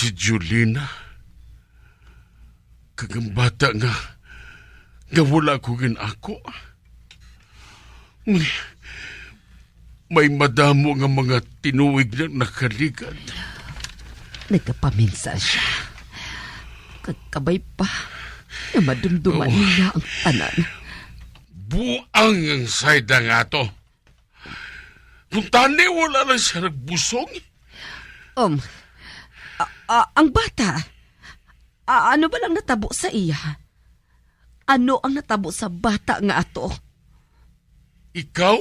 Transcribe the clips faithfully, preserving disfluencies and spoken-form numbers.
si Julina, kag ang bata nga, nga wala ko gin-ako. May, may madamo nga mga tinuig na nakaligad. Nagapaminsan siya. Kag kabay pa nga madumduman Oh. niya ang tanan. Buang ang Sayda nga to. Kung tani, wala lang siya nagbusong. Um, a- a- ang bata, a- ano ba lang natabo sa iya? Ano ang natabo sa bata nga ato? Ikaw?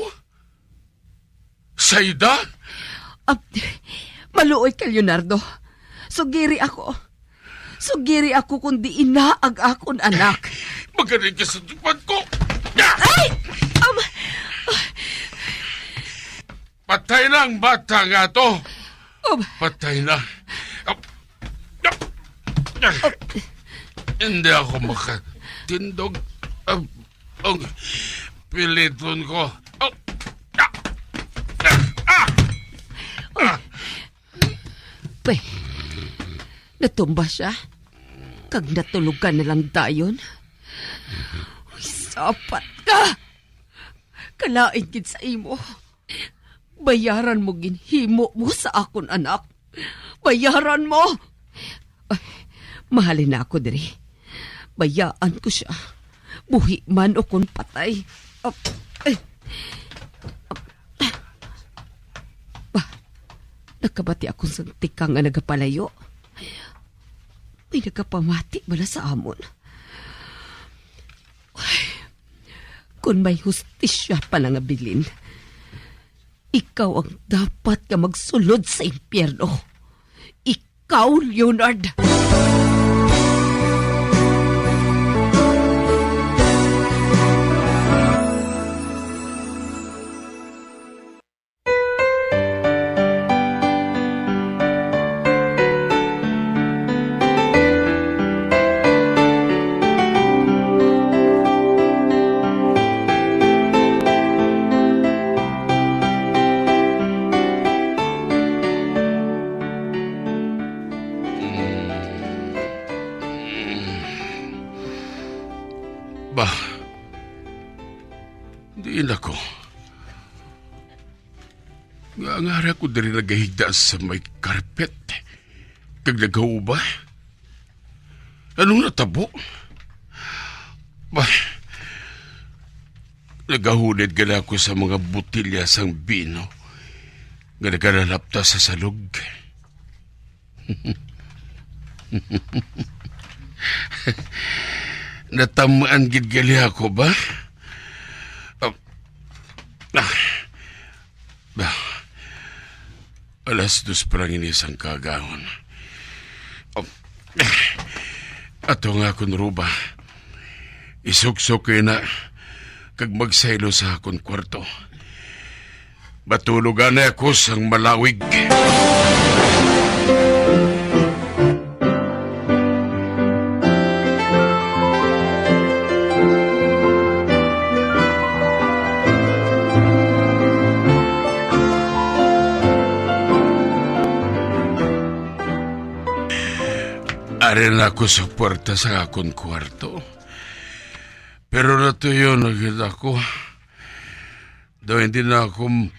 Sayda? Ah, maluoy ka, Leonardo. Sugiri ako. Sugiri ako kung diin na ang akon anak. Magaling ka sa tupad ko! Ay! Um, Patay na ang bata nga to. Um, Patay na. Hindi ako makatindog. Ang piliton ko. Ah! Pe, natumba siya. Kag natulugan na lang dayon. Uy, sapat ka! Kalain gid sa imo. Bayaran mo ginhimo mo sa akon anak. Bayaran mo! Ay, mahalin na ako diri. Bayaan ko siya. Buhi man o kon patay. Ap-, eh. Ba, nakabati akong santika nga nagapalayo. May nagapamati bala sa amon. Ay, kon may hustisya pa nga bilin, ikaw ang dapat nga magsulod sa impyerno. Ikaw, Leonard! Ba, diin ako? Nga, nga ara ko diri nagahigda sa may karpet, kag nagauba? Anong natabo? Ba, nagahulid gani ako sa mga botelya sang bino nga nagalalapta sa salog. Natamaan gid gali ako ba? Ah, ah, ah. Alas dos pa lang ini sang kaagahon. Ah, ato nga akon ropa. Isuksok ko na kag magsaylo sa akon kwarto. Matulog anay ako sang malawig. Ari na ako sa puerta sa akon kwarto. Pero natuyo na gid ako. Daw hindi na ako m-,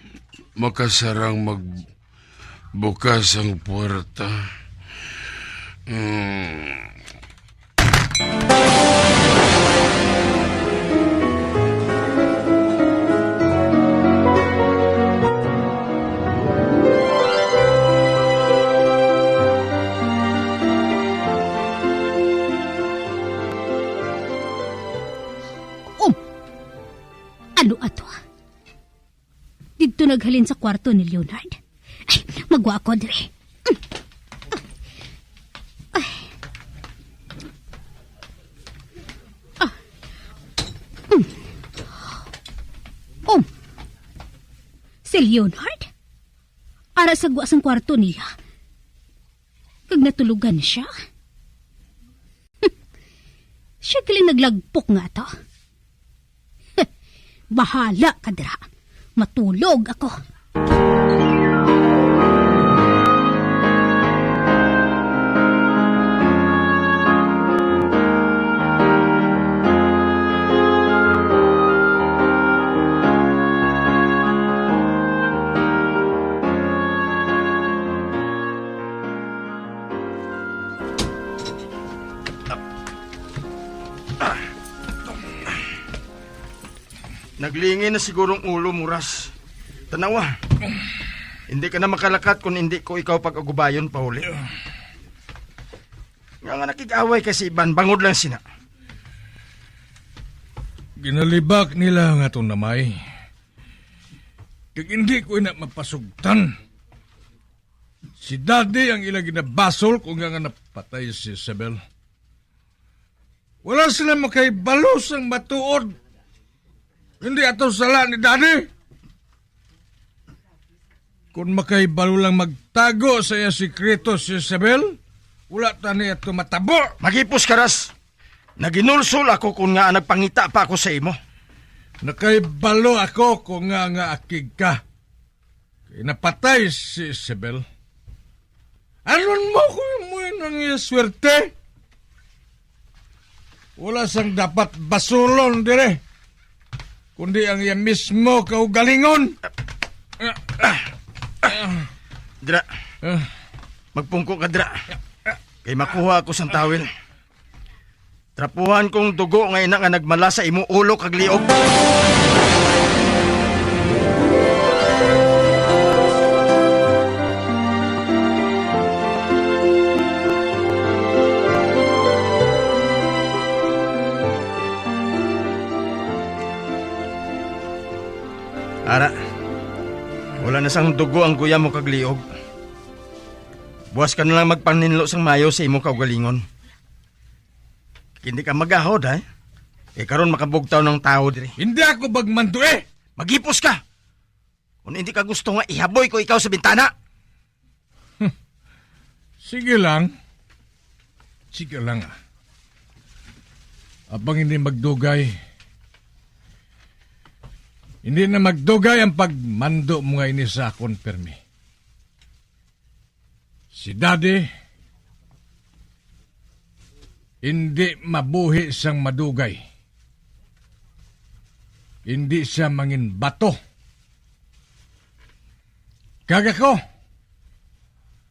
makasarang magbukas ang puerta. Hmm. Um, ano ato? Didto naghalin sa kwarto ni Leonard. Ay, magwa ako diri. Ay. Ah. Mm. Um. Si Leonard? Ara sa gwa sang kwarto niya. Kag natulugan siya. Siya galing naglagpok nga ato. Bahala ka dira. Matulog ako. Naglingi na siguro ang ulo mo, Ras. Tanawa. Hindi ka na makalakat kung hindi ko ikaw pag-agubayon, Pauli. Nga nga nakig-away ka si Iban, bangod lang sina. Ginalibak nila nga itong namay. Kag hindi ko ina mapasugtan. Si Daddy ang ila ginabasol kung nga, nga napatay si Isabel. Wala sila makahibalo sang matuod. Hindi ato sala ni Daddy. Kung makahibalo lang magtago sa iya sikreto si Isabel, wala ta ni ato matabo. Maghipos ka, Ras. Naginulsol ako kung nga nagpangita pa ako sa imo. Nakahibalo ako kung nga nga akig ka. Kay napatay si Isabel. Aron mo ko mo nang iya swerte. Wala sang dapat basulon dire, kundi ang iya mismo kaugalingon. Dira. Ah. Magpungko ka, dira. Kay makuha ako sang tawil. Trapuhan kong dugo nga ina nga nagmala sa imo ulo kag liog. Ara, wala na sang dugo ang guya mo kag liog. Buwas ka na lang magpaninlo sang mayo sa imo kaugalingon. Hindi ka magahod, ha? Eh, karon makabugtaw ng tao diri. Hindi ako magmando, eh! Maghipos ka! Kung hindi ka gusto nga ihaboy ko ikaw sa bintana. Sige lang. Sige lang, ah. Apang hindi magdugay. Hindi na magdugay ang pagmando mo nga ini sa akon, permi. Si Daddy, hindi mabuhi sang madugay. Hindi siya mangin bato. Kag ako,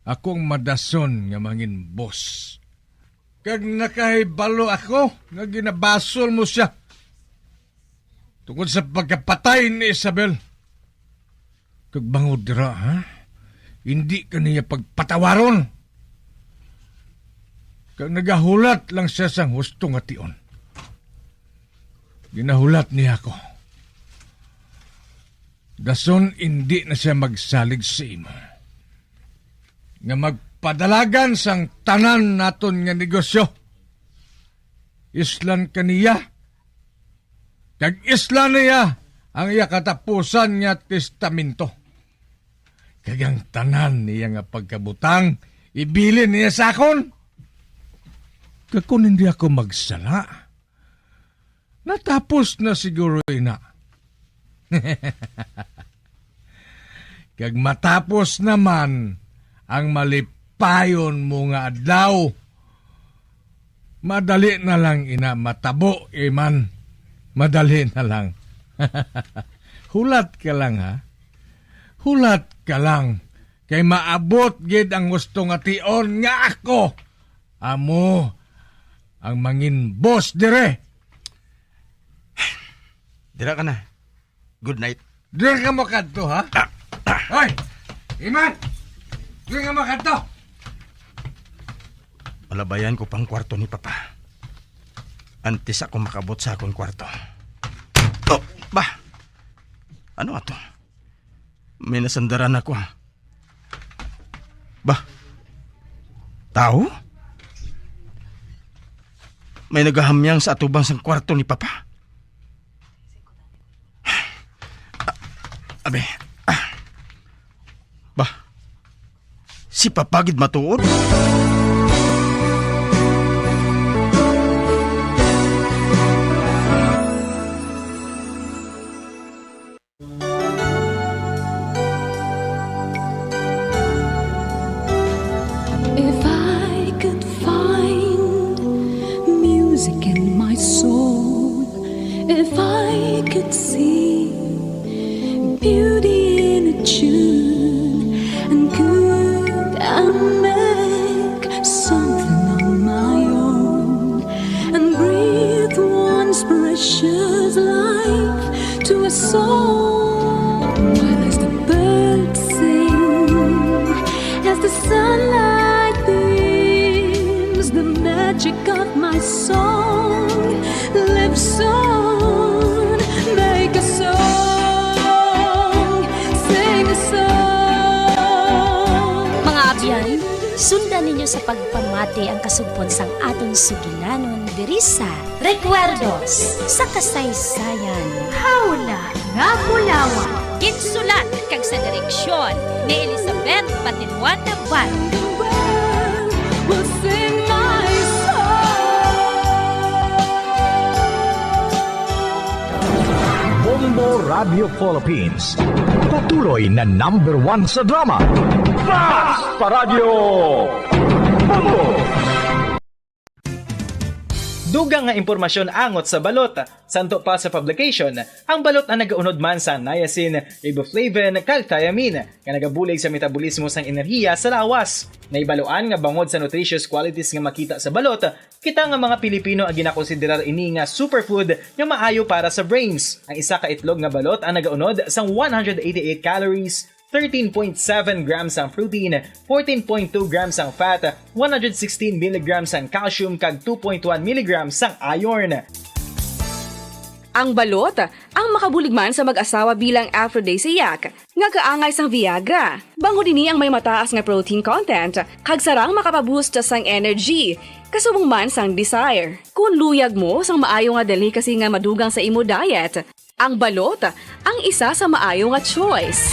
akong madason nga mangin boss. Kag nakahibalo ako nga ginabasol mo siya tungod sa pagkapatay ni Isabel. Kag bangod dira, ha? Hindi ka niya pagpatawaron. Kag nagahulat lang siya sang husto nga tion. Ginahulat niya ako. Dason hindi na siya magsalig sa imo nga magpadalagan sang tanan naton nga negosyo. Islan ka niya, kag islan niya ang iya katapusan nga testamento. Kag ang tanan niya nga pagkabutang, ibilin niya sa akon. Kag kon hindi ako magsala, natapos na siguro ina. Kag matapos naman ang malipayon mo nga adlaw. Madali na lang ina matabo, Iman. Madali na lang. Hulat ka lang, ha? Hulat ka lang. Kay maabot gid ang husto nga tion nga ako amo ang mangin boss dire. Dira ka na. Good night. Dira ka makadto, ha? Hoy! Iman! Dira ka makadto! Malabayan ko pang kwarto ni Papa. Antes ako makabot sa akong kwarto. Oh, ba? Ano ato? May nasandaran ako, ah. Ba? Tao? May nagahamyang sa atubang sang kwarto ni Papa. Ah, abi. Ah. Ba? Si Papa gid matuod? If I could find music in my soul, if I could see beauty in a tune, and could I make Song, live song, make a song, sing a song. Mga abyan, sundan ninyo sa pagpamati ang kasugpon sang aton sugilanon diri sa Recuerdos sa Kasaysayan. Hawla nga Bulawan. Ginsulat kag sa direksyon ni Elizabeth Patinuan Navarro. Will sing my song. Bombo Radio Philippines. Patuloy na number one sa drama. Fast pa Radyo Bombo! Dugang nga impormasyon angot sa balot. Santo pa sa publication, ang balot ang nagaunod man sa niacin, riboflavin, kag thiamine, nga nagabulig sa metabolismo sang enerhiya sa lawas. Nahibaluan nga bangod sa nutritious qualities nga makita sa balot, kita nga mga Pilipino ang ginakonsiderar ini nga superfood nga maayo para sa brains. Ang isa ka itlog nga balot ang nagaunod sang one hundred eighty-eight calories, thirteen point seven grams ang protein, fourteen point two grams ang fat, one hundred sixteen milligrams ang calcium, kag two point one milligrams ang iron. Ang balot ang makabulig man sa mag-asawa bilang aphrodisiac nga kaangay sang Viagra. Bangod ini ang may mataas nga protein content kag sarang makapaboost sang energy, kasubong man sang desire. Kon luyag mo sang maayo nga delicacy nga madugang sa imo diet, ang balot ang isa sa maayo nga choice.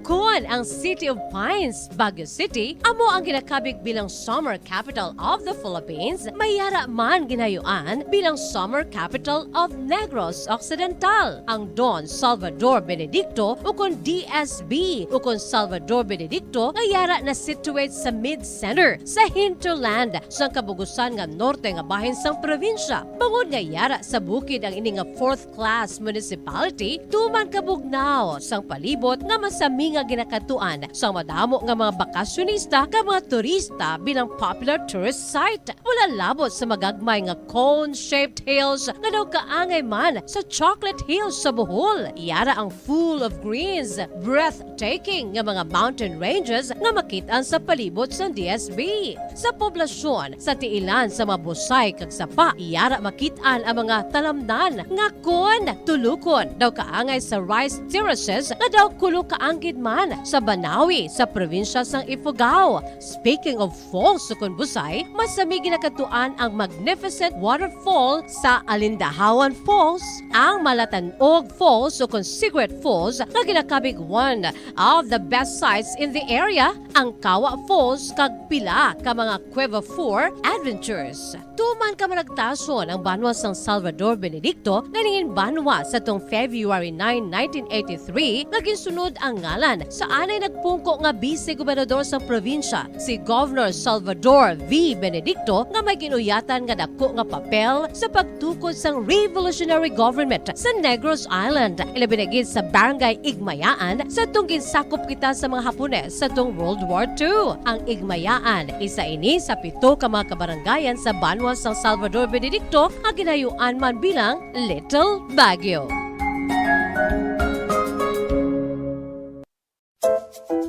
Kon ang City of Pines, Baguio City, amo ang ginakabig bilang Summer Capital of the Philippines, may yara man ginayuan bilang Summer Capital of Negros Occidental. Ang Don Salvador Benedicto, ukon D S B, ukon Salvador Benedicto, nga yara na-situate sa mid-center, sa hinterland, sang kabugusan nga norte nga bahin sang probinsya. Bangod nga yara sa bukid ang ini nga fourth class municipality, tuman kabugnaw sang palibot nga masami nga ginakadtuan sang madamo nga mga bakasyonista kag mga turista bilang popular tourist site. Wala labot sa magagmay nga cone-shaped hills nga daw kaangay man sa Chocolate Hills sa Bohol. Yara ang full of greens, breathtaking nga mga mountain ranges nga makit-an sa palibot sang D S B. Sa poblasyon, sa tiilan sa mga busay kag sapa, yara makit-an ang mga talamnan nga kon tulukon daw kaangay sa rice terraces nga daw kulo kaanggid man sa Banawi sa probinsya sang Ifugao. Speaking of falls, ukon busay, masami ginakadtuan ang magnificent waterfall sa Alindahawan Falls, ang Malatanog Falls ukon Cigarette Falls nga ginakabig one of the best sights in the area, ang Kawa Falls kag pila ka mga Cueva Four adventures. Tuman kamaragtason ang banwa sang Salvador Benedicto nga nangin banwa sadtong February nine, nineteen eighty-three, nga ginsunod ang ngalan sa anay nagpungko nga bise-gobernador sang probinsya, si Governor Salvador V. Benedicto, nga may ginuyatan nga dako nga papel sa pagtukod sang revolutionary government sa Negros Island, ilabi na gid sa Barangay Igmayaan, sadtong ginsakop kita sa mga Hapones sadtong World War Two. Ang Igmayaan, isa ini sa pito ka mga kabarangayan sa banwa sang Salvador Benedicto nga ginayuan man bilang Little Baguio.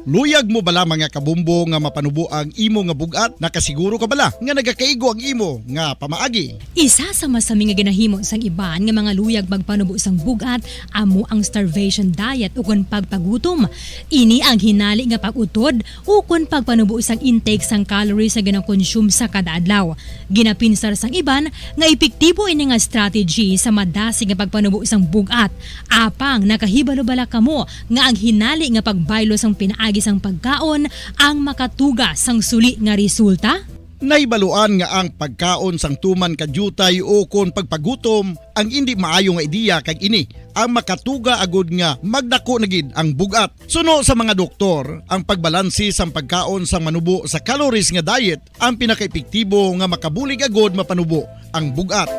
Luyag mo bala, mga kabombo, nga mapanubo ang imo nga bug-at? Nakasiguro ka bala nga nagakaigo ang imo nga pamaagi? Isa sa masami nga ginahimo sang iban nga mga luyag magpanubo sang bug-at amo ang starvation diet ukon pagpagutom. Ini ang hinali nga pag-utod ukon pagpanubo sang intake sang calories nga ginakonsume sa kada adlaw. Ginapinsar sang iban nga epektibo ini nga strategy sa madasig nga pagpanubo sang bug-at. Apang nakahibalo bala kamo nga ang hinali nga pagbaylo sang pinaagi sang pagkaon ang makatuga sang suli nga resulta? Nahibaluan nga ang pagkaon sang tuman ka diutay ukon pagpagutom ang indi maayo nga ideya, kag ini ang makatuga agud nga magdako na gid ang bug-at. Suno sa mga doktor, ang pagbalanse sang pagkaon sang manubo sa calories nga diet ang pinakaepektibo nga makabulig agud mapanubo ang bug-at.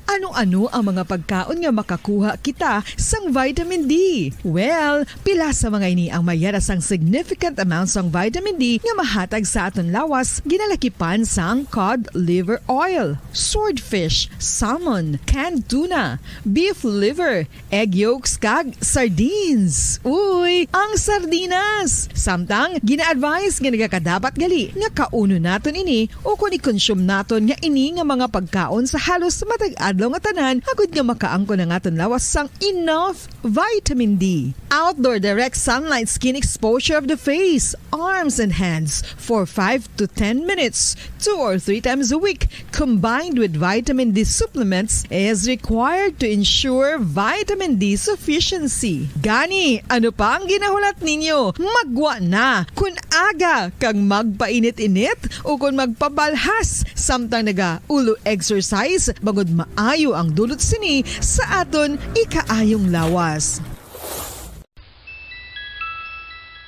Ano Ano ang mga pagkaon nga makakuha kita sang vitamin D? Well, pila sa mga ini ang may yara sang significant amount sang vitamin D nga mahatag sa aton lawas, ginalakipan sang cod liver oil, swordfish, salmon, canned tuna, beef liver, egg yolks, kag sardines. Uy, ang sardinas! Samtang, gina-advise nga nagakadapat gali nga kaunon naton ini ukon i-consume naton nga ini nga mga pagkaon sa halos matag adlaw nga tanan, agud nga makaangkon ang aton lawas sang enough vitamin D. Outdoor direct sunlight skin exposure of the face, arms, and hands for five to ten minutes, two or three times a week, combined with vitamin D supplements, is required to ensure vitamin D sufficiency. Gani, ano pa ang ginahulat ninyo? Maggwa na! Kun aga kag magpainit-init ukon magpabalhas samtang naga-ulo exercise, bangod maayo ang dulot sini sa aton ikaayong lawas.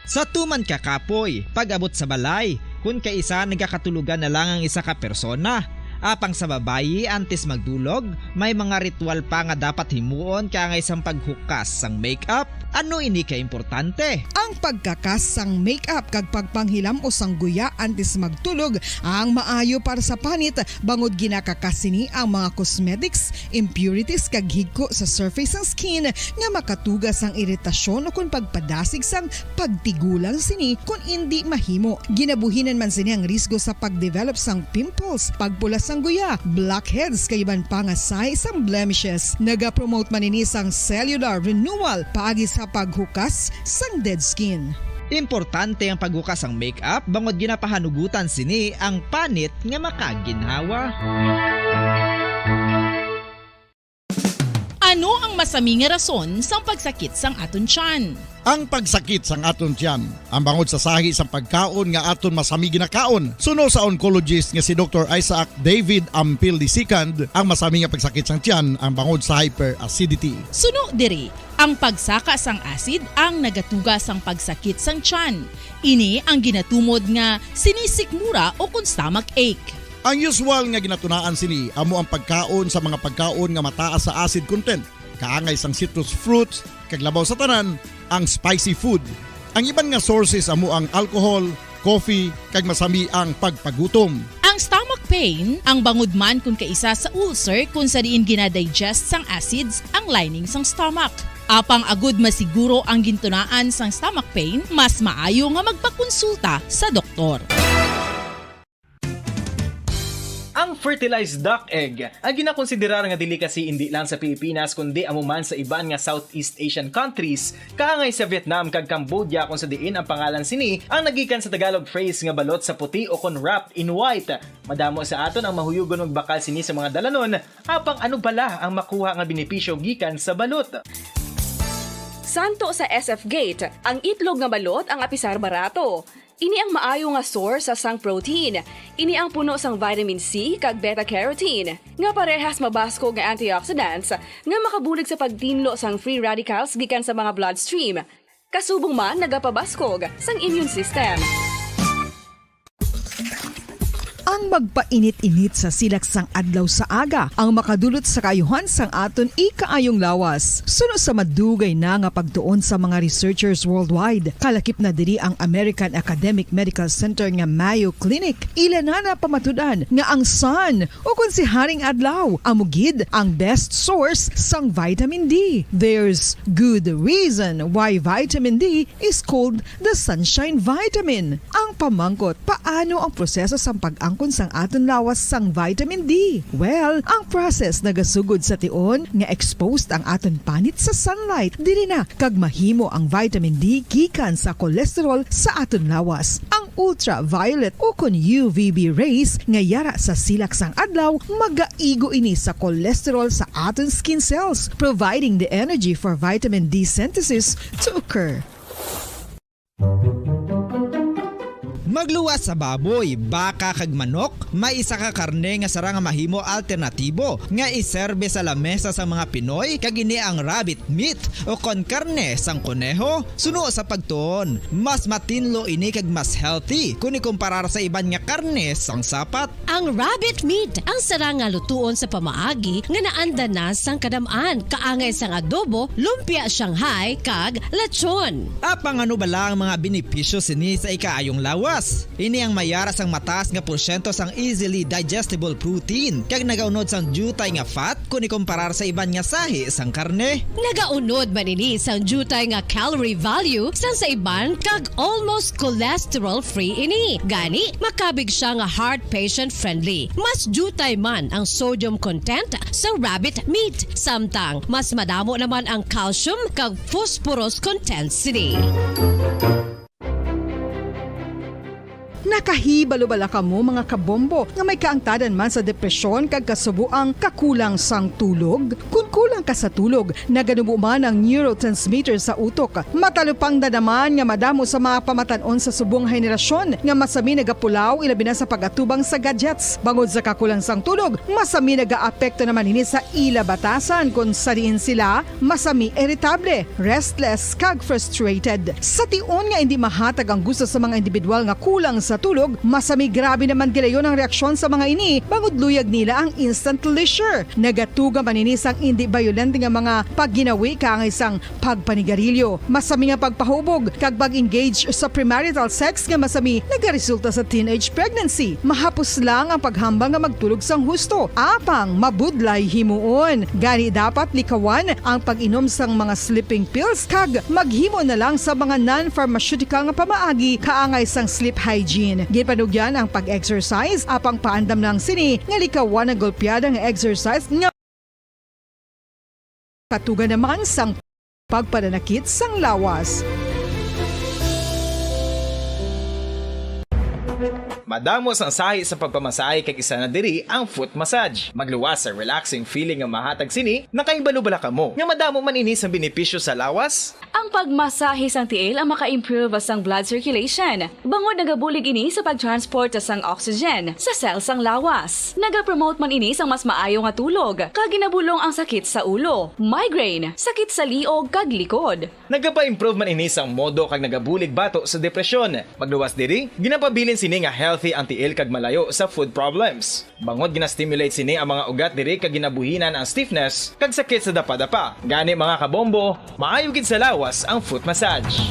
Sa tuman ka kapoy, pag-abot sa balay, kun kaisa nagakatulogan na lang ang isa ka persona. Apang sa babayi, antes magdulog, may mga ritual pa nga dapat himuon kaangay sang paghukas sang makeup. Ano ini ka importante? Ang pagkakas sang makeup kag pagpanghilam-os sang guya antes magtulog ang maayo para sa panit, bangod ginakakas sini ang mga cosmetics, impurities kag higko sa surface sang skin nga makatuga sang iritasyon ukon pagpadasig sang pagtigulang sini kon indi mahimo. Ginabuhinan man sini ang risgo sa pagdevelop sang pimples, pagpula sang guya, blackheads kag iban pa nga sign sang blemishes. Nagapromote man ini sang cellular renewal paagi sa paghukas sang dead skin. Importante ang paghukas sang makeup bangod ginapahanugutan sini ang panit nga makaginhawa. Ano ang masami nga rason sang pagsakit sang aton tiyan? Ang pagsakit sang aton tiyan ang bangod sa sahi sang pagkaon nga aton masami ginakaon. Suno sa oncologist nga si Doktor Isaac David Ampil the second, ang masami nga pagsakit sang tiyan ang bangod sa hyperacidity. Suno diri, ang pagsaka sang acid ang nagatuga sang pagsakit sang tiyan. Ini ang ginatumod nga sinisikmura o kon stomach ache. Ang usual nga ginatunaan sini amo ang pagkaon sa mga pagkaon nga mataas sa acid content, kaangay sang citrus fruits, kag labaw sa tanan, ang spicy food. Ang iban nga sources amo ang alcohol, coffee, kag masami ang pagpagutom. Ang stomach pain ang bangod man kon kaisa sa ulcer kon sa diin gina-digest sang acids ang lining sang stomach. Apang agud masiguro ang gintunaan sang stomach pain, mas maayo nga magpakonsulta sa doktor. Ang fertilized duck egg, ang ginakonsiderar nga delicacy indi lang sa Pilipinas kundi amo man sa iban nga Southeast Asian countries, kaangay sa Vietnam kag Cambodia, kung sa diin ang pangalan sini ang nagikan sa Tagalog phrase nga balot sa puti o kon wrapped in white. Madamo sa aton ang mahuyugon magbakal sini sa mga dalanon, apang ano bala ang makuha nga benepisyo gikan sa balot? Santo sa S F Gate, ang itlog nga balot ang apisar barato. Ini ang maayo nga source sang protein. Ini ang puno sang vitamin C kag beta-carotene, nga parehas mabaskog nga antioxidants nga makabulig sa pagtinlo sang free radicals gikan sa mga bloodstream. Kasubong man nagapabaskog sang immune system. Ang magpainit-init sa silak sang adlaw sa aga ang makadulot sa kaayuhan sang aton ikaayong lawas. Suno sa madugay na nga pagtuon sa mga researchers worldwide, kalakip na diri ang American Academic Medical Center nga Mayo Clinic, ila na napamatud-an nga ang sun, o kon si Haring Adlaw, amo gid ang best source sang vitamin D. There's good reason why vitamin D is called the sunshine vitamin. Ang pamangkot, paano ang proseso sang pag-angkon sang aton lawas sang vitamin D? Well, ang process nagasugod sa tion nga exposed ang aton panit sa sunlight. Diri na kag mahimo ang vitamin D gikan sa cholesterol sa aton lawas. Ang ultraviolet o kon U V B rays nga yara sa silak sang adlaw magaigo ini sa cholesterol sa aton skin cells, providing the energy for vitamin D synthesis to occur. Pagluwas sa baboy, baka kag manok, may isa ka karne nga sarang nga mahimo alternatibo nga iserbe sa lamesa sang mga Pinoy, kag ini ang rabbit meat, o kon karne sang koneho. Suno sa pagtuon, mas matinlo ini kag mas healthy kon ikumparar sa iban nga karne sang sapat. Ang rabbit meat ang sarang nga lutuon sa pamaagi nga naanda na sang kadam-an, kaangay sang adobo, lumpia Shanghai, kag lechon. Apang ano bala ang mga benepisyo sini sa ikaayong lawas? Ini ang may ara sang mataas nga porsyento sang easily digestible protein, kag nagaunod sang diutay nga fat kon ikumparar sa iban nga sahi sang karne. Nagaunod man ini sang diutay nga calorie value sang sa iban, kag almost cholesterol-free ini. Gani, makabig sia nga heart patient-friendly. Mas diutay man ang sodium content sa rabbit meat, samtang mas madamo naman ang calcium kag phosphorus content sini. Nakahibalo bala kamo, mga kabombo, nga may kaangtanan man sa depresyon kag kasubo ang kakulang sang tulog? Kon kulang ka sa tulog, naganubo man ang neurotransmitter sa utok. Matalupangdan naman nga madamo sa mga pamatan-on sa subong nga henerasyon nga masami nagapulaw, ilabi na sa pag-atubang sa gadgets. Bangod sa kakulang sang tulog, masami nagaapekto naman ini sa ila batasan, kon sa diin sila masami iritable, restless, kag frustrated. Sa tion nga indi mahatag ang gusto sa mga individual nga kulang sa tulog, masami grabe naman gilayon ang reaksyon sa mga ini, bangod luyag nila ang instant leisure. Nagatuga man ini sang indi bayolente nga mga pagginawi kaangay sang pagpanigarilyo, masami nga pagpahubog, kag pag-engage sa premarital sex nga masami nagaresulta sa teenage pregnancy. Mahapos lang ang paghambal nga magtulog sang husto, apang mabudlay himuon. Gani, dapat likawan ang pag-inom sang mga sleeping pills kag maghimo na lang sa mga non-pharmaceutical nga pamaagi kaangay sang sleep hygiene. Ginpanugyan ang pag-exercise, apang paandam lang sini nga likawan ang golpeada nga exercise nga katuga naman sang pagpananakit sang lawas. Madamo sang sahi sa pagpamasahe, kag isa na diri ang foot massage. Magluwas sa relaxing feeling nga mahatag sini. Nakahibalo bala kamo nga madamo man ini sang benepisyo sa lawas? Ang pagmasahe sang tiil ang maka-improve sang blood circulation, bangod nagabulig ini sa pag-transport sang oxygen sa cell sang lawas. Nagapromote man ini sang mas maayo nga tulog, kag ginabulong ang sakit sa ulo, migraine, sakit sa liog, kag likod. Nagapa-improve man ini sang modo kag nagabulig bato sa depresyon. Magluwas diri, ginapabilin sini nga healthy ang tiil kag malayo sa food problems. Bangod gina-stimulate sini ang mga ugat diri kag ginabuhinan ang stiffness kag sakit sa dapadapa. Gani, mga kabombo, maayo gid sa lawas ang foot massage.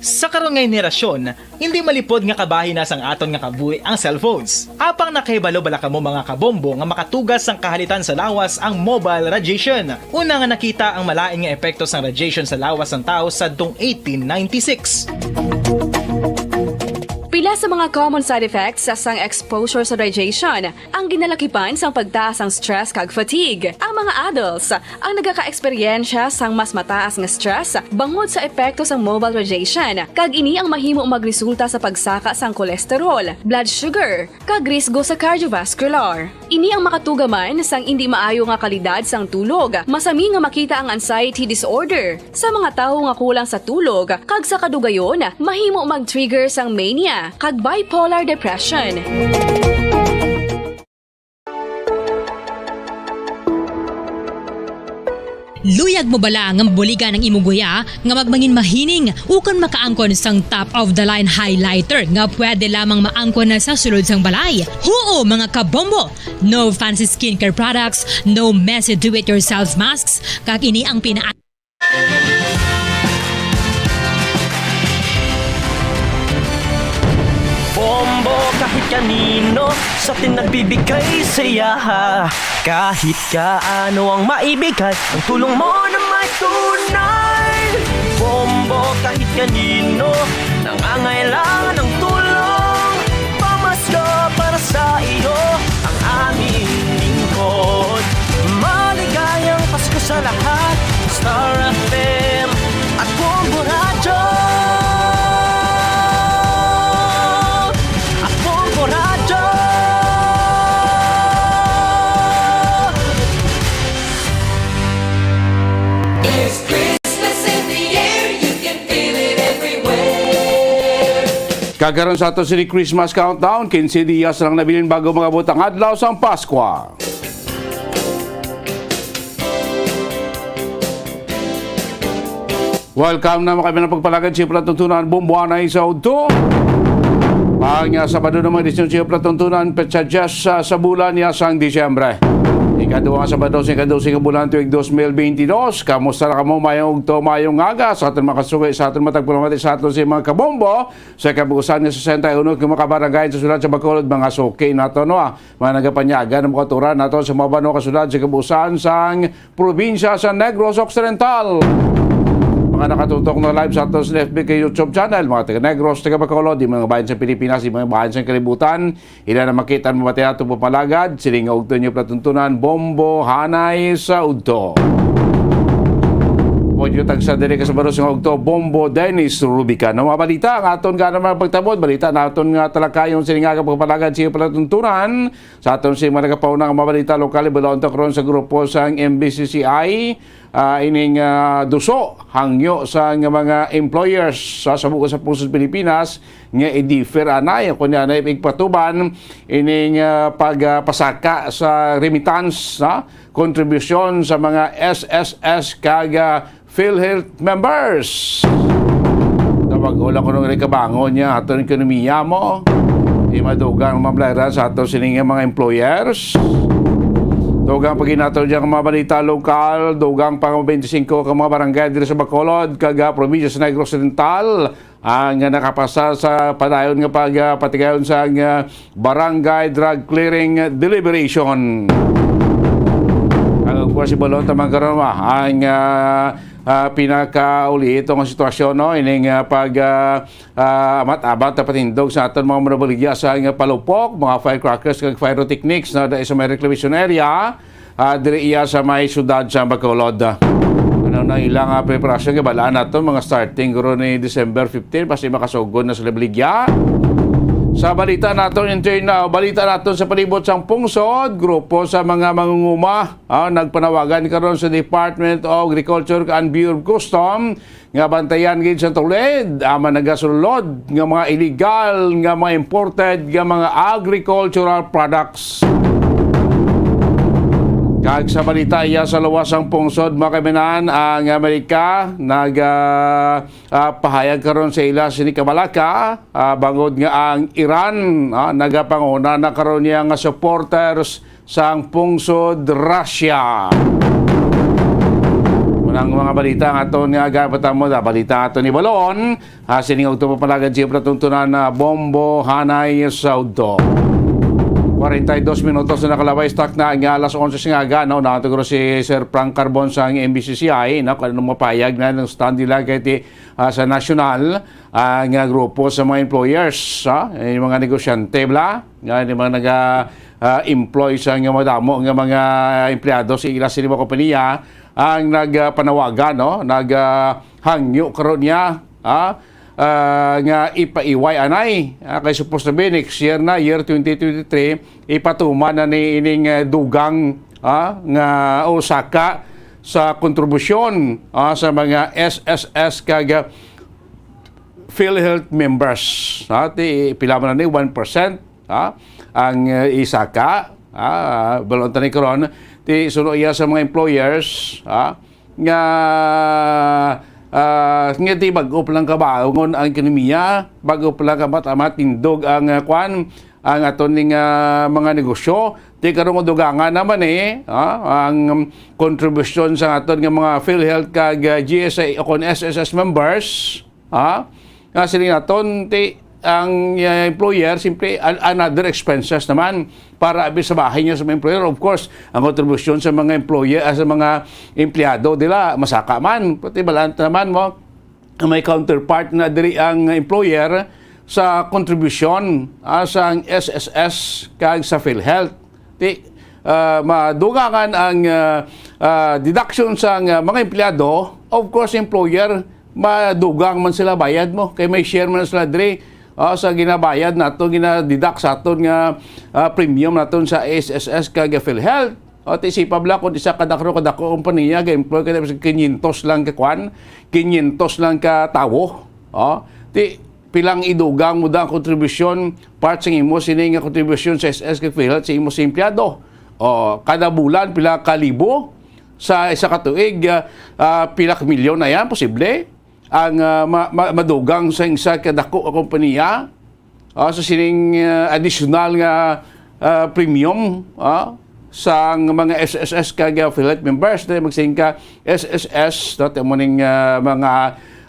Sa karon nga henerasyon, hindi malipod nga kabahin na sang aton nga kabuhi ang cellphones. Apang nakahibalo bala kamo, mga kabombo, nga makatuga sang kahalitan sa lawas ang mobile radiation? Una nga nakita ang malain nga epekto sang radiation sa lawas sang tawo sadtong eighteen ninety-six. Pila Sa mga common side effects sang exposure sa radiation, ang ginalakipan sang pagtaas sang stress kag fatigue. Ang mga adults ang nagakaeksperyensya sang mas mataas nga stress bangod sa epekto sang mobile radiation, kag ini ang mahimo magresulta sa pagsaka sang cholesterol, blood sugar, kag risgo sa cardiovascular. Ini ang makatugaman sang indi maayo nga kalidad sang tulog. Masami nga makita ang anxiety disorder sa mga tawo nga kulang sa tulog, kag sa kadugayon, mahimo mag-trigger sang mania kag bipolar depression. Luyag mo bala nga mabuligan ang imo guya nga magmangin mahining ukon makaangkon sang top of the line highlighter nga pwede lamang maangkon na sa sulod sang balay? Huo, mga kabombo! No fancy skincare products, no messy do-it-yourself masks, kag ini ang pina Bombo kahit kanino sa atin nagbibigay saya. Kahit kaano ang maibigay, ang tulong mo na may tunay. Bombo kahit kanino nangangailangan ng tulong. Pamasko para sa iyo ang aming lingkod. Maligayang Pasko sa lahat. Star F M at Bombo Radyo. At Bombo Radyo. There's Christmas in the air, you can feel it everywhere. Kag karon sa ato sini Christmas countdown, quince dias lang nabilin bago mag-abot ang adlaw sang Paskwa. Welcome na mga kaibigan pagpalagad sa palatuntunan, Bombo Hanay sa udto. Ang ah, Sabado naman edisyon sa palatuntunan, petsa diyes sa, sa bulan niya sang Disyembre. Ikaduha nga Sabado sa ikadose nga bulan tuig dos mil benti dos. Kamusta na kamo? Mayong udto, mayong aga sa aton mga kasuki, sa aton matagpulamati, sa aton sa mga kabombo. Sa kabuusan nga sesenta y uno ka mga kabarangay sa syudad sa Bacolod, mga suki nato, no, ah, mga nagapanyaga ng mga turan nato sa mga banwa ka syudad sa kabuusan sang probinsya sa Negros Occidental. Mga nakatutok na live sa aton sa F B K YouTube channel, mga taga Negros, taga Bacolod, di mga bayan sa Pilipinas, di mga bayan sa kalibutan, ila na makita mo mati ato papalagad, siling nga ugto niyo platuntunan, Bombo Hanay sa Udto. Audio tagsa diri ka sa baros nga ugto, Bombo Dennis Rubican. Ang mga balita nga aton ka naman pagtabot, balita naton nga talakayon, siling nga kapagpalagad sa iyo platuntunan, sa aton si mga nagapauna nga mga balita lokal, ibalaon ta karon sa grupo sang M B C C I, ah, ining, ah, duso hangyo sa nga mga employers sa, sa buko sa Pungsod Pilipinas nga i-defer anay, kunya anay igpatuban ining, ah, pagpasaka sa remittance, ah, kontribusyon sa mga S S S kag, ah, PhilHealth members. Tawag ko lang kung nung kabangon niya aton ekonomiya mo. Di madugang mablayran sa ato sining mga employers. Dugang paginato dyan ang mga balita lokal, dugang pang twenty-five ka mga barangay diri sa Bacolod, kag, ah, probinsya sa Negros Occidental, ang nakapasa sa padayon nga pag, ah, patigayon sa, ah, Barangay Drug Clearing Deliberation. Ang of course, ibalon ta man karon, ah, ang, ah, ah, pinakauli ito nga sitwasyon, no? Ining, ah, pag, ah, ah, amat-amat na patindog sa aton mga manubaligya sa nga palupok, mga firecrackers kag pyrotechnics na dahil sa may reclamation area, ah, diri iya sa may siyudad sa Bacolod. Ano na ilang, ah, preparasyon? Kay balaan nato, mga starting guro ni December fifteen, basi makasugod na sila baligya. Sa balita naton internal, balita naton sa palibot sang pungsod, grupo sa mga mangunguma, ah, nagpanawagan karon sa Department of Agriculture and Bureau of Custom nga bantayan gid sa tulid ang mga nagasulod nga mga illegal nga mga imported nga mga agricultural products. Kag sa balita iya sa luwas ang pungsod, mga kaibigan, ang Amerika nag, ah, ah, pahayag karon sa ila sini kabalaka, ah, bangod nga ang Iran, ah, nagapanguna na karon niya nga supporters sang pungsod Russia. Unang mga balita nga aton nga gapatamo na balita nga aton ni Balon, ah, sining ugto papalagad siya patuntunan na bombo hanay sa udto. Treinta y dos minutos na nakalabay, stock na nga alas onse nga aga, no? Natugro si Sir Frank Carbon sang M B C C I, no? Kung ano mapayag na ng stand nila kay ti, ah, sa national, ah, nga grupo sa mga employers, ha? Eh, yung mga negosyante, bla? Nga, yung mga naga, ah, employ sa nga madamo nga mga empleyado sa ila sa mga kompanya, ang nagpanawagan, no? Nag, ah, hangyo karon niya, ha? Ah, nga ipaiway anay, ah, kay supposed to be next year na, year twenty twenty-three, ipatuman na ni ining, ah, dugang, ah, nga o saka sa kontribusyon, ah, sa mga S S S kag, ah, PhilHealth members, ha? Ti pila man ni one percent, ha? Ang, ah, isaka, ah, balon tani karon, ti suno iya sa mga employers, ha? Nga, ah, nga di bag-o pa lang kabangon ang ekonomiya, bag-o pa lang kamat-, matindog ang, ah, kwan, ang aton ning, ah, mga negosyo. Di karon dugangan naman, eh, ah, ang kontribusyon sa aton nga mga PhilHealth kag, ah, G S A o kon S S S members, ah, nga sila naton, ti, ang, ah, employer, simpre, an-, another expenses naman para abi sa bahin niya sa mga employer. Of course, ang kontribusyon sa mga employer, ah, sa mga empleyado nila, masaka man. Pati balaan ta naman mo, may counterpart na diri ang employer sa kontribusyon, ah, sa S S S kag sa PhilHealth. Ti, ah, madugangan ang, ah, ah, deduction sa, ah, mga empleyado. Of course, employer, madugang man sila bayad mo. Kay may share man sila diri, ah, sa ginabayad nato, ginadeduct sa aton nga, ah, premium naton sa S S S kag PhilHealth. O, ti sipa bala kung isa ka dako, kadako kompanya, ga-employ ka na, quinientos lang ka kwan, quinientos lang ka tawo. O, ti pilang idugang mo da ang kontribusyon, part sa imo sini nga kontribusyon sa S S kag PhilHealth sa imo sa empleyado. O, kada bulan, pila ka libo, sa isa ka tuig, ah, ah, pila ka milyon na yan, posible. Ang, ah, ma-, ma-, madugang sa isa ka dako nga kompanya, ah, sa sining, ah, additional nga, ah, premium, ah, sang mga S S S kag, ah, PhilHealth members, na magsiling ka, S S S, no, ti mo ning, ah, mga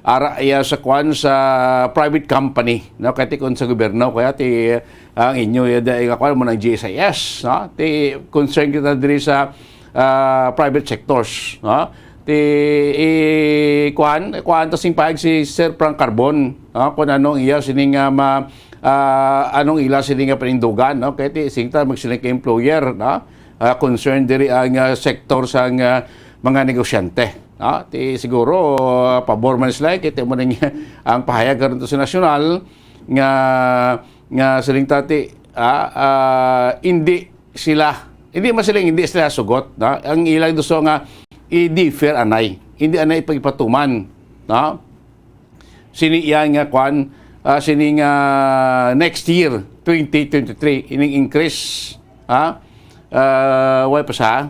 ara iya sa kwan sa private company, no, kay ti kung sa gobyerno, kaya ti, ah, ang inyo, ya, da, nga kwan mo ng G S I S, no, ti concern kita diri sa, ah, private sectors, no, ti, i, kwan, kwan ta sing pahayag si Sir Frank Carbon, no, kung ano ang iya sining, ah, ma-, ah, anong ila sini nga panindugan, no? Kay ti singta magsiling ka employer, no? Ah, concern diri ang, ah, sektor sang, ah, mga negosyante, no? Ti siguro, ah, pabor man sila, kay ti mo ning ang pahayag karon to sa nasyonal nga, nga siling ta ti, ah, ah, hindi sila, hindi man sila, hindi sila sugot, no? Ang ilang gusto nga i-defer anay, hindi anay pagpatuman, no? Sini iya nga kwan, ah, sini nga next year, twenty twenty-three, ining increase, ha? Ah, way pa sa,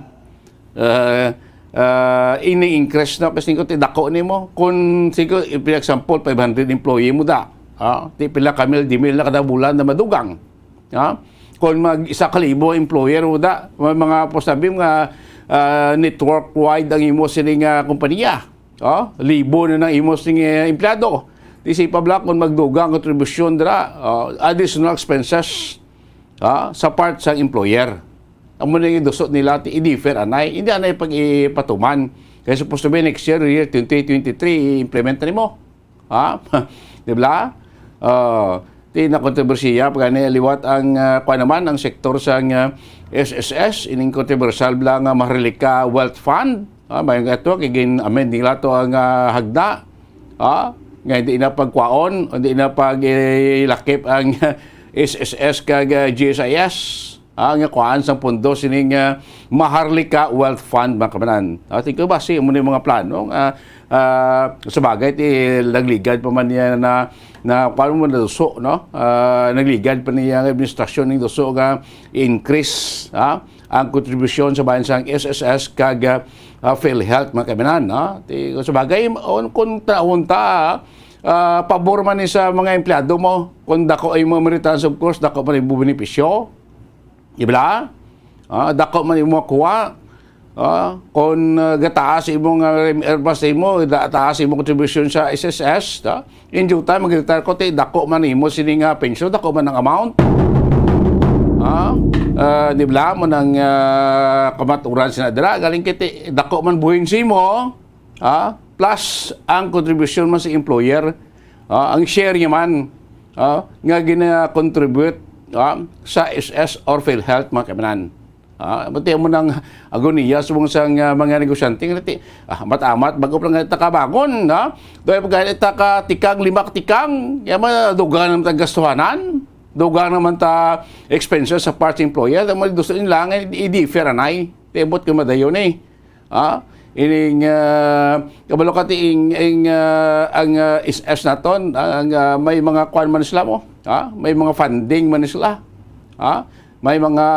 ah, ah, ini increase na, kasi ko ti dako nimo. Kung, sige, for example, five hundred employee mo da, ha? Ti pila ka mil, di mil na kada bulan na madugang, ha? Kung mag isa ka libo employer mo da, may mga, po sabi nga, ah, network wide ang imo sini nga kompanya. Oh, libo na nang imo sing, eh, empleyado. Di si Pablo, kung magdugang kontribusyon dira, oh, additional expenses, ah, sa part sang employer. Amo na yung duso nila, ti i-defer anay. Hindi anay pag-ipatuman. Kaya supposed to be next year, year twenty twenty-three, i-implement na nimo. Ha? Di ba? Oh, ti na kontrobersiya, pag ani liwat ang, ah, kuwan naman, ang sektor sang, ah, S S S, ining kontrobersyal bala nga Maharlika Wealth Fund. Ah, may nga to, kay gin-amend nila to ang, ah, hagda. Ah, nga hindi na pagkwaon, hindi na pag-ilakip ang S S S kag, ah, G S I S. Ah, nga kuhaan sang pondo sining, ah, Maharlika Wealth Fund, mga kabanan. Ah, tingko ba si, amo ni mga plano, ah, ah, sa bagay, ti, nagligad pa man niya na, na, kuhaan mo na duso, no? Ah, nagligad pa niya ang administrasyon ning duso nga increase, ah, ang kontribusyon sa bayan sang S S S kag, ah, PhilHealth, mga kabanan, no? Ti, sa bagay, on, kung taon ta, ah, pabor man ni sa mga empleyado mo, kung dako ay mga remittance, of course, dako man yung benepisyo. Di ba? Ah, dako man imo makuha. Ah, kung, ah, gataas imong, ah, rem-, eh, basta imo, da-, taas imong contribution sa S S S, ta? In due time, mag-retire ko, ti, dako man imo sini nga pensyon, dako man ang amount. Ha? Ah, di ba? Mo nang, ah, kamaturan sina dira. Galing kiti, dako man buhing simo. Ha? Plus, ang contribution mo sa employer. Ha? Ang share niya man. Ha? Nga gina-contribute, ha? Sa S S or PhilHealth, mga kaibanan. Ah, pati mo nang agoniya subong sang, ah, mga negosyante nga nati, ah, amat-amat, bago pa lang ta kabangon, ha? Doy pagka ta ka tikang, lima ka tikang, ya ma, dugang naman ta gastuhanan, dugang naman ta expenses sa parts employer, ang mga gusto nila nga i-, i-defer anay. Tibot ko madayon eh. Ah, ining, ah, kabalo ka ti ing, ing, ah, ang, ah, S S naton, ah, ang, ah, may mga kuan man sila mo, ha? May mga funding man sila. Ha? May mga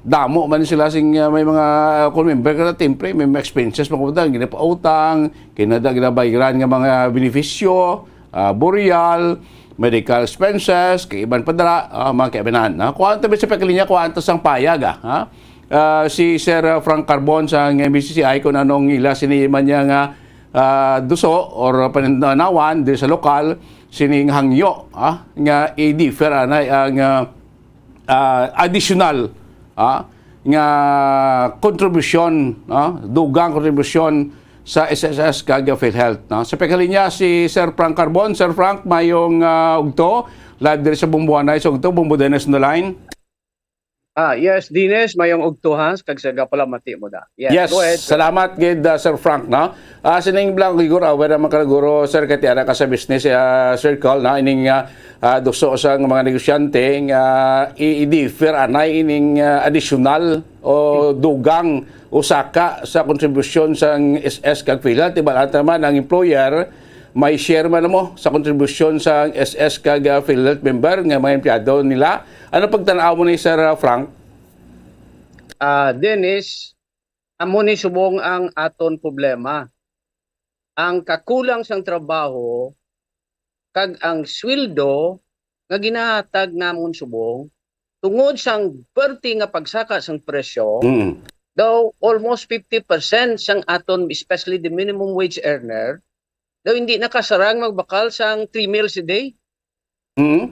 damo man sila sing, ah, may mga, ah, kung member ka na, siyempre, may mga expenses, mga kumbaga, ginapautang, kinada, ginabayaran nga mga benepisyo, ah, burial, medical expenses, kay iban pa dira, ah, mga kaibanan. Ah, kuhaan ta sa pagkalinya, kuhaan ta sang payag, ah, ha? Ah, si Sir, ah, Frank Carbon sa M B C C I kung anong ila sini man niya nga, ah, duso or pananawan diri sa lokal, sining hangyo, ah, nga i-defer anay ang, ah, ah, additional, ah, nga kontribusyon, ah, dugang kontribusyon sa S S S kag PhilHealth, no? Sa pagkalinya si Sir Frank Carbon. Sir Frank, mayong, ah, ugto. Live diri sa Bumbuanay sa ugto, Bumbudenes on the line. Ah, yes, Dines, mayong ugto, ha, kag sa gapalamati mo da. Yes, Yes, go ahead, sir. Salamat gid, ah, Sir Frank, no? Ah, sining blanco, siguro, aware naman ka, guro, sir, kay tiara ka sa business, ah, circle, no? Ining, ah, ah, duso sa mga negosyante nga i-, i-defer anay ining, ah, additional o dugang o saka sa kontribusyon sang S S kag PhilHealth. Di ba, lahat naman ang employer may share man mo sa kontribusyon sang S S kag, ah, PhilHealth member nga mga empleyado nila. Ano pagtan-aw mo ni, Sir, ah, Frank? Ah, Dennis, amo ni subong ang aton problema. Ang kakulang sang trabaho kag ang sweldo nga ginahatag namon subong tungod sang perti nga pagsaka sang presyo, Mm. daw almost fifty percent sang aton, especially the minimum wage earner, daw hindi nakasarang magbakal sang three meals a day. Mm.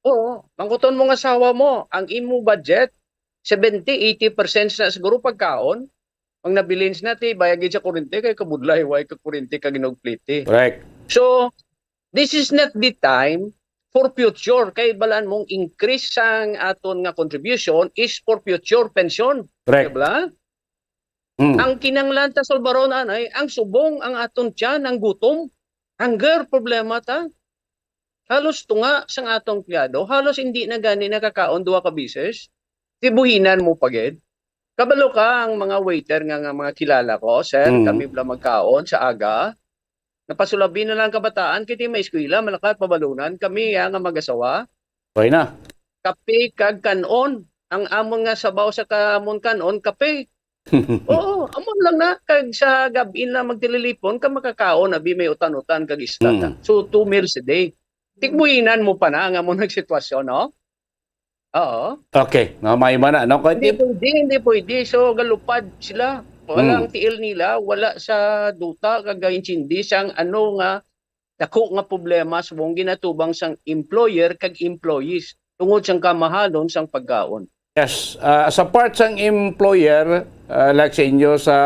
Oo, mangkuton mo nga asawa mo, ang imo budget, seventy, eighty percent na siguro pagkaon. Ang nabilin na ti bayad gid sa kurente kay kabudlay, way ka kurente ka ginugpliti. Correct. So, this is not the time for future. Kay balaan mong increase sang aton nga contribution is for future pension. Correct. Di ba? Mm. Ang kinahanglan ta salbaron anay, ang subong, ang aton tiyan, ang gutom, hunger, problema ta. Halos tunga sang atong empleyado, halos hindi na gani nakakaon duha ka beses. Tibuhinan mo pa gid. Kabalo ka ang mga waiter nga, nga mga kilala ko, sir, Mm. kami bala magkaon sa aga. Napasulabi na lang kabataan, kay di may eskwela, malakat pabalunan. Kami, ah, nga mag-asawa. Okay na. Kape kag kanon. Ang amon nga sabaw sa ka-, amon kanon, kape. Oo, amon lang na. Kag sa gab-in lang magtililipon ka, makakaon, abi may utan-utan kag isda ta. Mm. So, two meals a day. Tigbuhinan mo pa na ang amon nga sitwasyon, no? Oo. Okay, no, may man na, no? Kay Hindi tip- pwede, hindi pwede. So, galupad sila. Wala Mm. ang tiil nila, wala sa duta, kag intindi sang ano nga dako nga problema subong ginatubang sang employer kag employees tungod sang kamahalon sang pagkaon. Yes, ah, sa part sang employer, ah, like sa inyo sa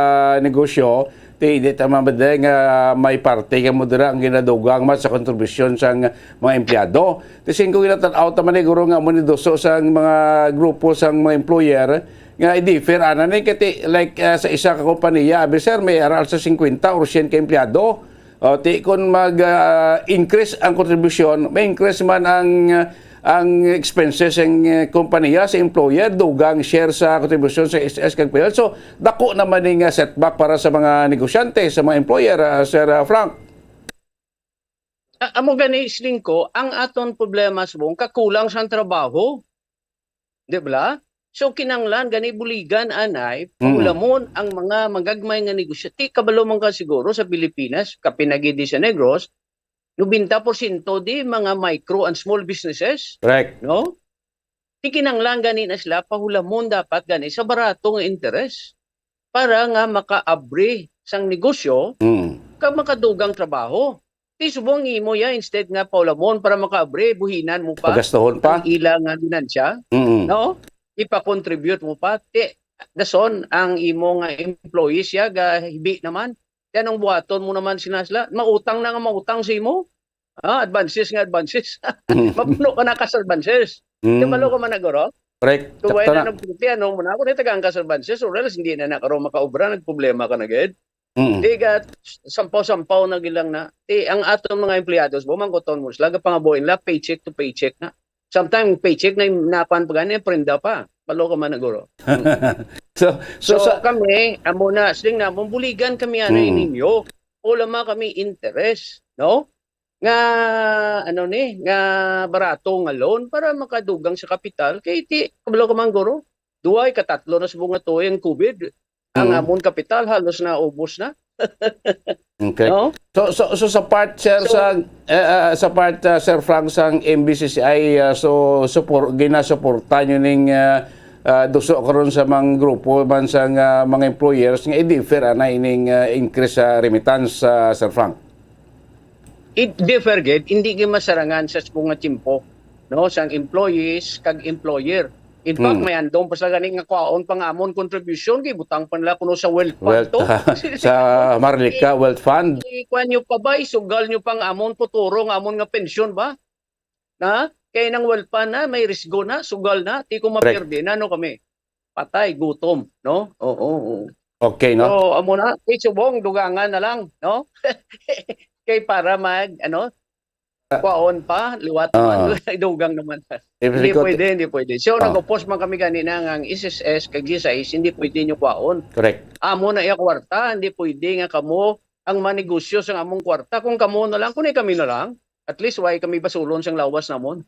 negosyo, ti, di tama ba di nga may parte ka mo dira ang ginadugang man sa kontribusyon sang mga empleyado? Ti, sing ko ginatan-aw ta man, eh, guro nga mo ni duso sang mga grupo sang mga employer nga i-differ, ana ni, kay ti, like, ah, sa isa ka kompanya, abi, sir, may aral sa singkwenta or syen ka empleyado. O, ti, kung mag, ah, increase ang kontribusyon, may increase man ang, ah, ang expenses ang, ah, kompanya sa employer, dugang share sa kontribusyon sa S S kag PhilHealth. So, dako naman ning, ah, setback para sa mga negosyante, sa mga employer, ah, Sir, ah, Frank. A-, amo gani, siling ko, ang aton problema subong kakulang sang trabaho. Di ba? So, kinanglan gani buligan anay, Mm. paulamon ang mga magagmay nga negosyo. Ti, kabalo man ka siguro sa Pilipinas, kapin na gid di sa Negros, nobenta porsyento di mga micro and small businesses. Correct. No? Ti, kinanglan gani na sila, pahulamon dapat gani sa barato nga interes para nga makaabri sang negosyo Mm. kag makadugang trabaho. Subong imo ya, instead nga paulamon para makaabre, buhinan mo pa Pagastuhon pa. ang ila nga ginansya, Mm. no? Ipa-contribute mo pa. Ti, dason, ang imo nga employees ya, gahibi naman. Ti anong buhaton mo naman sina sila? Mautang na nga mautang sa imo. Ah, advances nga advances. Mm. Mapuno ka na kas advances. Mm. Kabalo ka man na, guro? Correct. So, why Sakto na na. nagpulti? Ano mo na? Ako na tagaan kas advances, or else hindi na na karon makaobra, nagproblema ka na gid. Mm. Di ka, sampaw-sampaw na gilang na. Ti, ang aton mga empleyados, bumangkuton mo sila, gapangabuhi nila, paycheck to paycheck na. Sometimes, paycheck na yung nakuan pa gani, prenda pa. Balo ka man na, guro. So, so, So, sa kami, amo na, siling namon, buligan kami, ano, Mm. ninyo. Wala man kami interest, no? Nga, ano ni, nga barato nga loan para makadugang sa kapital. Kay ti, kabalo ka man, guro, duwa, ikatatlo na subong nga tuig ang COVID. Ang Mm. amon kapital, halos na ubos na. Okay. No? So, so, so sa part, sir, So sa, eh, ah, sa part, ah, Sir Frank, sang M B C C I, ah, so, supor-, ginasuporta nyo ning, ah, ah, duso karon sa mga grupo man sang, ah, mga employers nga i-defer ana ining, ah, increase sa remittance, ah, Sir Frank? It differ gid, hindi gid masarangan sa subong nga tiyempo, no, sang employees kag employer. In fact, Hmm. may andong pa sila gani nga kwaon pa nga amon contribution, gibutang pa nila kuno sa wealth fund Wealth, to. sa Marlica Wealth Fund. Ikuan nyo pa ba, isugal nyo pa nga amon futuro nga amon nga pensyon ba? Na? Kay nang wealth fund na, may risgo na, sugal na, ti kung Correct. mapierde na, no, kami. Patay, gutom, no? Oo, oo. Okay, no? So, amo na, ti subong, dugangan na lang, no? Kay para mag, ano, Ah. kwaon pa, liwat Ah. naman, dugang naman. If Hindi we could pwede, hindi pwede. So, Ah. nag-oppose man kami ganina nga ang S S S kag G S I S, hindi pwede nyo kwaon. Correct. Amo na iya kwarta, hindi pwede nga kamo ang manegosyo sa among kwarta. Kung kamo na lang, kung kami na lang, at least, why kami basulon sang lawas namon?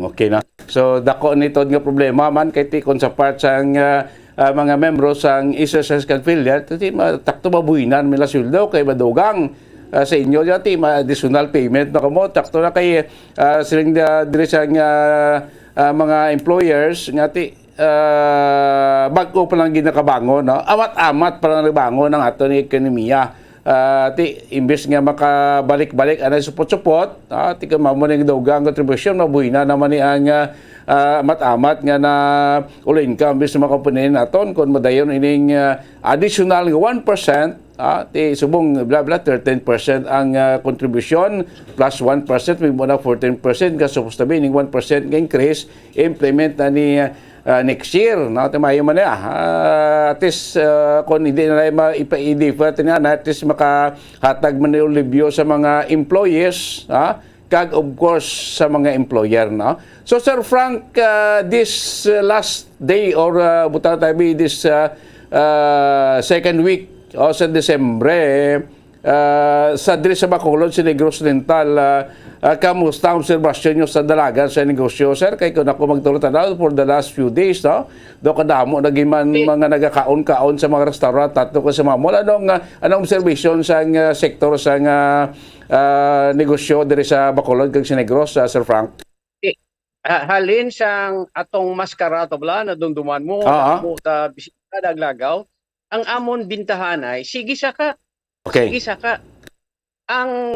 Okay na. So, dako ni tod nga problema man kay ti kon sa part sang, ah, ah, mga membro sang S S S kag PhilHealth, ti ma-, takto mabuhinan nila sweldo kay madugang, ah, sa inyo, ya, ti ma-, additional payment na kamo, takto na kay, ah, siling, ah, diri sang, ah, ah, mga employers nga ti, ah, bag-o pa lang ginakabangon, no? Amat-amat pa lang nabangon ang aton ekonomiya. Ah, ti, imbes nga makabalik-balik anay supot-supot, ah, ti kung mamo ning dugang kontribusyon, mabuhi na naman ni ang, ah, ah, amat-amat nga na ulo income bis sa mga kompanya naton, kung madayon ining, ah, additional nga one percent, ah, ti subong bla bla, thirteen percent ang, ah, kontribusyon, plus one percent, may muna fourteen percent, nga supposed to be ining one percent nga increase, implement na ni, ah, next year, no? Ti maayo man niya. Ah, at least, ah, kung hindi na lang ma-, ipa-, i-defer, ti na, at least makahatag man ni alibyo sa mga employees, ha? Kag, of course, sa mga employer, no? So, Sir Frank, ah, this, ah, last day or, ah, butang tayo bi, this, ah, ah, second week o sa Disyembre, ah, sa diri sa Bacolod, sa Negros Oriental, ah, ah, kamusta ang obserbasyon nyo sa dalagan sa negosyo, sir? Kay kung ako magturo tanaw for the last few days, no? Do kadamo na giman Ti- mga nagakaon-kaon sa mga restaurant, tato ko sa mga mall. Anong, ah, anong observation sa nga sektor sa nga, ah, negosyo diri sa Bacolod kag sa Negros, ah, Sir Frank? Ti-, ha-, halin sang atong maskara to bala, nadumduman mo, Ah, ah. mo ta bisita, naglagaw. Ang amon bintahanay, sige sa ka. Okay. Sige sa ka. Ang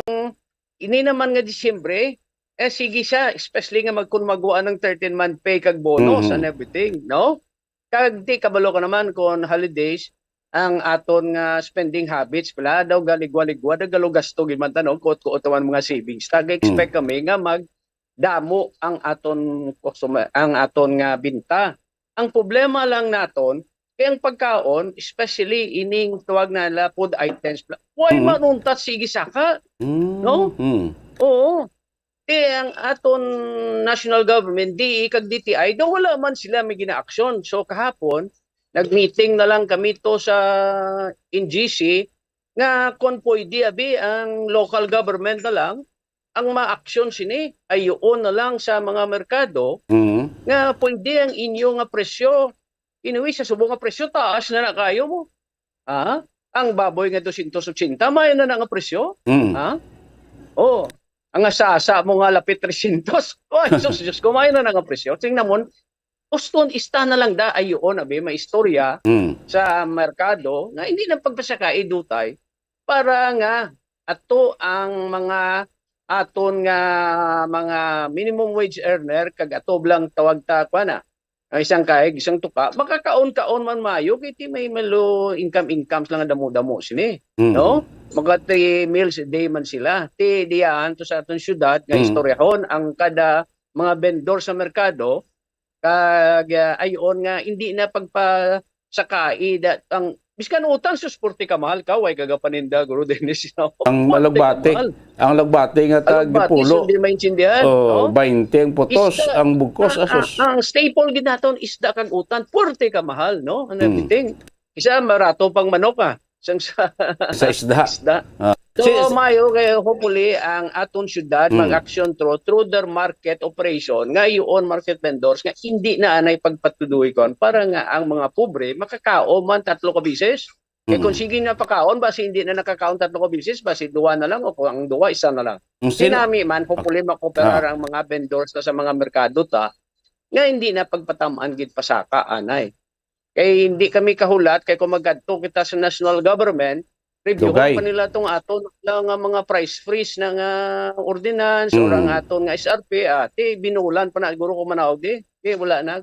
ini naman nga Disyembre, eh, sige siya, especially nga magkun magwa ng thirteen-month pay kag bonus Mhm. and everything, no? Kag di kabalo ka naman kung holidays, ang aton nga spending habits pala daw galigwa-ligwa, daw galugasto gid man ta, no? Kuot-kuot ang mga savings. Tag-expect Mm. kami nga magdamo ang aton customer, ang aton nga binta. Ang problema lang naton, kay ang pagkaon, especially ining tawag na nila food items, why Mm. manuntat sige saka? Mm. No? Mm. Oo. Ti ang aton national government, D E kag D T I, daw wala man sila may ginaaksyon. So, kahapon, nag-meeting na lang kami to sa N G C nga kon pwede, abi, ang local government na lang ang ma-action sini. Ayuon na lang sa mga merkado Mm. nga pwede ang inyo nga presyo. Anyway, sa subong nga presyo, taas na na kayo mo. Ha? Ang baboy nga dosyentos otsenta, may na na nga presyo? Mm. Ha? Oh, ang asasa mo nga lapit tresyentos. Oy, sus, Diyos ko, may na na nga presyo. Tingnan mo, uston, ista na lang da, ayuon, abi, may istorya Mm. sa merkado nga hindi lang pagpasakai dutay para nga ato ang mga aton nga mga minimum wage earner, kag ato lang tawag ta, kuwan na, ang isang kaig, isang tuka, makakaon-kaon man maayo, kay ti may malo income, incomes lang nga damo-damo sini, Mm. no? Mga three meals a day man sila. Ti diyan to sa aton syudad nga Mm. istoryahon ang kada mga vendor sa merkado, kag, ah, ayon nga hindi na pagpasakai da, ang biskan utang, sus, porte ka mahal ka, way ka gapaninda, Guro Dennis, no? Ang Porte ka alugbati, mahal. ang alugbati nga tag Alugbati, pulo. Hindi maintindihan, Oh, no? Bainte ang putos, Isda, ang bugkos, ang, asos. ang, ang staple gid naton, isda kag utan, porte ka mahal, no? And Hmm. everything. Isa, marato pang manok, ah. Sang sa Sa isda. isda. Ah. So, Si- maayo kay hopefully ang aton syudad Hmm. mag-action through, through their market operation, nga iyon market vendors, nga hindi na anay pagpatuduhi kon para nga ang mga pobre makakaon man tatlo ka bisis. Kay kung Mm. sige na pakaon, basi hindi na nakakaon tatlo ka bisis, basi duwa na lang, o kung ang duwa, isa na lang. Ang sino- Sinami man, hopefully, makooperar Ah. ang mga vendors sa, sa mga merkado ta, nga hindi na pagpatamaan gid pasaka, anay. Kay hindi kami kahulat, kay kung magadto kita sa national government, review Dugay. pa nila tong aton lang nga mga price freeze na nga ordinance, or ang Mm. aton nga S R P, ah, ti binulan pa na, siguro kung manawag, di, di, wala na.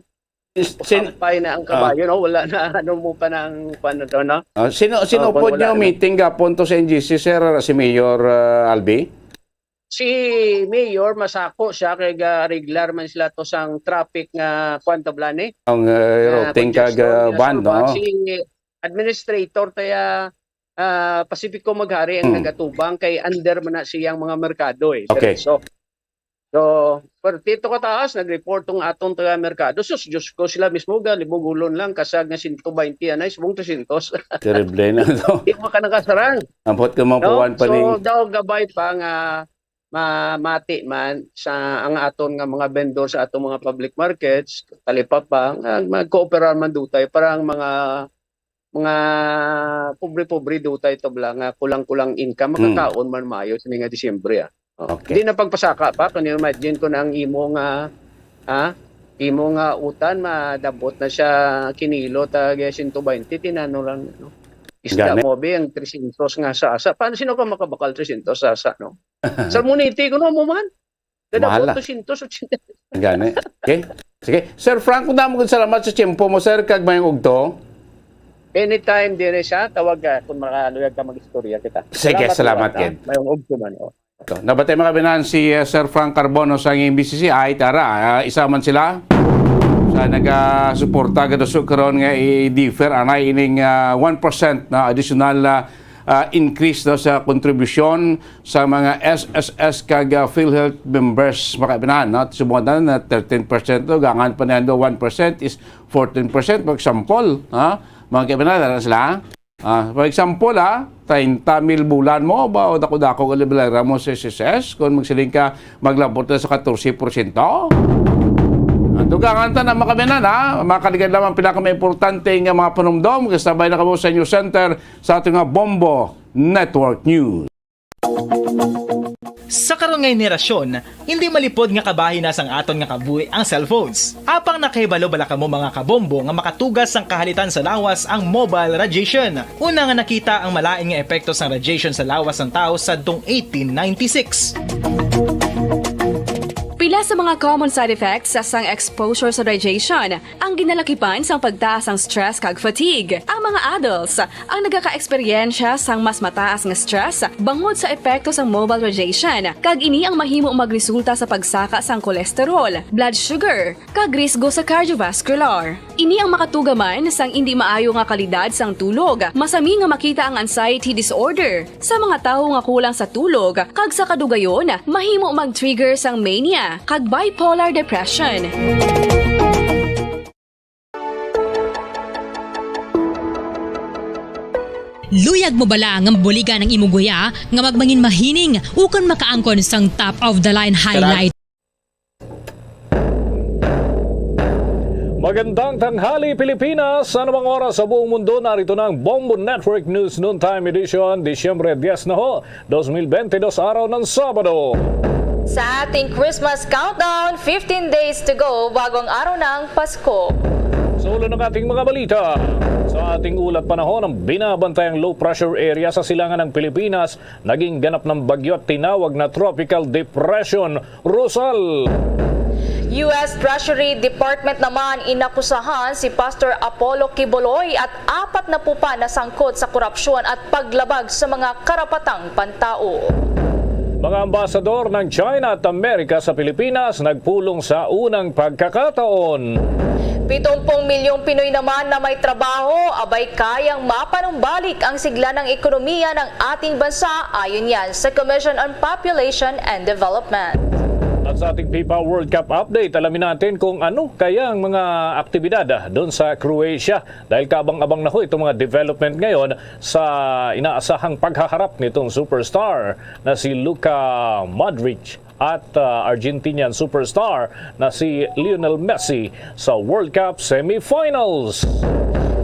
Is-, sin-, Sampay na ang ah. kabayo, no? Wala na, ano mo pa na ang, paano to, no? Ah, sino, sino Oh, po wala nyo na. meeting gapon to sa N G C, sir? Si Mayor, ah, Albi? Si Mayor, masako siya kay ga-regular man sila to sang traffic nga, kwan to, Blani? Ang, ah, Nga routing kag, congestion, ah, nga van, no? Si administrator taya, ah, Pacifico Maghari ang Hmm. nagatubang kay under man na siyang mga merkado, eh, Okay. diretso. So, pertito ka taas, nag-report tong atong taga merkado. Sus, Diyos ko, sila mismo ga, libog ulon lang, kasag nga sento baynte, anay, subong tresyentos. Terrible na to. Di mo ka nakasarang. Ambot ka mga No? puwan pa So, ni daw gabay pa nga mamati man sa ang aton nga mga vendor sa atong mga public markets, talipapa, nga magkooperar man dutay para ang mga, mga pobre-pobre dutay to bala nga kulang-kulang income, Hmm. makakaon man maayo sini nga Disyembre, ah. Oh, Okay. Di na pagpasaka pa, can you imagine kung ang imo nga, ah, imo nga utan, madabot na siya kinilo, tag sento baynte, tinano lang, no? Isda Gani. mo, be, ang tresyentos nga sasa. Paano, sino ka makabakal tresyentos sasa, no? Sa Muniti, kuno mo man? Kada Mahala. Dosyentos otsenta. Gani. Okay. Sige. Sir Frank, damo gid salamat sa tiyempo mo, sir, kag mayong ugto. Anytime, dire siya, tawag ka kung makaluyag ka mag-istorya kita. Sige, salamat, salamat, salamat, ha? Kid. Mayong ugto man, oh. Ito. Nabatay, mga kabinahan, si, uh, Sir Frank Carbono sa N B C C I, tara, uh, isa man sila sa nagasuporta gid sa karon nga i-defer anay ining, uh, one percent na additional, uh, ah, increase daw sa kontribusyon sa mga S S S kag, ah, PhilHealth members, mga kabinahan, no? Subong na, na thirteen percent to, gangan pa niya, one percent is fourteen percent, for example, ha? Mga kabinahan, ano sila? Ah, for example, ha, treinta mil bulan mo, ba, o dako-dako ka librera mo sa S S S, kung magsiling ka, maglabot na sa katorse porsyento. Ah, dugangan ta na, mga kabinahan, ha? Makaligad lamang pinakamaimportante nga mga panumdom, kasabay na kamo sa News Center, sa aton nga Bombo Network News. Sa karon nga henerasyon, hindi malipod nga kabahin na sang aton nga kabuhi ang cellphones. Apang nakahibalo bala kamo, mga kabombo, nga makatugas sang kahalitan sa lawas ang mobile radiation? Una nga nakita ang malain nga epekto sang radiation sa lawas sang tawo sadtong eighteen ninety-six. Pila sa mga common side effects sang exposure sa radiation ang ginalakipan sang pagtaas sang stress kag fatigue. Ang mga adults ang nagakaeksperyensya sang mas mataas nga stress bangod sa epekto sang mobile radiation, kag ini ang mahimo magresulta sa pagsaka sang cholesterol, blood sugar, kag risgo sa cardiovascular. Ini ang makatuga man sang indi maayo nga kalidad sang tulog. Masami nga makita ang anxiety disorder sa mga tawo nga kulang sa tulog, kag sa kadugayon, mahimo mag-trigger sang mania kag bipolar depression. Luyag mo bala nga mabuligan ang imong guya nga magmangin mahining ukon makaangkon sang top of the line highlight? Magandang tanghali, Pilipinas! Sa anumang oras sa buong mundo, narito na ang Bombo Network News Noontime Edition, Disyembre diyes na ho, dos mil bente dos, araw ng Sabado. Sa ating Christmas countdown, fifteen days to go bago ang araw ng Pasko. Sa ulo ng ating mga balita, sa ating ulat panahon, ang binabantayang low pressure area sa silangan ng Pilipinas naging ganap ng bagyo at tinawag na tropical depression, Rosal. U S Treasury Department naman inakusahan si Pastor Apollo Quiboloy at apat na pupa na sangkot sa korupsyon at paglabag sa mga karapatang pantao. Mga ambasador ng China at Amerika sa Pilipinas nagpulong sa unang pagkakataon. Pitumpung milyong Pinoy naman na may trabaho, abay kayang mapanumbalik ang sigla ng ekonomiya ng ating bansa, ayon yan sa Commission on Population and Development. At sa ating FIFA World Cup update, alamin natin kung ano kaya ang mga aktibidad doon sa Croatia. Dahil kaabang-abang na ho itong mga development ngayon sa inaasahang paghaharap nitong superstar na si Luka Modric at uh, Argentinian superstar na si Lionel Messi sa World Cup semifinals.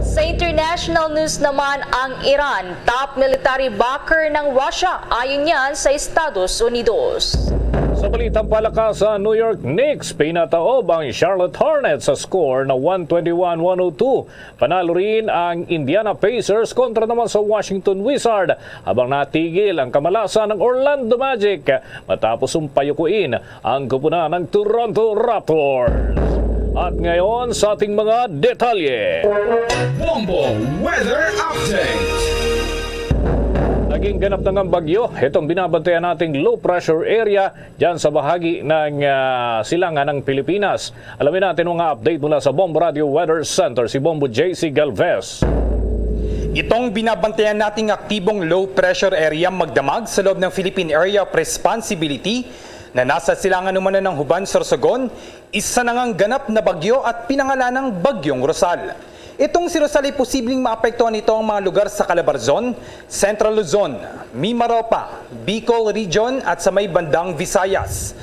Sa international news naman, ang Iran, top military backer ng Russia, ayon yan sa Estados Unidos. Sa balitang palakasan, New York Knicks pinataob ang Charlotte Hornets sa score na one twenty-one one oh two. Panalo rin ang Indiana Pacers kontra naman sa Washington Wizard, habang natigil ang kamalasan ng Orlando Magic matapos sumpayukuin ang kupunan ng Toronto Raptors. At ngayon sa ating mga detalye. Bombo Weather Update. Naging ganap na nga bagyo itong binabantayan nating low pressure area dyan sa bahagi ng ah, silangan ng Pilipinas. Alamin natin ang mga update mula sa Bombo Radio Weather Center, si Bombo J C Galvez. Itong binabantayan nating aktibong low pressure area magdamag sa loob ng Philippine Area of Responsibility na nasa silangan umano ng Juban, Sorsogon, isa na ngang ganap na bagyo at pinangalanang Bagyong Rosal. Itong si Rosal ay posibleng maapektuhan nito ang mga lugar sa Calabarzon, Central Luzon, Mimaropa, Bicol Region at sa may bandang Visayas.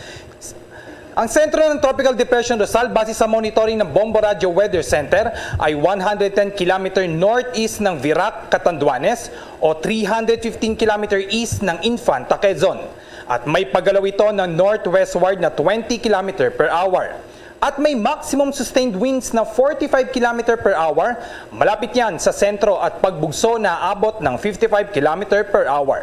Ang sentro ng Tropical Depression Rosal, base sa monitoring ng Bombo Radyo Weather Center, ay one hundred ten kilometer northeast ng Virac, Catanduanes o three hundred fifteen kilometer east ng Infanta, Quezon. At may paggalaw ito ng northwestward na twenty kilometer per hour. At may maximum sustained winds na forty-five kilometer per hour, malapit yan sa sentro, at pagbugso na abot ng fifty-five kilometer per hour.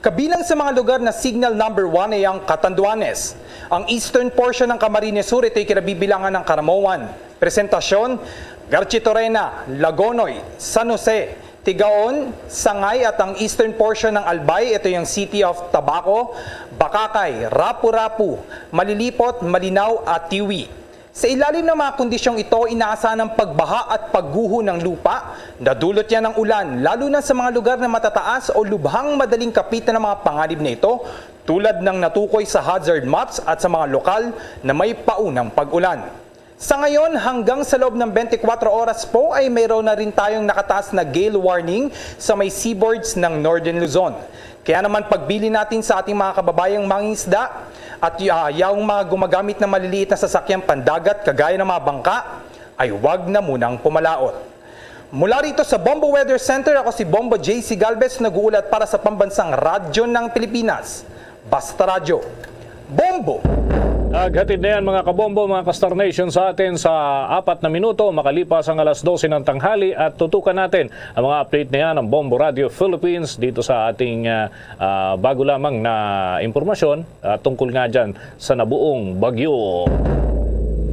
Kabilang sa mga lugar na signal number one ay ang Catanduanes. Ang eastern portion ng Camarines Sur, ito'y kinabibilangan ng Caramoan, Presentacion, Garchitorena, Lagonoy, San Jose, Tigaon, Sangay at ang eastern portion ng Albay, ito'y ang City of Tabaco, Bacacay, Rapu-Rapu, Malilipot, Malinao at Tiwi. Sa ilalim ng mga kondisyong ito, inaasahan ang pagbaha at pagguho ng lupa. Nadulot yan ng ulan, lalo na sa mga lugar na matataas o lubhang madaling kapitan ng mga panganib na ito, tulad ng natukoy sa hazard maps at sa mga lokal na may paunang pag-ulan. Sa ngayon, hanggang sa loob ng twenty-four oras po ay mayroon na rin tayong nakataas na gale warning sa may seaboards ng Northern Luzon. Kaya naman, pagbilin natin sa ating mga kababayang mangingisda at uh, yaong mga gumagamit ng maliliit na sasakyang pandagat kagaya ng mga bangka, ay wag na munang pumalaot. Mula rito sa Bombo Weather Center, ako si Bombo J C Galvez, nag-uulat para sa Pambansang Radyo ng Pilipinas, Basta Radyo. Bombo! Naghatid na yan, mga kabombo, mga ka-Star Nation, sa atin sa apat na minuto makalipas ang alas dose ng tanghali, at tutukan natin ang mga update na yan ng Bombo Radio Philippines dito sa ating ah, ah, bago lamang na impormasyon ah, tungkol nga dyan sa nabuong bagyo.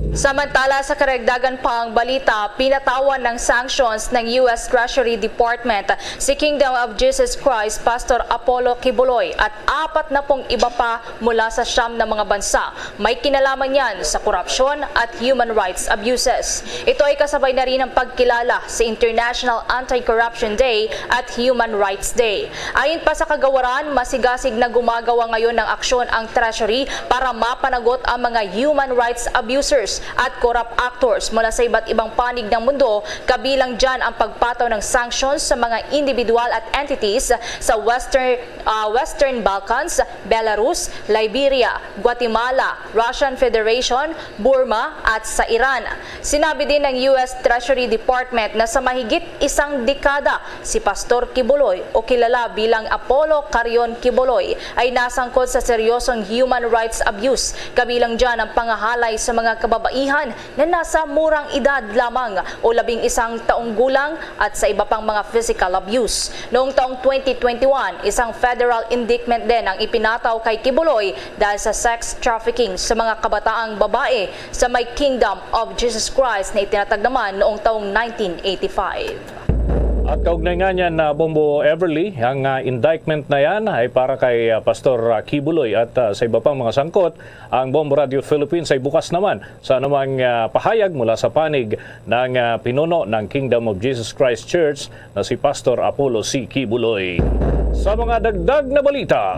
Samantala, sa karagdagan pang balita, pinatawan ng sanctions ng U S Treasury Department si Kingdom of Jesus Christ Pastor Apollo Quiboloy at apat na pung iba pa mula sa siyam na mga bansa. May kinalaman yan sa korupsyon at human rights abuses. Ito ay kasabay na rin ng pagkilala sa International Anti-Corruption Day at Human Rights Day. Ayon pa sa kagawaran, masigasig na gumagawa ngayon ng aksyon ang Treasury para mapanagot ang mga human rights abusers at corrupt actors mula sa iba't ibang panig ng mundo, kabilang dyan ang pagpataw ng sanctions sa mga individual at entities sa Western, ah, Western Balkans, Belarus, Liberia, Guatemala, Russian Federation, Burma at sa Iran. Sinabi din ng U S Treasury Department na sa mahigit isang dekada, si Pastor Quiboloy o kilala bilang Apollo Carrion Quiboloy ay nasangkot sa seryosong human rights abuse, kabilang dyan ang pangahalay sa mga kababayan kababaihan na nasa murang edad lamang o labing isang taong gulang at sa iba pang mga physical abuse. Noong taong twenty twenty-one, isang federal indictment din ang ipinataw kay Kibuloy dahil sa sex trafficking sa mga kabataang babae sa may Kingdom of Jesus Christ na itinatag naman noong taong nineteen eighty-five. At kaugnay nga niyan, ah, Bombo Everly, ang, ah, indictment na yan ay para kay, ah, Pastor, ah, Kibuloy at, ah, sa iba pang mga sangkot. Ang Bombo Radio Philippines ay bukas naman sa anumang, ah, pahayag mula sa panig ng, ah, pinuno ng Kingdom of Jesus Christ Church na si Pastor Apollo C. Kibuloy. Sa mga dagdag na balita,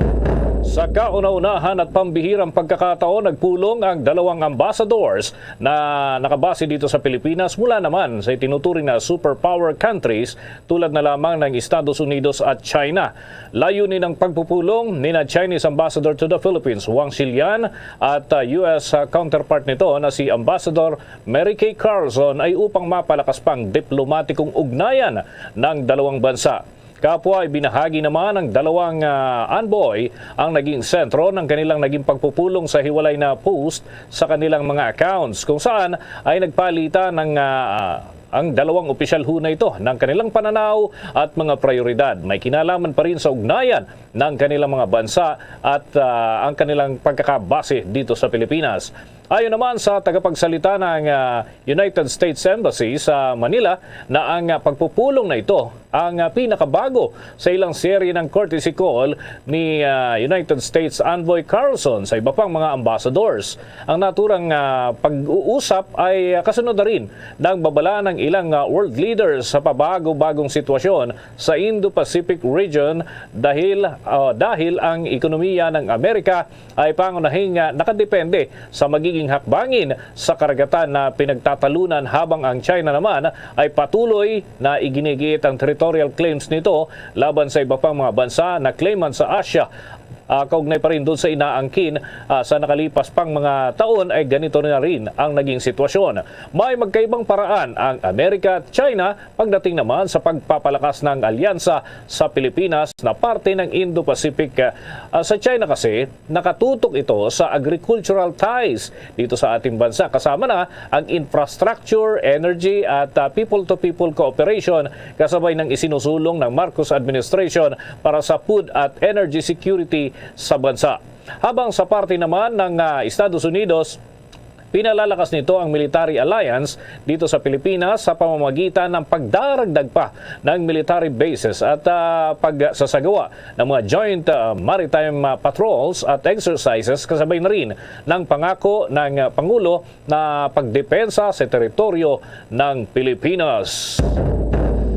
sa kauna-unahan at pambihirang pagkakataon, nagpulong ang dalawang ambassadors na nakabase dito sa Pilipinas mula naman sa itinuturing na superpower countries tulad na lamang ng Estados Unidos at China. Layunin ng pagpupulong nina Chinese Ambassador to the Philippines, Wang Xilian, at, ah, U S counterpart nito na si Ambassador Mary Kay Carlson ay upang mapalakas pang diplomatikong ugnayan ng dalawang bansa. Kapwa, ibinahagi naman ng dalawang, ah, envoy ang naging sentro ng kanilang naging pagpupulong sa hiwalay na post sa kanilang mga accounts, kung saan ay nagpalitan ng, ah, ang dalawang opisyal ho na ito ng kanilang pananaw at mga prioridad. May kinalaman pa rin sa ugnayan ng kanilang mga bansa at, ah, ang kanilang pagkakabase dito sa Pilipinas. Ayon naman sa tagapagsalita ng, ah, United States Embassy sa Manila, na ang, ah, pagpupulong na ito ang, ah, pinakabago sa ilang serye ng courtesy call ni, ah, United States Envoy Carlson sa iba pang mga ambassadors. Ang naturang, ah, pag-uusap ay, ah, kasunod na rin ng babala ng ilang, ah, world leaders sa pabago-bagong sitwasyon sa Indo-Pacific region dahil, ah, dahil ang ekonomiya ng Amerika ay pangunahing, ah, nakadepende sa magiging hakbangin sa karagatan na pinagtatalunan, habang ang China naman ay patuloy na iginigiit ang territorial claims nito laban sa iba pang mga bansa na claimant sa Asia. Ah, kaugnay pa rin doon sa inaangkin, ah, sa nakalipas pang mga taon, ay ganito na rin ang naging sitwasyon. May magkaibang paraan ang Amerika at China pagdating naman sa pagpapalakas ng alyansa sa Pilipinas na parte ng Indo-Pacific. Ah, sa China kasi, nakatutok ito sa agricultural ties dito sa ating bansa, kasama na ang infrastructure, energy, at, ah, people-to-people cooperation, kasabay ng isinusulong ng Marcos administration para sa food at energy security sa bansa. Habang sa parte naman ng, ah, Estados Unidos, pinalalakas nito ang military alliance dito sa Pilipinas sa pamamagitan ng pagdaragdag pa ng military bases at, ah, pagsasagawa ng mga joint, ah, maritime, ah, patrols at exercises, kasabay na rin ng pangako ng, ah, Pangulo na pagdepensa sa teritoryo ng Pilipinas.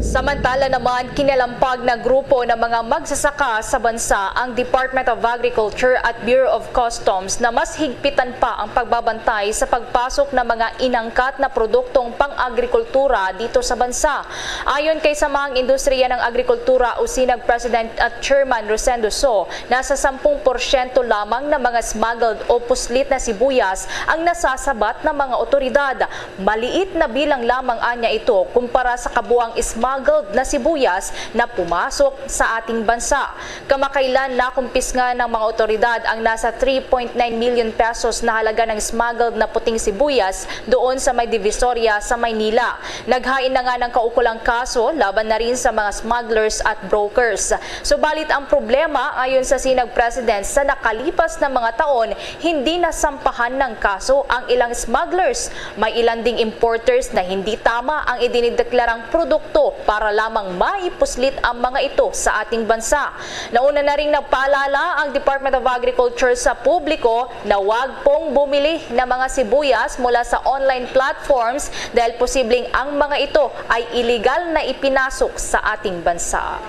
Samantala naman, kinalampag na grupo ng mga magsasaka sa bansa ang Department of Agriculture at Bureau of Customs na mas higpitan pa ang pagbabantay sa pagpasok ng mga inangkat na produktong pang-agrikultura dito sa bansa. Ayon kay Samahang Industriya ng Agrikultura o sinag President at Chairman Rosendo So, nasa sampung porsyento lamang ng mga smuggled o puslit na sibuyas ang nasasabat ng mga otoridad. Maliit na bilang lamang anya ito kumpara sa kabuang smuggled na sibuyas na pumasok sa ating bansa. Kamakailan, nakumpisga ng mga otoridad ang nasa three point nine million pesos na halaga ng smuggled na puting sibuyas doon sa may Divisoria sa Maynila. Naghain na nga ng kaukulang kaso laban na rin sa mga smugglers at brokers. Subalit, ang problema, ayon sa sinag President, sa nakalipas na mga taon, hindi nasampahan ng kaso ang ilang smugglers. May ilan ding importers na hindi tama ang idinideklarang produkto para lamang maipuslit ang mga ito sa ating bansa. Nauna na ring nagpaalala ang Department of Agriculture sa publiko na wag pong bumili ng mga sibuyas mula sa online platforms dahil posibleng ang mga ito ay iligal na ipinasok sa ating bansa.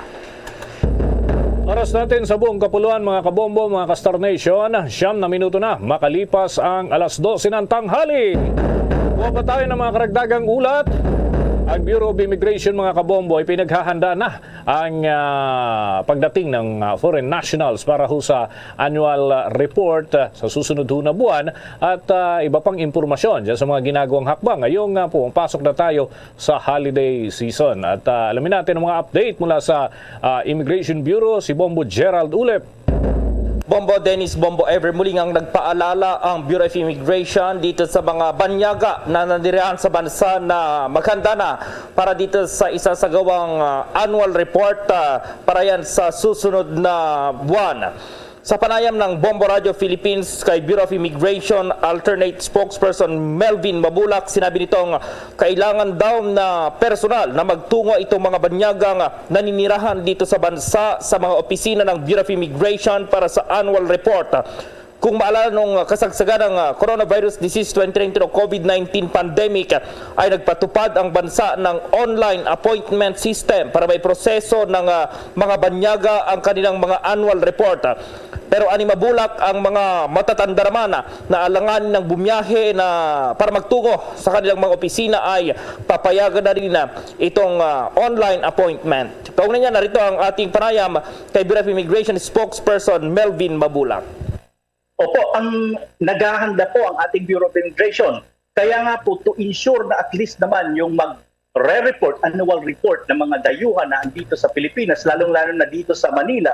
Oras natin sa buong kapuluan, mga kabombo, mga ka-Star Nation, siyam na minuto na makalipas ang alas dose ng tanghali. Kuha pa tayo ng mga karagdagang ulat. Ang Bureau of Immigration, mga kabombo, ay pinaghahanda na ang, ah, pagdating ng, ah, foreign nationals para ho sa annual, ah, report, ah, sa susunod ho na buwan at, ah, iba pang impormasyon dyan sa mga ginagawang hakbang ngayong, ah, pumapasok na tayo sa holiday season. At, ah, alamin natin ang mga update mula sa, ah, Immigration Bureau, si Bombo Gerald Ulep. Bombo Dennis, Bombo Ever, muli nga nagpaalala ang Bureau of Immigration dito sa mga banyaga na nanirahan sa bansa na maghanda na para dito sa isasagawang, ah, annual report, ah, para yan sa susunod na buwan. Sa panayam ng Bombo Radio Philippines kay Bureau of Immigration alternate spokesperson Melvin Mabulak, sinabi nitong kailangan daw na personal na magtungo itong mga banyagang naninirahan dito sa bansa sa mga opisina ng Bureau of Immigration para sa annual report. Kung maalala, nung kasagsagan ng, ah, coronavirus disease twenty nineteen o COVID nineteen pandemic, ah, ay nagpatupad ang bansa ng online appointment system para may proseso ng, ah, mga banyaga ang kanilang mga annual report. Pero ani Mabulak, ang mga matatanda naman, ah, na alangan ng bumiyahe na para magtungo sa kanilang mga opisina ay papayagan na rin na itong, ah, online appointment. Kaugnay niya, narito ang ating panayam kay Bureau of Immigration spokesperson Melvin Mabulak. Opo, ang naghahanda po ang ating Bureau of Immigration. Kaya nga po, to ensure na at least naman yung mag-re-report, annual report ng mga dayuhan na andito sa Pilipinas, lalong-lalo na dito sa Manila,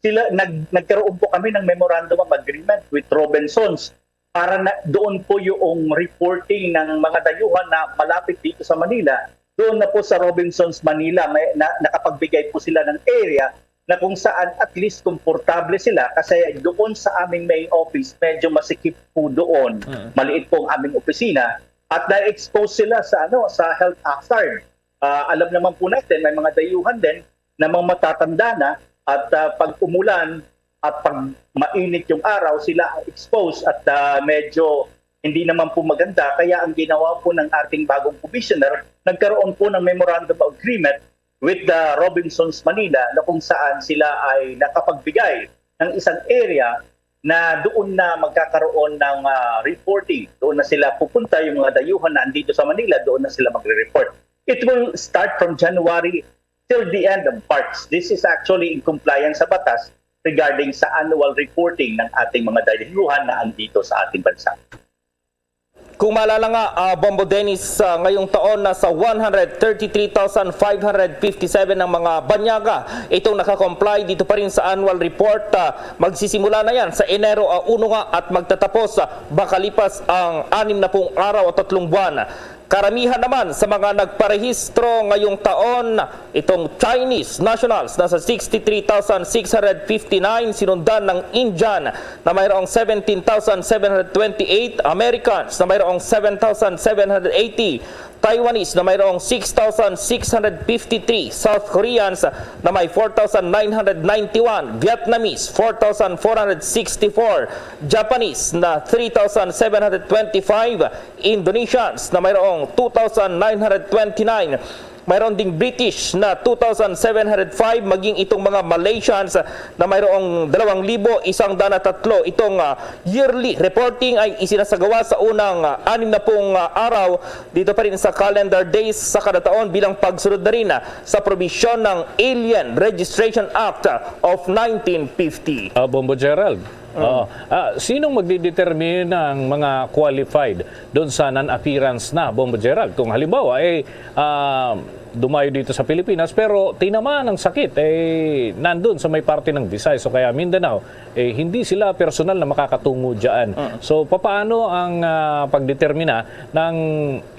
sila nag, nagkaroon po kami ng memorandum of agreement with Robinsons para na doon po yung reporting ng mga dayuhan na malapit dito sa Manila. Doon na po sa Robinsons Manila, may, na, nakapagbigay po sila ng area na kung saan at least komportable sila kasi doon sa aming main office, medyo masikip po doon. Mm. Maliit po ang aming opisina at na-expose sila sa, ano, sa health hazard. Ah, alam naman po natin, may mga dayuhan din na mga matatanda na at, ah, pag umulan at pag mainit yung araw, sila ang exposed at, ah, medyo hindi naman po maganda. Kaya ang ginawa po ng ating bagong commissioner, nagkaroon po ng memorandum of agreement with the Robinsons Manila na kung saan sila ay nakapagbigay ng isang area na doon na magkakaroon ng, ah, reporting. Doon na sila pupunta, yung mga dayuhan na andito sa Manila, doon na sila magre-report. It will start from January till the end of March. This is actually in compliance sa batas regarding sa annual reporting ng ating mga dayuhan na andito sa ating bansa. Kung maalala nga, ah, Bombo Dennis, ah, ngayong taon nasa one hundred thirty-three thousand five hundred fifty-seven ang mga banyaga itong nakakomply dito pa rin sa annual report. Ah, magsisimula na yan sa Enero, ah, uno nga at magtatapos, ah, makalipas ang anim na pung araw o tatlong buwan. Karamihan naman sa mga nagparehistro ngayong taon, itong Chinese nationals, nasa sixty-three thousand six hundred fifty-nine, sinundan ng Indian na mayroong seventeen thousand seven hundred twenty-eight, Americans na mayroong seven thousand seven hundred eighty, Taiwanese na mayroong six thousand six hundred fifty-three, South Koreans na may four thousand nine hundred ninety-one, Vietnamese four thousand four hundred sixty-four, Japanese na three thousand seven hundred twenty-five, Indonesians na mayroong two thousand nine hundred twenty-nine, mayroon ding British na two thousand seven hundred five, maging itong mga Malaysians na mayroong dalawang libo isang daan na tatlo. Itong, ah, yearly reporting ay isinasagawa sa unang, ah, anim na pung, ah, araw dito pa rin sa calendar days sa kada taon bilang pagsunod na rin, ah, sa probisyon ng Alien Registration Act of nineteen fifty. Ah, Bombo Gerald. Oo. Ah, sinong magdidetermine ng mga qualified doon sa non-appearance na, Bombo Gerald? Kung halimbawa, eh, ah, dumayo dito sa Pilipinas, pero tinamaan ng sakit, eh, nandun sa may parte ng Visayas o kaya Mindanao, eh, hindi sila personal na makakatungo dyan. Mm. So, papaano ang, ah, pagdetermina ng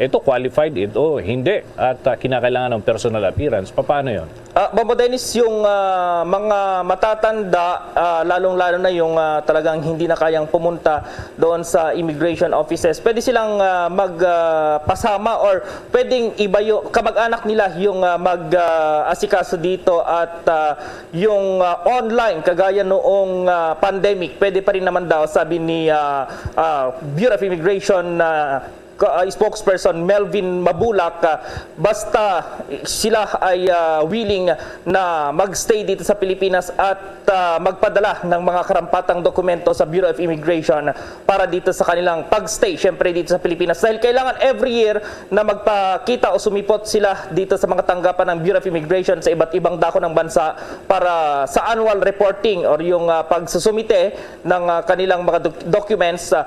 ito qualified, ito hindi, at, ah, kinakailangan ng personal appearance? Papaano yon? Ah, Bombo Dennis, yung, ah, mga matatanda, ah, lalong-lalo na yung, ah, talagang hindi na kayang pumunta doon sa immigration offices, pwede silang, ah, mag, ah, pasama or pwedeng iba yung kamag-anak nila yung, ah, mag, ah, asikaso dito at, ah, yung, ah, online kagaya noong, ah, pandemic, pwede pa rin naman daw, sabi ni, ah, ah, Bureau of Immigration, ah, ka-, ah, spokesperson Melvin Mabulak, ah, basta sila ay, ah, willing na mag-stay dito sa Pilipinas at, ah, magpadala ng mga karampatang dokumento sa Bureau of Immigration para dito sa kanilang pag-stay, syempre, dito sa Pilipinas. Dahil kailangan every year na magpakita o sumipot sila dito sa mga tanggapan ng Bureau of Immigration sa iba't ibang dako ng bansa para sa annual reporting or yung, ah, pagsusumite ng, ah, kanilang mga doc-, documents, ah,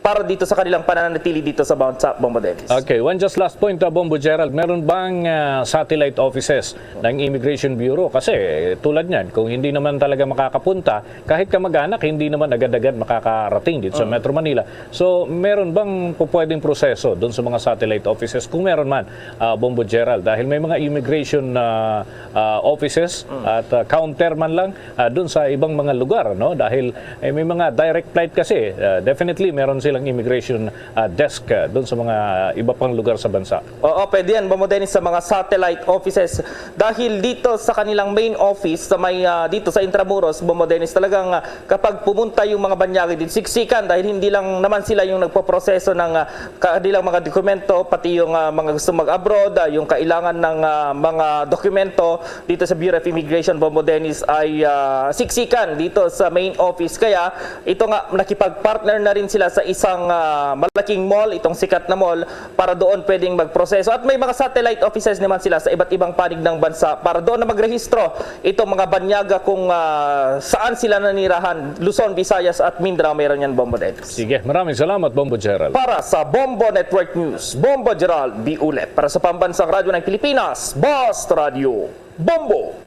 para dito sa kanilang pananatili dito sa bansa, Bombo Dennis. Okay, one just last point, uh, Bombo Gerald. Meron bang uh, satellite offices ng Immigration Bureau? Kasi tulad niyan, kung hindi naman talaga makakapunta, kahit kamag-anak, hindi naman agad-agad makakarating dito sa Metro Manila. So, meron bang pupwedeng proseso doon sa mga satellite offices? Kung meron man, uh, Bombo Gerald, dahil may mga immigration uh, uh, offices at uh, counter man lang uh, doon sa ibang mga lugar, no? Dahil eh, may mga direct flight kasi, uh, definitely meron silang immigration uh, desk uh, doon sa mga iba pang lugar sa bansa. Oo, pwede yan, Bombo Dennis, sa mga satellite offices. Dahil dito sa kanilang main office sa may ah, dito sa Intramuros, Bombo Dennis, talagang ah, kapag pumunta yung mga banyagi din, siksikan dahil hindi lang naman sila yung nagpoproseso ng ah, kanilang mga dokumento, pati yung ah, mga gusto mag-abroad, ah, yung kailangan ng ah, mga dokumento dito sa Bureau of Immigration, Bombo Dennis, ay ah, siksikan dito sa main office. Kaya ito nga, nakipag-partner na rin sila sa isang ah, malaking mall, itong sikat na mall, para doon pwedeng magproseso. At may mga satellite offices naman sila sa iba't ibang panig ng bansa para doon na magrehistro itong mga banyaga kung ah, saan sila nanirahan, Luzon, Visayas at Mindanao. Meron yan, Bombo Dennis. Sige, maraming salamat, Bombo Gerald. Para sa Bombo Network News, Bombo Gerald B. Ulet. Para sa Pambansang Radyo ng Pilipinas, Boss Radio, Bombo.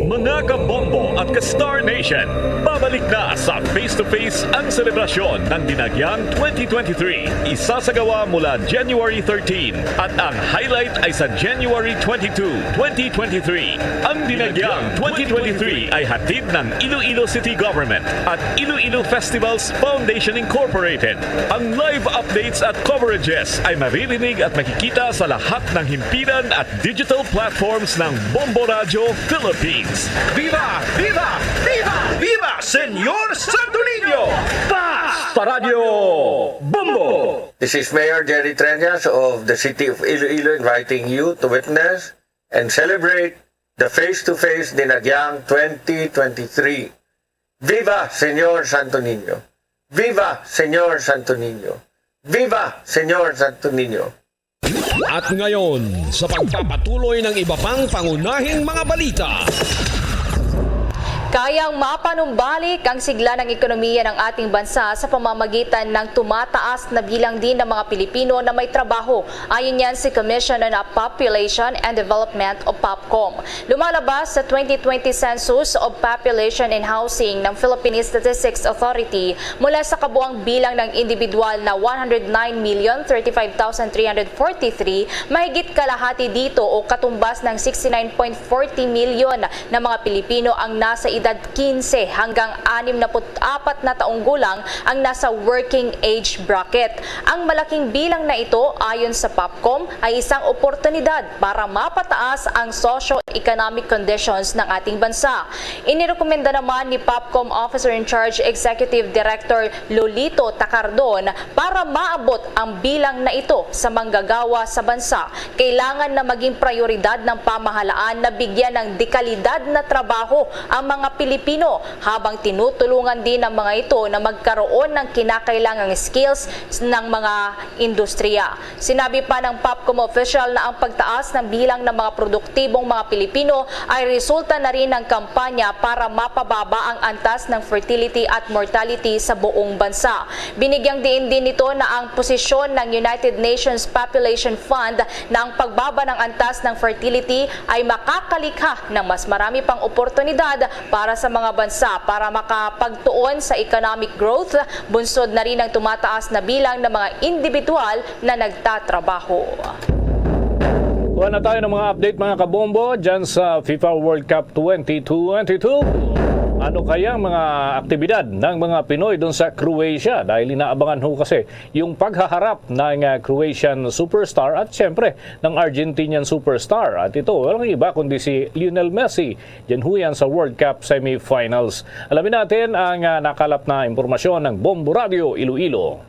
Mga kabombo at ka-Star Nation, babalik na sa Face to Face ang selebrasyon ng Dinagyang twenty twenty-three. Isasagawa mula January thirteen at ang highlight ay sa January twenty-two, twenty twenty-three. Ang Dinagyang twenty twenty-three ay hatid ng Iloilo City Government at Iloilo Festivals Foundation Incorporated. Ang live updates at coverages ay maririnig at makikita sa lahat ng himpilan at digital platforms ng Bombo Radyo Philippines. Viva! Viva! Viva! Viva Senyor Santo Niño! Basta Radyo Bombo! This is Mayor Jerry Treñas of the City of Iloilo inviting you to witness and celebrate the face-to-face Dinagyang twenty twenty-three. Viva Senyor Santo Niño! Viva Senyor Santo Niño! Viva Senyor Santo Niño! At ngayon, sa pagpapatuloy ng iba pang pangunahing mga balita. Kayang mapanumbalik ang sigla ng ekonomiya ng ating bansa sa pamamagitan ng tumataas na bilang din ng mga Pilipino na may trabaho. Ayon yan si Commission on Population and Development o POPCOM. Lumalabas sa twenty twenty Census of Population and Housing ng Philippine Statistics Authority, mula sa kabuang bilang ng individual na one hundred nine million thirty-five thousand three hundred forty-three, mahigit kalahati dito o katumbas ng sixty-nine point forty million na mga Pilipino ang nasa edad quince hanggang anim na put apat na taong gulang ang nasa working age bracket. Ang malaking bilang na ito, ayon sa POPCOM, ay isang oportunidad para mapataas ang socio-economic conditions ng ating bansa. Inirekomenda naman ni POPCOM Officer in Charge Executive Director Lolito Tacardon para maabot ang bilang na ito sa manggagawa sa bansa. Kailangan na maging prioridad ng pamahalaan na bigyan ng dekalidad na trabaho ang mga Pilipino, habang tinutulungan din ang mga ito na magkaroon ng kinakailangang skills ng mga industriya. Sinabi pa ng POPCOM official na ang pagtaas ng bilang ng mga produktibong mga Pilipino ay resulta na rin ng kampanya para mapababa ang antas ng fertility at mortality sa buong bansa. Binigyang diin din nito na ang posisyon ng United Nations Population Fund na ang pagbaba ng antas ng fertility ay makakalikha ng mas marami pang oportunidad para sa mga bansa para makapagtuon sa economic growth, bunsod na rin ang tumataas na bilang ng mga individual na nagtatrabaho. Kuha na tayo ng mga update, mga kabombo, dyan sa FIFA World Cup twenty twenty-two. Ano kaya ang mga aktibidad ng mga Pinoy doon sa Croatia? Dahil inaabangan ho kasi yung paghaharap ng ah, Croatian superstar at siyempre ng Argentinian superstar. At ito, walang iba kundi si Lionel Messi. Dyan ho yan sa World Cup semifinals. Alamin natin ang ah, nakalap na impormasyon ng Bombo Radio Iloilo.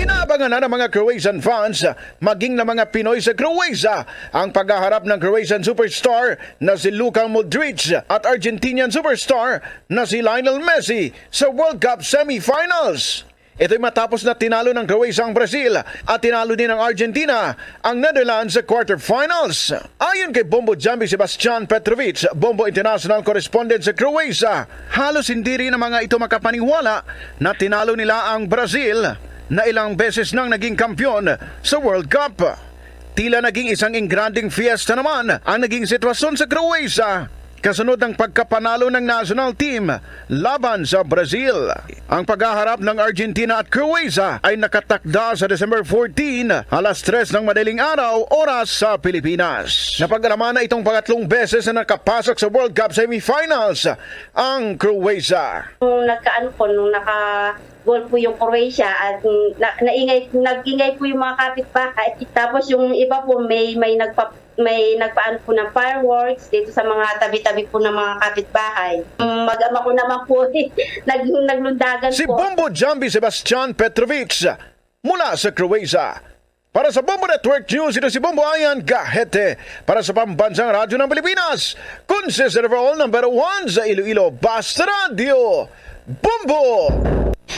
Inaabangan na ng mga Croatian fans, maging na mga Pinoy sa Croatia, ang paghaharap ng Croatian superstar na si Luka Modric at Argentinian superstar na si Lionel Messi sa World Cup semifinals. Ito'y matapos na tinalo ng Croatia ang Brazil at tinalo din ng Argentina ang Netherlands sa quarterfinals. Ayon kay Bombo Jambi Sebastian Petrovic, Bombo International Correspondent sa Croatia, halos hindi rin ang mga ito makapaniwala na tinalo nila ang Brazil. na ilang beses nang naging kampiyon sa World Cup. Tila naging isang engranding fiesta naman ang naging sitwasyon sa Croatia kasunod ng pagkapanalo ng national team laban sa Brazil. Ang paghaharap ng Argentina at Croatia ay nakatakda sa December fourteen, alas tres ng madaling araw, oras sa Pilipinas. Napag-alaman na itong pangatlong beses na nakapasok sa World Cup semifinals ang Croatia. Nung nagkaano po, nung naka goal po yung Croatia at mm, na, naingay, nag-ingay po yung mga kapitbahay. Tapos yung iba po may may nagpa may nagpaan po ng fireworks dito sa mga tabi-tabi po ng mga kapitbahay. Mag-ama ko naman po, nag, naglundagan Si po. Bombo Jambi Sebastian Petrovic mula sa Croatia. Para sa Bombo Network News, ito si Bombo Ayan Gahete. Para sa Pambansang Radyo ng Pilipinas, consistent overall number one sa Iloilo, Basta Radyo, Bombo!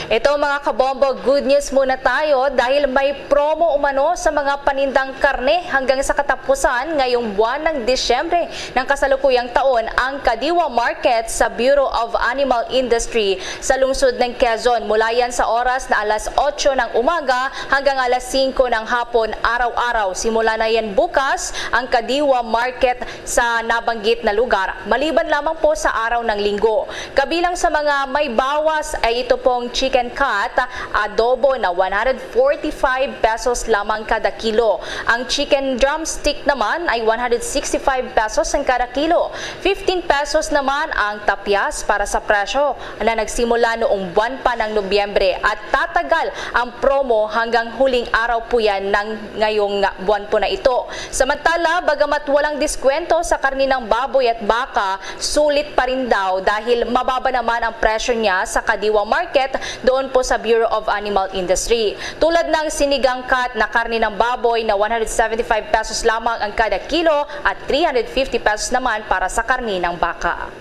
Ito mga kabombo, good news muna tayo dahil may promo umano sa mga panindang karne hanggang sa katapusan ngayong buwan ng Disyembre ng kasalukuyang taon ang Kadiwa Market sa Bureau of Animal Industry sa lungsod ng Quezon. Mula yan sa oras na alas otso ng umaga hanggang alas singko ng hapon araw-araw. Simula na yan bukas ang Kadiwa Market sa nabanggit na lugar, maliban lamang po sa araw ng Linggo. Kabilang sa mga may bawas ay ito pong chicken cut, adobo na one hundred forty-five pesos lamang kada kilo. Ang chicken drumstick naman ay one hundred sixty-five pesos ang kada kilo. Fifteen pesos naman ang tapyas para sa presyo na nagsimula noong buwan pa ng Nobyembre at tatagal ang promo hanggang huling araw po yan ng ngayong buwan po na ito. Samantala, bagamat walang diskwento sa karni ng baboy at baka, sulit pa rin daw dahil mababa naman ang presyo niya sa Kadiwa Market doon po sa Bureau of Animal Industry. Tulad ng sinigang cut na karni ng baboy na one hundred seventy-five pesos lamang ang kada kilo at three hundred fifty pesos naman para sa karni ng baka.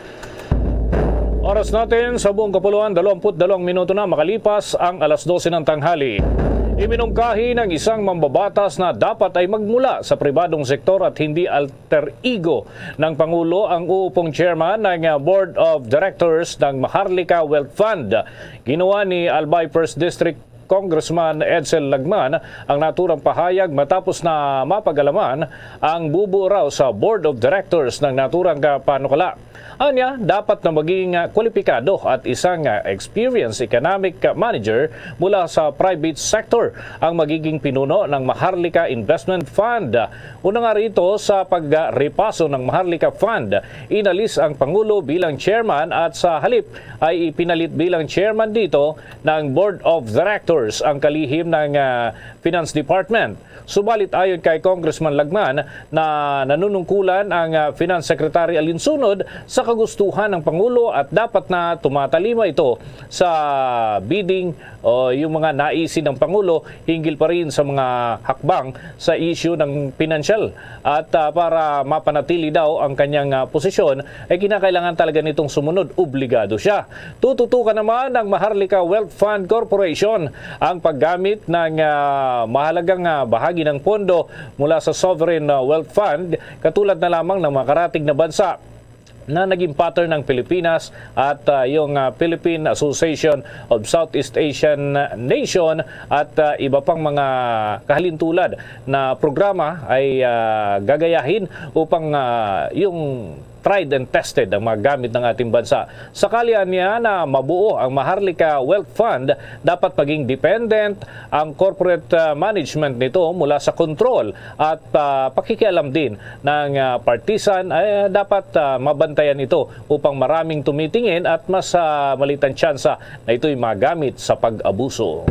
Oras natin sa buong kapuluan, dalawampu't dalawang minuto na makalipas ang alas dose ng tanghali. Iminungkahi ng isang mambabatas na dapat ay magmula sa pribadong sektor at hindi alter ego ng Pangulo ang uupong chairman ng Board of Directors ng Maharlika Wealth Fund. Ginawa ni Albay First District Congressman Edsel Lagman ang naturang pahayag matapos na mapag-alaman ang bubuo raw sa Board of Directors ng naturang panukala. Anya, dapat na maging ah, kwalipikado at isang ah, experienced economic manager mula sa private sector ang magiging pinuno ng Maharlika Investment Fund. Una nga rito, sa pagrepaso ng Maharlika Fund, inalis ang Pangulo bilang chairman at sa halip ay ipinalit bilang chairman dito ng Board of Directors ang kalihim ng ah, Finance Department. Subalit ayon kay Congressman Lagman na nanunungkulan ang ah, Finance Secretary alinsunod sa kagustuhan ng Pangulo at dapat na tumatalima ito sa bidding o yung mga naisin ng Pangulo hinggil pa rin sa mga hakbang sa isyu ng pinansyal at ah, para mapanatili daw ang kanyang ah, posisyon ay kinakailangan talaga nitong sumunod, obligado siya. Tututukan naman ng Maharlika Wealth Fund Corporation ang paggamit ng ah, mahalagang ah, bahagi ng pondo mula sa Sovereign ah, Wealth Fund, katulad na lamang ng makaratig na bansa na naging partner ng Pilipinas at ah, yung ah, Philippine Association of Southeast Asian Nation at ah, iba pang mga kahalintulad na programa ay ah, gagayahin upang ah, yung tried and tested ang mga gamit ng ating bansa. Sakali anya na mabuo ang Maharlika Wealth Fund, dapat maging dependent ang corporate ah, management nito mula sa control at ah, pakikialam din ng ah, partisan. Ay, ah, dapat ah, mabantayan ito upang maraming tumitingin at mas ah, maliit ang tsansa na ito'y magamit sa pag-abuso.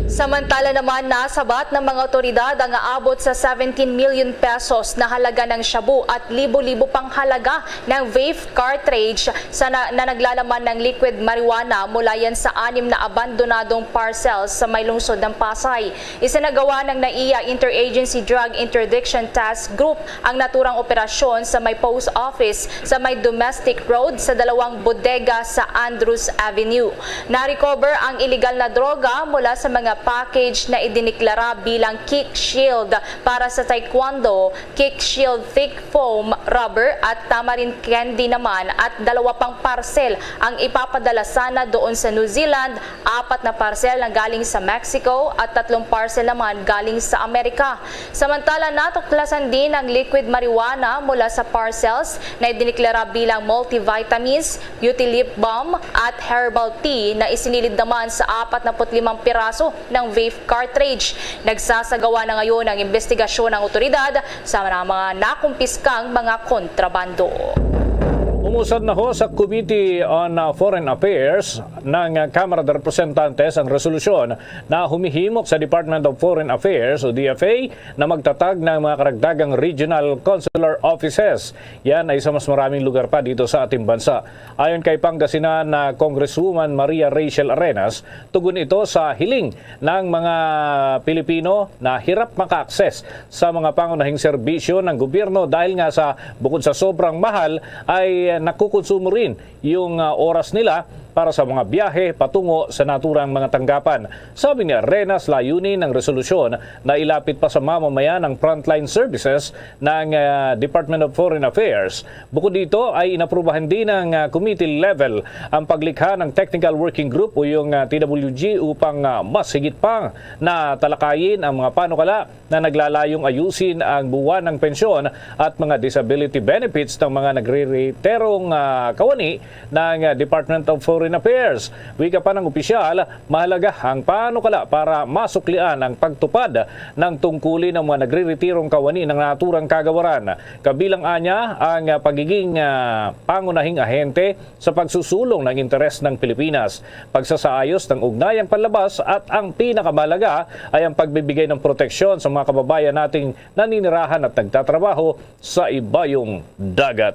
Samantala naman, nasabat ng mga otoridad ang aabot sa seventeen million pesos na halaga ng shabu at libo-libo pang halaga ng vape cartridge sa na, na naglalaman ng liquid marijuana mula yan sa anim na abandonadong parcels sa may lungsod ng Pasay. Isinagawa ng NAIA Interagency Drug Interdiction Task Group ang naturang operasyon sa may post office sa may Domestic Road sa dalawang bodega sa Andrews Avenue. Na-recover ang iligal na droga mula sa mga package na idiniklara bilang kick shield para sa taekwondo, kick shield thick foam rubber at tamarind candy naman at dalawa pang parcel ang ipapadala sana doon sa New Zealand, apat na parcel ang galing sa Mexico at tatlong parcel naman galing sa Amerika. Samantala, natuklasan din ang liquid marijuana mula sa parcels na idiniklara bilang multivitamins, beauty lip balm at herbal tea na isinilid naman sa apat na put limang piraso ng vape cartridge. Nagsasagawa na ngayon ang investigasyon ng otoridad sa mga nakumpiskang mga kontrabando. Umusad na ho sa Committee on uh, Foreign Affairs ng uh, Kamara de Representantes ang resolusyon na humihimok sa Department of Foreign Affairs o D F A na magtatag ng mga karagdagang regional consular offices. Yan ay sa mas maraming lugar pa dito sa ating bansa. Ayon kay Pangasinan na Congresswoman Maria Rachel Arenas, tugon ito sa hiling ng mga Pilipino na hirap maka-access sa mga pangunahing serbisyo ng gobyerno dahil nga sa bukod sa sobrang mahal ay nakukonsumo rin yung ah, oras nila para sa mga biyahe patungo sa naturang mga tanggapan. Sabi ni Arenas, layunin ng resolusyon na ilapit pa sa mamamayan ang frontline services ng ah, Department of Foreign Affairs. Bukod dito ay inaprubahan din ng ah, committee level ang paglikha ng technical working group o yung ah, T W G upang ah, mas higit pa na talakayin ang mga panukala na naglalayong ayusin ang buwan ng pensyon at mga disability benefits ng mga nagreretirong ah, kawani ng ah, Department of Foreign Affairs. Wika pa ng opisyal, mahalaga ang panukala para masuklian ang pagtupad ng tungkulin ng mga nagreretirong kawani ng naturang kagawaran. Kabilang anya ang ah, pagiging ah, pangunahing ahente sa pagsusulong ng interes ng Pilipinas, pagsasaayos ng ugnayang panlabas at ang pinakamahalaga ay ang pagbibigay ng proteksyon sa mga kababayan nating naninirahan at nagtatrabaho sa ibayong dagat.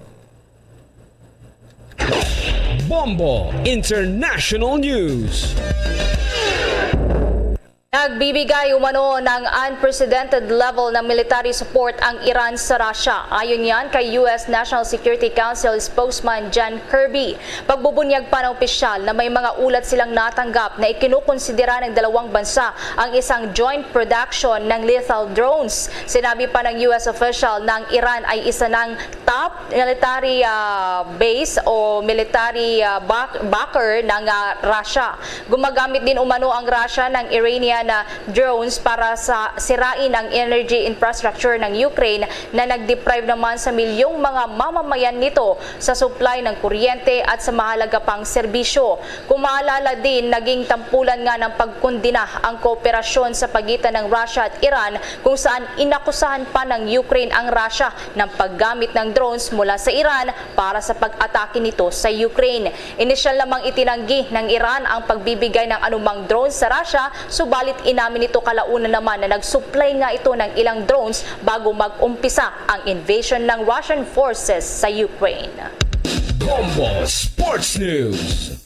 Bombo International News. Nagbibigay umano ng unprecedented level ng military support ang Iran sa Russia. Ayon yan kay U S National Security Council spokesman John Kirby. Pagbubunyag pa ng opisyal na may mga ulat silang natanggap na ikinukonsidera ng dalawang bansa ang isang joint production ng lethal drones. Sinabi pa ng U S official na ang Iran ay isa ng top military ah, base o military ah, back- backer ng ah, Russia. Gumagamit din umano ang Russia ng Iranian na drones para sa sirain ang energy infrastructure ng Ukraine na nag-deprive naman sa milyong mga mamamayan nito sa supply ng kuryente at sa mahalaga pang serbisyo. Kung maalala din, naging tampulan nga ng pagkondena ang kooperasyon sa pagitan ng Russia at Iran, kung saan inakusahan pa ng Ukraine ang Russia ng paggamit ng drones mula sa Iran para sa pag-atake nito sa Ukraine. Inisyal namang itinanggi ng Iran ang pagbibigay ng anumang drone sa Russia, subalit inamin nito kalaunan naman na nag-supply nga ito ng ilang drones bago mag-umpisa ang invasion ng Russian forces sa Ukraine. Bombo Sports News.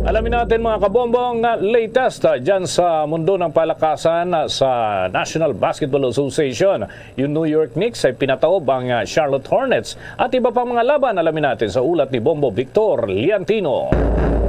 Alamin natin, mga kabombo, ang ah, latest ah, dyan sa mundo ng palakasan ah, sa National Basketball Association. Yung New York Knicks ay pinataob ang ah, Charlotte Hornets at iba pang mga laban. Alamin natin sa ulat ni Bombo Victor Liantino.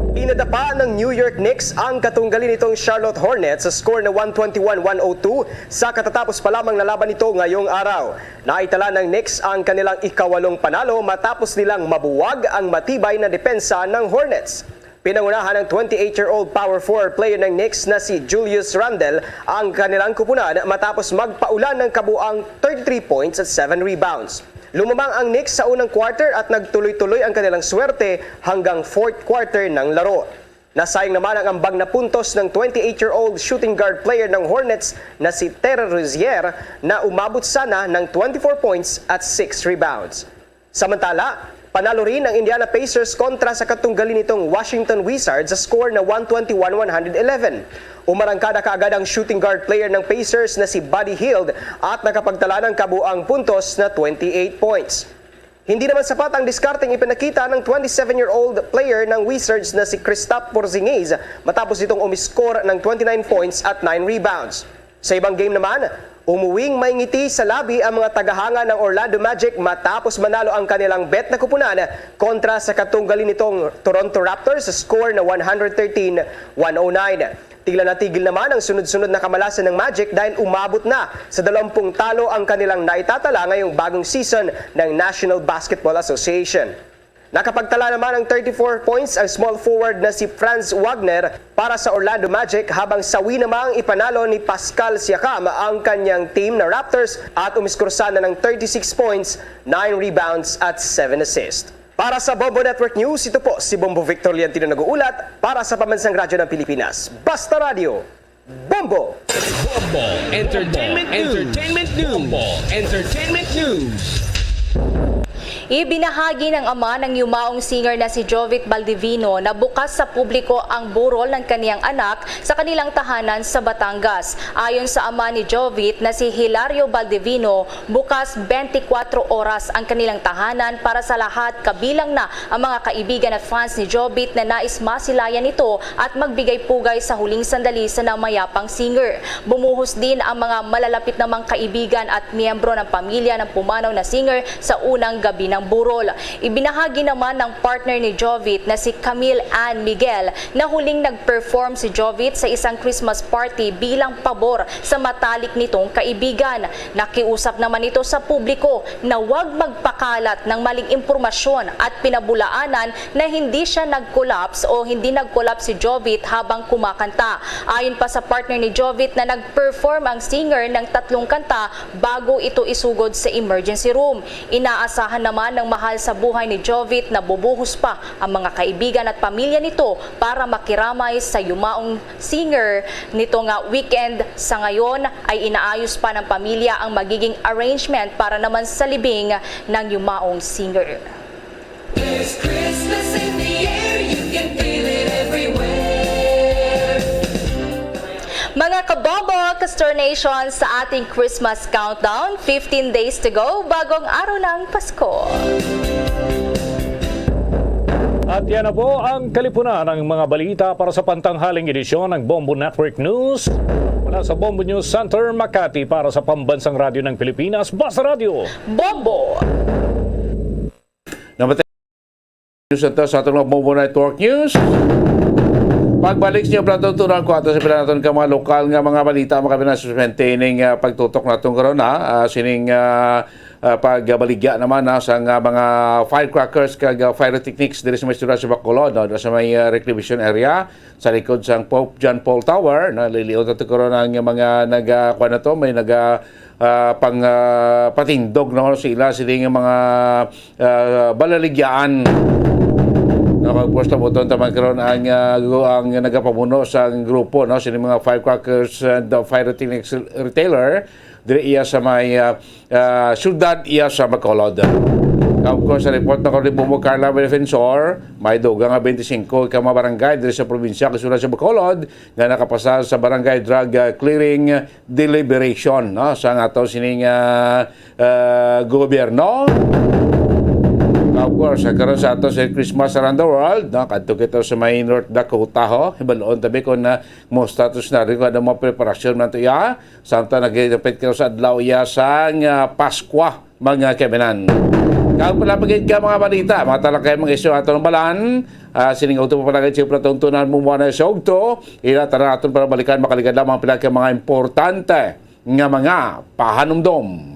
Inadapa ng New York Knicks ang katunggali nitong Charlotte Hornets sa score na one twenty-one one oh two sa katatapos pa lamang na laban nito ngayong araw. Naitala ng Knicks ang kanilang ikawalong panalo matapos nilang mabuwag ang matibay na depensa ng Hornets. Pinangunahan ng twenty-eight-year-old power forward player ng Knicks na si Julius Randle ang kanilang kupunan matapos magpaulan ng kabuang thirty-three points at seven rebounds. Lumamang ang Knicks sa unang quarter at nagtuloy-tuloy ang kanilang swerte hanggang fourth quarter ng laro. Nasayang naman ang ambag na puntos ng twenty-eight-year-old shooting guard player ng Hornets na si Terry Rozier na umabot sana ng twenty-four points at six rebounds. Samantala, panalo rin ang Indiana Pacers kontra sa katunggali nitong Washington Wizards sa score na one twenty-one one eleven. Umarangkada kaagad ang shooting guard player ng Pacers na si Buddy Hield at nakapagtala ng kabuang puntos na twenty-eight points. Hindi naman sapat ang diskarteng ipinakita ng twenty-seven-year-old player ng Wizards na si Kristaps Porzingis matapos itong umiscore ng twenty-nine points at nine rebounds. Sa ibang game naman, umuwing may ngiti sa labi ang mga tagahanga ng Orlando Magic matapos manalo ang kanilang bet na kupunan kontra sa katunggali nitong Toronto Raptors sa score na one hundred thirteen one oh nine. Tila natigil naman ang sunod-sunod na kamalasan ng Magic dahil umabot na sa dalawampung talo ang kanilang naitatala ngayong bagong season ng National Basketball Association. Nakapagtala naman ng thirty-four points ang small forward na si Franz Wagner para sa Orlando Magic, habang sawi namang ipanalo ni Pascal Siakam ang kanyang team na Raptors at umiskursa na ng thirty-six points, nine rebounds at seven assists. Para sa Bombo Network News, ito po si Bombo Victor Liantino nag-uulat para sa Pambansang Radyo ng Pilipinas. Basta Radyo, Bombo! Bombo Entertainment News. Entertainment News. Bombo Entertainment News. Ibinahagi ng ama ng yumaong singer na si Jovit Baldivino na bukas sa publiko ang burol ng kaniyang anak sa kanilang tahanan sa Batangas. Ayon sa ama ni Jovit na si Hilario Baldivino, bukas twenty-four oras ang kanilang tahanan para sa lahat, kabilang na ang mga kaibigan at fans ni Jovit na nais masilayan ito at magbigay pugay sa huling sandali sa namayapang singer. Bumuhos din ang mga malalapit namang kaibigan at miyembro ng pamilya ng pumanaw na singer sa unang gabi ng burol. Ibinahagi naman ng partner ni Jovit na si Camille Ann Miguel na huling nag-perform si Jovit sa isang Christmas party bilang pabor sa matalik nitong kaibigan. Nakiusap naman ito sa publiko na wag magpakalat ng maling impormasyon at pinabulaanan na hindi siya nag-collapse o hindi nag-collapse si Jovit habang kumakanta. Ayon pa sa partner ni Jovit na nag-perform ang singer ng tatlong kanta bago ito isugod sa emergency room. Inaasahan naman ng mahal sa buhay ni Jovit na bubuhos pa ang mga kaibigan at pamilya nito para makiramay sa yumaong singer nito nga weekend. Sa ngayon ay inaayos pa ng pamilya ang magiging arrangement para naman sa libing ng yumaong singer. There's Christmas in the air, you can feel it everywhere. Mga kabombo, Castor Nation, sa ating Christmas countdown, fifteen days to go, bagong araw ng Pasko. At yan na po ang kalipunan ng mga balita para sa pantanghaling edisyon ng Bombo Network News. Mula sa Bombo News Center, Makati, para sa Pambansang Radyo ng Pilipinas, Basta Radyo. Bombo! Namatay sa, sa atong mga Bombo Network News. Pagbalik sa inyo, palatuntunan ko ato sa pila naton ka mga lokal nga mga balita, mga Pinas, maintaining, ah, pagtutok naton karon, ha. Ah, sining, ah, ah, pagbaligya naman, ha, sa nga mga firecrackers kag, ah, pyrotechnics diri sa may siyudad sa Bacolod, no, sa may, ah, recreation area, sa likod sang Pope John Paul Tower, no, liliot nato karon ang mga naga-, kuwan na to, may naga-, ah, pang, ah, patindog, no, sila, sila nga mga, ah, balaligyaan. No, kag, of course, nabuton taman karon ang, ah, gu-, ang nagapamuno sa grupo, no, sini mga firecrackers and the pyrotechnics retailer, diri iya sa may, ah, ah, siyudad iya sa Bacolod. Of course, sa report na ko ni Bumo Carla Defensor, may dugang nga twenty-five ka mga barangay diri sa probinsya kag siyudad sa Bacolod nga nakapasar sa barangay drug, ah, clearing deliberation, no, sa nga ato sining, ah, ah, gobyerno. Of course, ah, karon sa ato sa Christmas Around the World, no, kadto kita sa may North Dakota, ho. Hibaluon tabi kung, ah, musta to scenario, kung ano mga preparasyon man to iya. Samtang nagdapit kita sa adlaw iya sang, ah, Paskwa, mga kaibigan. Kag pala pa gid ka mga balita, mga talakay, mga isyu aton balaan. Ah, sining auto pa pala gid, siyempre, tuntunan mo muna sa ugto. Ila tara aton para balikan, makaligad lamang pila ka mga importante nga mga pahanumdom.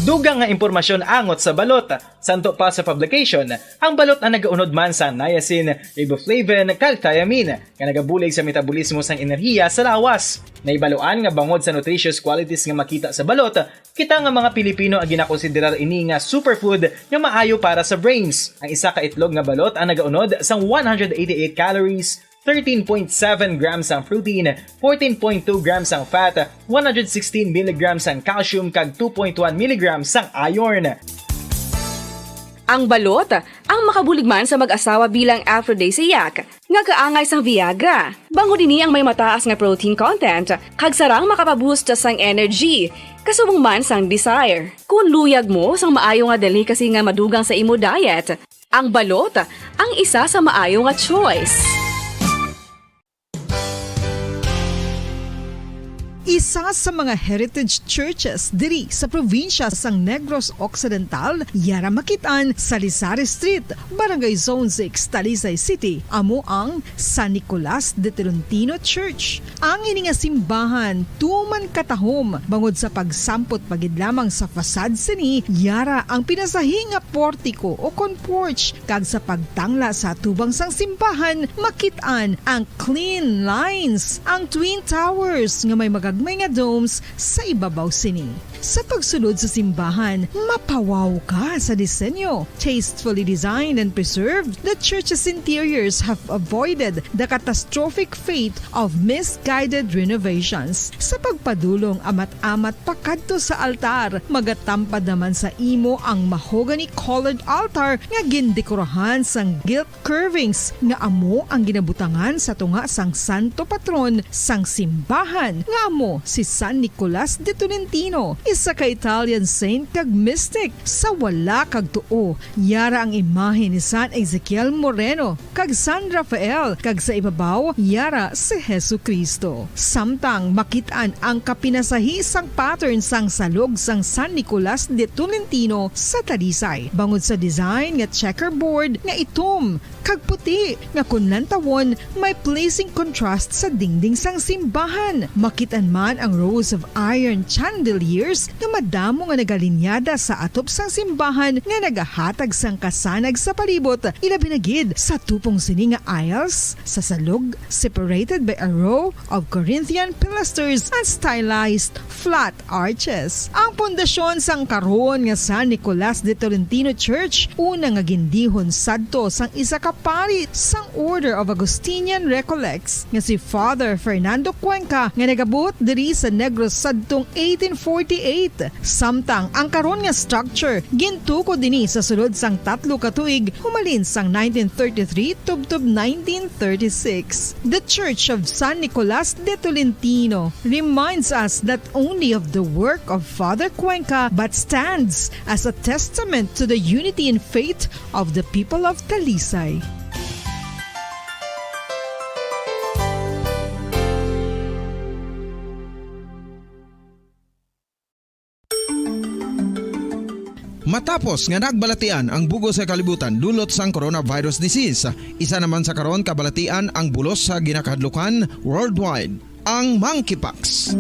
Dugang nga impormasyon angot sa balot. Santo pa sa publication, ang balot ang nagaunod man sang niacin, riboflavin, kag thiamine, nga nagabulig sa metabolismo sang enerhiya sa lawas. Nahibaluan nga bangod sa nutritious qualities nga makita sa balot, kita nga mga Pilipino ang ginakonsiderar ini nga superfood nga maayo para sa brains. Ang isa ka itlog nga balot ang nagaunod sang one hundred eighty-eight calories, thirteen point seven grams ang protein, fourteen point two grams ang fat, one hundred sixteen milligrams ang calcium, kag two point one milligrams ang iron. Ang balot ang makabulig man sa mag-asawa bilang aphrodisiac nga kaangay sang Viagra. Bangod ini ang may mataas nga protein content, kag sarang makapaboost sang energy, kasubong man sang desire. Kung luyag mo sang maayo nga delicacy nga madugang sa imo diet, ang balot ang isa sa maayo nga choice. Isa sa mga heritage churches diri sa probinsya sang Negros Occidental, yara makit-an sa Lisari Street, Barangay Zone six, Talisay City, amo ang San Nicolas de Tolentino Church. Ang ini nga simbahan tuman katahom bangod sa pagsampot pa gid lamang sa facade sini, yara ang pinasahi nga portiko o kon porch, kag sa pagtangla sa atubang sang simbahan, makit-an ang clean lines, ang twin towers nga may magagmay nga domes sa ibabaw sini. Sa pagsulod sa simbahan, mapawaw ka sa disenyo. Tastefully designed and preserved, the church's interiors have avoided the catastrophic fate of misguided renovations. Sa pagpadulong amat-amat pakadto sa altar, magatampad naman sa imo ang mahogany-colored altar nga gindekorahan sang gilt curvings nga amo ang ginabutangan sa tunga sang santo patron sang simbahan, nga amo si San Nicolas de Tolentino, isa ka Italian saint kag mystic. Sa wala kag tuo, yara ang imahe ni San Ezekiel Moreno kag San Rafael, kag sa ibabaw yara si Jesu-Cristo. Samtang makit-an ang kapinasahi sang pattern sang salog sang San Nicolas de Tolentino sa Talisay, bangod sa design nga checkerboard nga itom kag puti nga kon lantawon may pleasing contrast sa dingding sang simbahan. Makit-an man ang rows of iron chandeliers nga madamo nga nagalinyada sa atop sang simbahan nga nagahatag sang kasanag sa palibot, ilabi na gid sa tupong sini nga aisles sa salog, separated by a row of Corinthian pilasters and stylized flat arches. Ang pundasyon sang karon nga San Nicolas de Tolentino Church, una nga gindihon sadto sang isa ka pari sang Order of Augustinian Recollects nga si Father Fernando Cuenca, nga nagabot diri sa Negros sadtong eighteen forty-eight. Samtang ang karon nga structure gintukod ini sa sulod sang tatlo ka tuig, humalin sang nineteen thirty-three tubtob nineteen thirty-six. The Church of San Nicolas de Tolentino reminds us not only of the work of Father Cuenca but stands as a testament to the unity in faith of the people of Talisay. Matapos nga nagbalatian ang bug-os nga kalibutan dulot sang coronavirus disease, isa naman sa karon kabalatian ang bulos sa ginakahadlukan worldwide, ang monkeypox.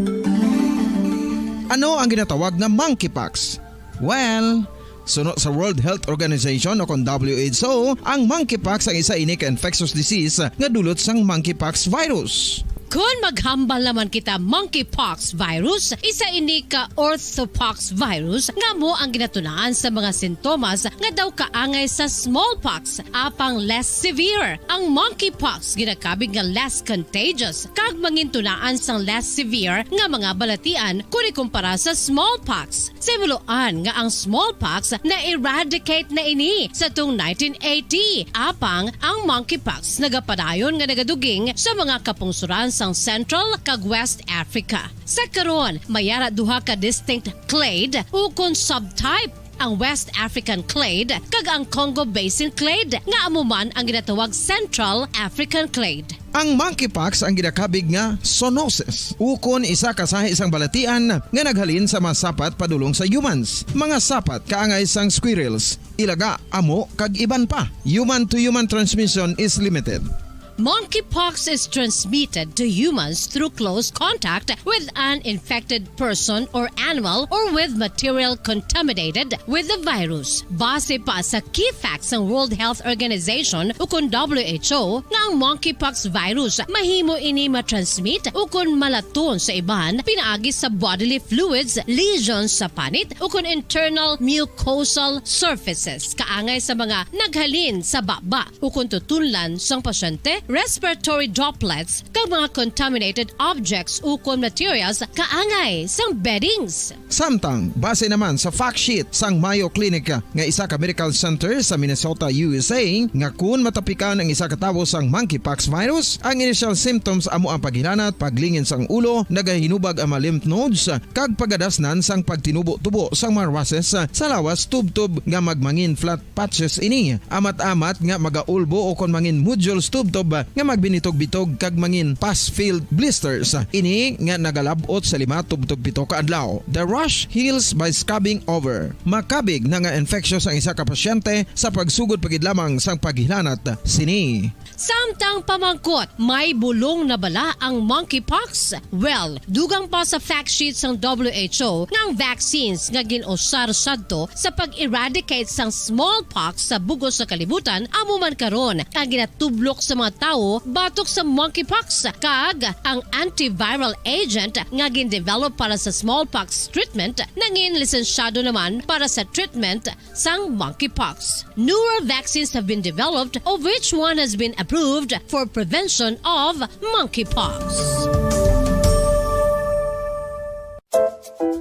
Ano ang ginatawag nga monkeypox? Well, suno sa World Health Organization o kon W H O, ang monkeypox ang isa ini ka infectious disease nga dulot sang monkeypox virus. Kon maghambal naman kita monkeypox virus, isa ini ka orthopox virus nga amo ang ginatunaan sa mga sintomas nga daw kaangay sa smallpox, apang less severe. Ang monkeypox ginakabig nga less contagious kag mangintunaan sang less severe nga mga balatian kon ikumpara sa smallpox. Sa himuloan nga ang smallpox na-eradicate na ini sa tung nineteen eighty, apang ang monkeypox nagapadayon nga nagaduging sa mga kapungsoran sang Central kag West Africa. Sa karon, may ara duha ka distinct clade ukon subtype, ang West African clade kag ang Congo Basin clade, nga amo man ang ginatawag Central African clade. Ang monkeypox ang ginakabig nga zoonosis, ukon isa ka sahi sang balatian nga naghalin sa mga sapat padulong sa humans. Mga sapat kaangay sang squirrels, ilaga, amo, kag iban pa. Human-to-human transmission is limited. Monkeypox is transmitted to humans through close contact with an infected person or animal or with material contaminated with the virus. Base pa sa key facts sang World Health Organization ukon W H O nga ang monkeypox virus mahimo ini matransmit ukon malaton sa iban pinaagi sa bodily fluids, lesions sa panit ukon internal mucosal surfaces kaangay sa mga naghalin sa baba ukon tutunlan sang pasyente, respiratory droplets, kag mga contaminated objects ukon materials kaangay sang beddings. Samtang, base naman sa fact sheet sang Mayo Clinic nga isa ka medical center sa Minnesota, U S A, nga kun matapikan ang isa ka tawo sang monkeypox virus, ang initial symptoms amo ang paghilanat, paglingin sang ulo, nagahinubag ang mga lymph nodes, kag pagadasnan sang pagtinubo-tubo sang mga rushes sa lawas tubtob nga magmangin flat patches ini. Amat-amat nga magaulbo o kon mangin nodules tubtob nga magbinitog-bitog kag mangin pus-filled blisters. Ini nga nagalab-ot sa lima tubtob pito ka adlaw. The rash heals by scabbing over. Makabig na nga infectious ang isa ka pasyente sa pagsugod pa gid lamang sang paghilanat sini. Samtang pamangkot, may bulong na bala ang monkeypox? Well, dugang pa sa fact sheet sang W H O nga ang vaccines nga gin-usar sadto sa pag-eradicate sang smallpox sa bug-os nga kalibutan amo man karon ang ginatublok sa mga tawo batok sa monkeypox, kag ang antiviral agent nga gin-develop para sa smallpox treatment nangin lisensyado naman para sa treatment sang monkeypox. Newer vaccines have been developed, of which one has been approved for prevention of monkeypox.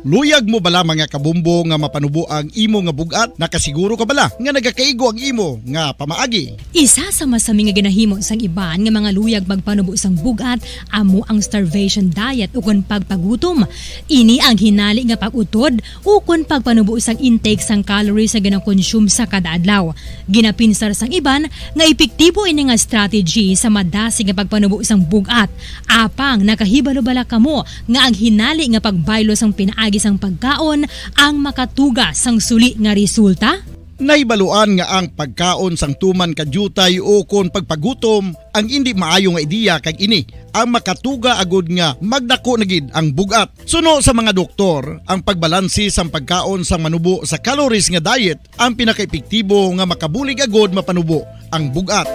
Luyag mo bala, mga kabumbo, nga mapanubo ang imo nga bug-at? Nakasiguro ka bala nga nagakaigo ang imo nga pamaagi? Isa sa masami nga ginahimo sang iban nga mga luyag magpanubo sang bug-at amo ang starvation diet ukon pagpagutom. Ini ang hinali nga pag-utod ukon pagpanubo sang intake sang calories nga ginakonsume sa kada adlaw. Ginapinsar sang iban nga epektibo ini nga strategy sa madasig nga pagpanubo sang bug-at. Apang nakahibalo bala kamo nga ang hinali nga pagbaylo sang pinaagi sang pagkaon ang makatuga sang suli nga resulta? Nahibaluan nga ang pagkaon sang tuman ka diutay ukon pagpagutom ang indi maayo nga ideya, kag ini ang makatuga agud nga magdako na gid ang bug-at. Suno sa mga doktor, ang pagbalanse sang pagkaon sang manubo sa calories nga diet ang pinakaepektibo nga makabulig agud mapanubo ang bug-at.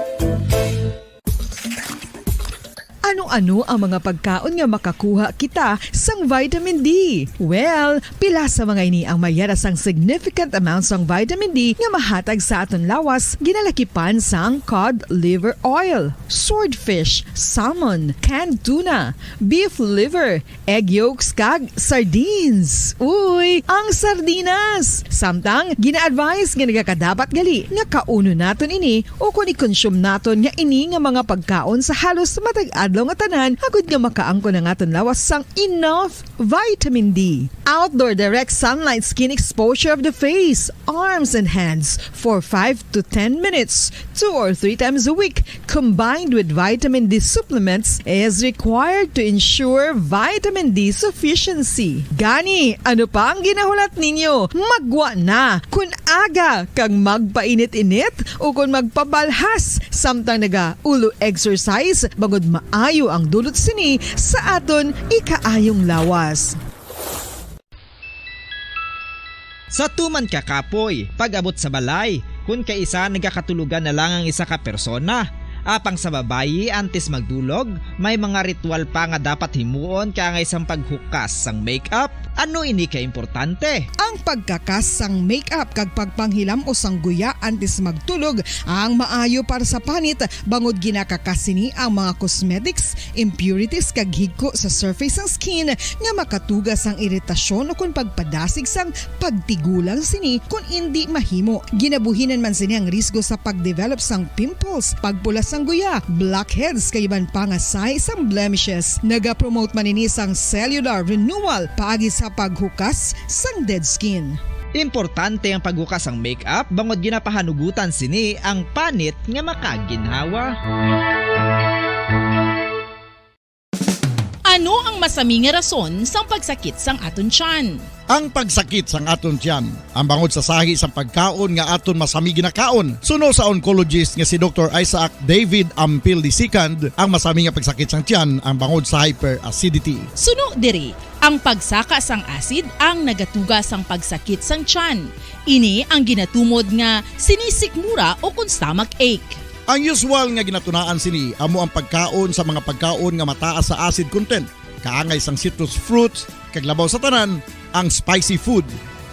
Ano-ano ang mga pagkaon nga makakuha kita sang vitamin D? Well, pila sa mga ini ang mayara sang significant amount sang vitamin D nga mahatag sa aton lawas, ginalakipan sang cod liver oil, swordfish, salmon, canned tuna, beef liver, egg yolks, kag sardines. Uy, ang sardinas! Samtang, gina-advise nga nagakadapat gali nga kaunon naton ini ukon i-consume naton nga ini nga mga pagkaon sa halos matag adlaw nga tanan, agud nga makaangkon ang aton lawas sang enough vitamin D. Outdoor direct sunlight skin exposure of the face, arms, and hands for five to ten minutes, two or three times a week, combined with vitamin D supplements, is required to ensure vitamin D sufficiency. Gani, ano pa ang ginahulat ninyo? Maggwa na! Kun aga kag magpainit-init ukon magpabalhas samtang naga-ulo exercise, bangod maayo ang dulot sini sa aton ikaayong lawas. Sa tuman ka kapoy, pag-abot sa balay, kun kaisa nagakatulogan na lang ang isa ka persona. Apang sa babayi, antes magdulog, may mga ritual pa nga dapat himuon kaangay sang paghukas sang make-up. Ano ini ka importante? Ang pagkakas sang make-up kag pagpanghilam-os sang guya antes magtulog ang maayo para sa panit, bangod ginakakas sini ang mga cosmetics, impurities kag higko sa surface sang skin nga makatuga sang iritasyon ukon pagpadasig sang pagtigulang sini kon indi mahimo. Ginabuhinan man sini ang risgo sa pagdevelop sang pimples, pagpula sang guya, blackheads kag iban pa nga sahi sang blemishes. Nagapromote man ini sang cellular renewal paagi sa paghukas sang dead skin. Importante ang paghukas sang make-up bangod ginapahanugutan sini ang panit nga makaginhawa. Ano ang masami nga rason sang pagsakit sang aton tiyan? Ang pagsakit sang aton tiyan ang bangod sa sahi sang pagkaon nga aton masami ginakaon. Suno sa oncologist nga si Doktor Isaac David Ampil the second, ang masami nga pagsakit sang tiyan ang bangod sa hyperacidity. Suno diri, ang pagsaka sang acid ang nagatuga sang pagsakit sang tiyan. Ini ang ginatumod nga sinisikmura ukon stomach ache. Ang usual nga ginatunaan sini amo ang pagkaon sa mga pagkaon nga mataas sa acid content, kaangay sang citrus fruits, kag labaw sa tanan, ang spicy food.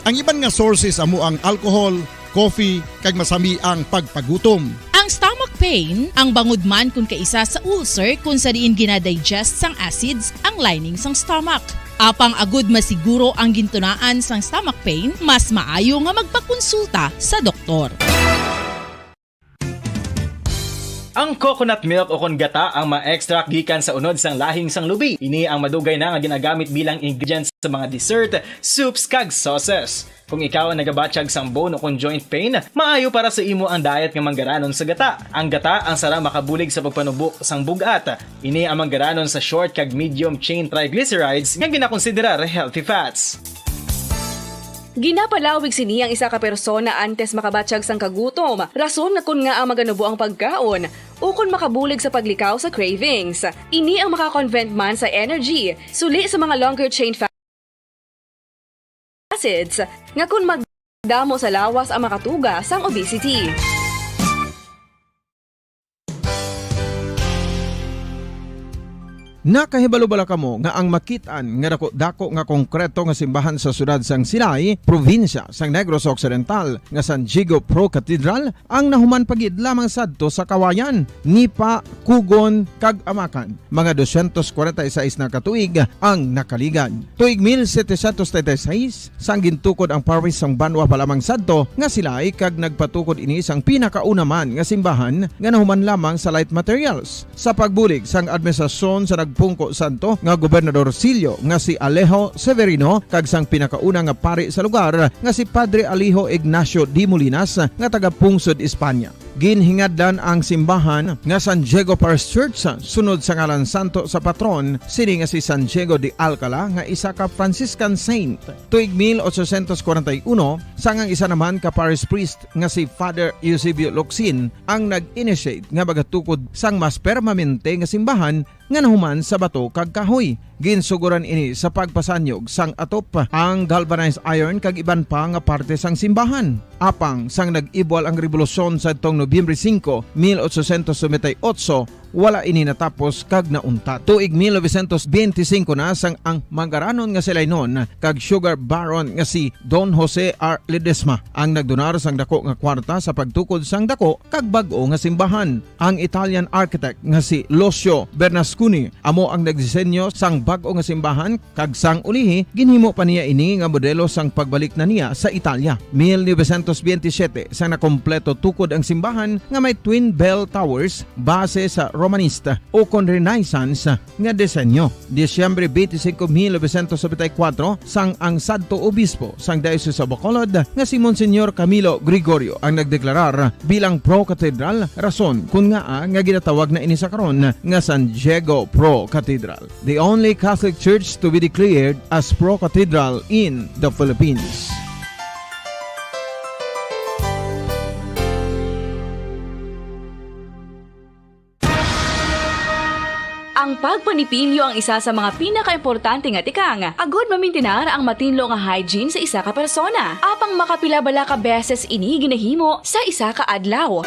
Ang iban nga sources amo ang alcohol, coffee, kag masami ang pagpagutom. Ang stomach pain ang bangod man kon kaisa sa ulcer kon sa diin gina-digest sang acids ang lining sang stomach. Apang agud masiguro ang gintunaan sang stomach pain, mas maayo nga magpakonsulta sa doktor. Ang coconut milk ukon gata ang ma-extract gikan sa unod sang lahing sang lubi. Ini ang madugay na nga ginagamit bilang ingredient sa mga dessert, soups, kag sauces. Kung ikaw ang nagabatyag sang bone o kon joint pain, maayo para sa imo ang diet nga manggaranon sa gata. Ang gata ang sara makabulig sa pagpanubo sang bug-at. Ini ang manggaranon sa short kag medium chain triglycerides nga ginakonsiderar healthy fats. Ginapalawig sini ang isa ka persona antes makabatyag sang kagutom, rason nga kon ngaa maganubo ang pagkaon, ukon makabulig sa paglikaw sa cravings. Ini ang makakonvert man sa energy, suli sa mga longer chain fa-, acids, nga kon magdamo sa lawas ang makatuga sang obesity. Nakahibalo bala kamo nga ang makit-an nga dako-dako nga konkreto nga simbahan sa siyudad sang Silay, probinsya sang Negros Occidental, nga San Diego Pro Cathedral, ang nahuman pa gid lamang sadto sa kawayan, nipa, kugon, kag amakan? Mga dosyentos kwarenta y seis na ka tuig ang nakaligad. Tuig mil setecientos treinta y seis, sang gintukod ang parish sang banwa pa lamang sadto nga Silay, kag nagpatukod ini sang pinakauna man nga simbahan nga nahuman lamang sa light materials. Sa pagbulig sang administrasyon sa nagpungko sadto nga Gobernador Silio nga si Alejo Severino kag sang pinakauna nga pari sa lugar nga si Padre Alejo Ignacio de Molinas nga taga Pungsod, Espanya. Ginhingadlan ang simbahan nga San Diego Parish Church sunod sa ngalan santo sa patron sini nga si San Diego de Alcala nga isa ka Franciscan saint. Tuig mil ochocientos kwarenta y uno, sang ang isa naman ka parish priest nga si Father Eusebio Locsin ang nag-initiate nga magatukod sang mas permanente nga simbahan nga nahuman sa bato kag kahoy. Ginsugoran ini sa pagpasanyog sang atop, ang galvanized iron kag iban pa nga parte sang simbahan. Apang sang nag-ibwal ang rebolusyon sadtong Nobyembre singko, mil ochocientos noventa y ocho, wala ini natapos kag nauntat. Tuig mil novecientos benti singko na sang ang manggaranon nga Silaynon kag sugar baron nga si Don Jose R. Ledesma ang nagdonar sang dako nga kwarta sa pagtukod sang dako kag bag-o nga simbahan. Ang Italian architect nga si Lucio Bernasconi amo ang nagdisenyo sang bag-o nga simbahan, kag sang ulihi ginhimo pa niya ini nga modelo sang pagbalik na niya sa Italia. Mil novecientos benti siyete, sang nakompleto tukod ang simbahan nga may twin bell towers base sa Romanista o kon Renaissance nga disenyo. Disyembre twenty-five, mil novecientos noventa y cuatro, sang ang sadto obispo sang Diocese of Bacolod nga si Monsignor Camilo Gregorio ang nagdeklarar bilang Pro Cathedral, rason kun ngaa nga ginatawag na ini sa karon nga San Diego Pro Cathedral, the only Catholic Church to be declared as Pro Cathedral in the Philippines. Ang pagpanipilyo ang isa sa mga pinakaimportante nga tikang agud mamintinar ang matinlo nga hygiene sa isa ka persona. Apang makapila bala ka beses ini ginahimo sa isa ka adlaw?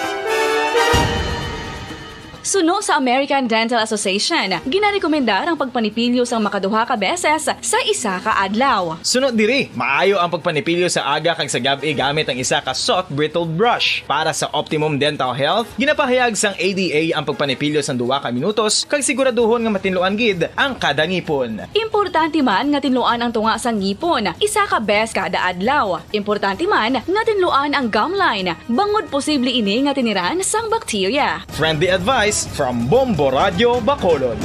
Suno sa American Dental Association, ginarekomendar ang pagpanipilyo sang makaduha ka beses sa isa ka adlaw. Suno diri, maayo ang pagpanipilyo sa aga kag sa gab-i gamit ang isa ka soft bristled brush. Para sa optimum dental health, ginapahayag sang A D A ang pagpanipilyo sang duha ka minutos kag siguraduhon nga matinluan gid ang kada ngipon. Importante man nga tinluan ang tunga sang ngipon isa ka bes kada adlaw. Importante man nga tinluan ang gum line, bangod posible ini nga tiniran sang bakterya. Friendly advice from Bombo Radyo Bacolod.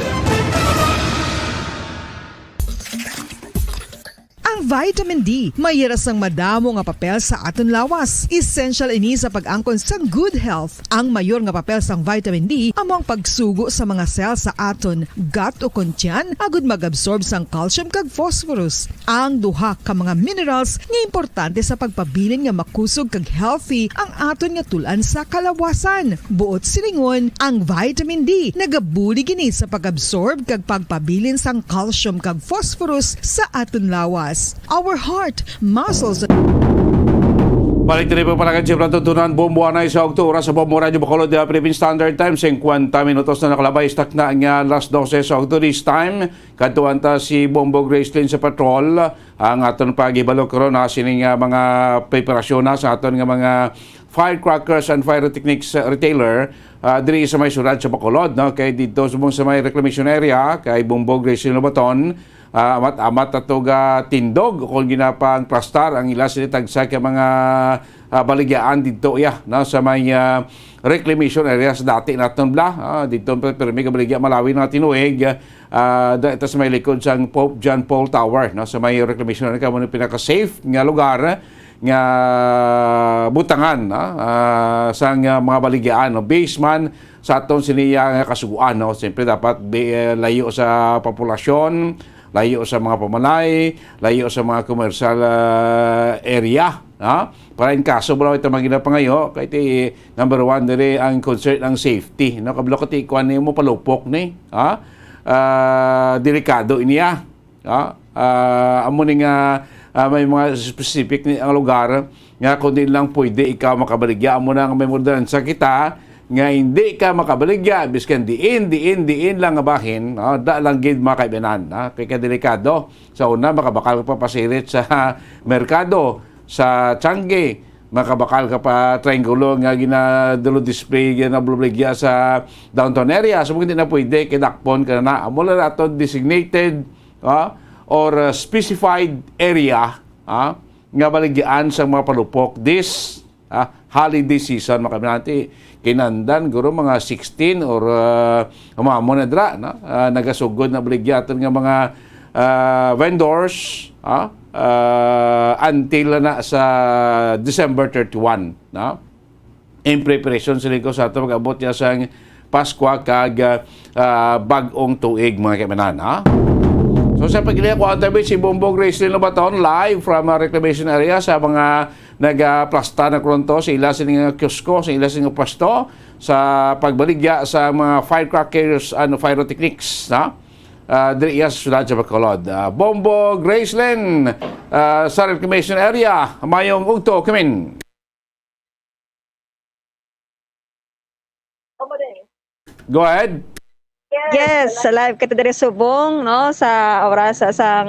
Ang vitamin D may hira sang madamo nga papel sa aton lawas. Essential ini sa pag-angkon sang good health. Ang mayor nga papel sang vitamin D amo ang pagsugo sa mga cell sa aton gut o kon tiyan agud mag-absorb sang calcium kag phosphorus, ang duha ka mga minerals nga importante sa pagpabilin nga makusog kag healthy ang aton nga tul-an sa kalawasan. Buot silingon, ang vitamin D nagabulig ini sa pag-absorb kag pagpabilin sang calcium kag phosphorus sa aton lawas. Our heart, muscles, Balik diri pa pala kay Jim Rantuntunan, Bombo Anay sa Okto, oras sa Bombo Radyo Bacolod, the Philippine Standard Time, singkwenta minutos na nakalabay, istak na nga alas dose sa Okto this time. Kadtuan ta si Bombo Gracelyn sa patrol. Ang aton paghibalo karon, ha, sining, ah, mga preparasyon na sa aton nga mga firecrackers and pyrotechnics, ah, retailer, ah, diri sa may syudad sa Bacolod, no? Kay dito subong sa may reclamation area, kay Bombo Gracelyn Lobaton, ah, amat-amat ato ga tindog kung ginapangplastar ang ila sini tagsa ka mga, ah, baligyaan dito, ya, no, sa may, ah, reclamation area sa dati naton bla. Ah, dito pa pirmi ka baligya malawi na tinuig, ah, da-, ito sa may likod sang Pope John Paul Tower, no, sa may reclamation area, kamo ni pinaka-safe nga lugar nga butangan, ah, ah, sang, ah, mga baligyaan, no? Based man sa aton siniya nga kasuguan, no? Siyempre, dapat di, eh, layo sa populasyon, layo sa mga pamanay, layo sa mga commercial, ah, area, ha? Para in kaso wala ito maginapangayo, kay ti number one diri ang concern ang safety, no? Kabalo ka ti kuan nimo palupok ni, ha? Ah, delikado iniya. Ah, ah, amo ni nga, ah, may mga specific ni ang lugar nga kung di lang pwede ikaw makabaligya, amo na nga may ordinansa kita nga hindi ka makabaligya biskan diin, diin, diin lang nga bahin, ah, da lang gid makaibanan, ah, kay kadelikado. Sa una, makabakal ka pa pasirit sa merkado, sa Changi, makabakal ka pa triangulo nga ginadulo display, ginabuligya sa downtown area. So, hindi na pwede, kay dakpon ka na. Amo lang ato designated, ah, or, uh, specified area, ah, nga baligyaan sa mga palupok this, ah, holiday season, mga kaminati. Kinandan, guro, mga sixteen or, uh, umamo na dra, no? Ah, nagasugod na baligyaton nga mga, ah, vendors, ah, ah, until na sa December thirty-one, no? In preparation sila ko sa ato pag-abot niya sa Paskwa kag, ah, ah, bag-ong tuig, mga kaimanan, ha? So, sa pagkiliya ko, ang tabi si Bombo Grace Lino Baton, live from, ah, reclamation area sa mga nagaplastar na kurunto sa ila sining kiosko, sa ila sining pwesto sa pagbaligya sa mga firecrackers and pyrotechnics, ha? Ah, diri iya sa siyudad sa Bacolod. Ah, Bombo Gracelyn, ah, sa reclamation area, mayong udto, kamin. Go ahead. Yes, live kita diri subong, no, sa oras sang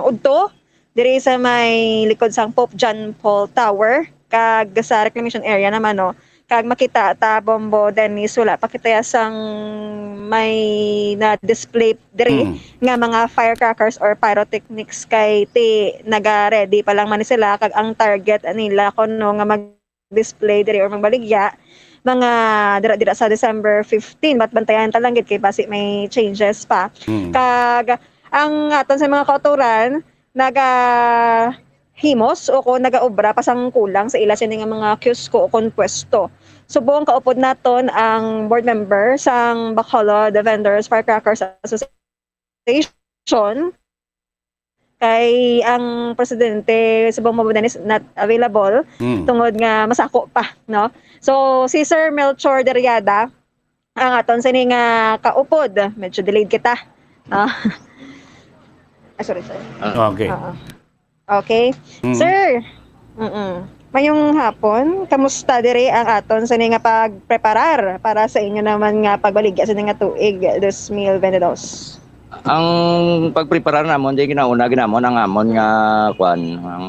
udto, diri sa may likod sang Pope John Paul Tower, kag sa reclamation area naman, no. Kag makita ta, Bombo Dennis, wala pa kita sang may na-display diri Mm. nga mga firecrackers or pyrotechnics, kay ti naga-ready pa lang man sila, kag ang target nila kuno nga mag-display diri or magbaligya, mga dira-dira sa December fifteen, but bantayan ta lang gid kay basi may changes pa. Mm. Kag ang aton sa mga kautoran, nagahimos o kon nagaobra pa sang kulang sa ila sini nga mga kiosko o kon pwesto. Subong kaupod naton ang board member sang Bacolod Vendors Firecrackers Association, kay ang presidente subong mo is not available Mm. tungod nga masako pa, no? So, si Sir Melchor Deriada, ang aton sini nga kaupod, medyo delayed kita, no? Ah, sorry, sir. Ah. Okay. Oo. Okay. Mm. Sir, mm-mm. Mayong hapon, kamusta diri ang aton sini nga pagpreparar para sa inyo naman nga pagbaligya sini nga tuig, dos mil veintidós? Ang pagpreparar namon, di ginauna ginamon ang amon nga, kwan, ang,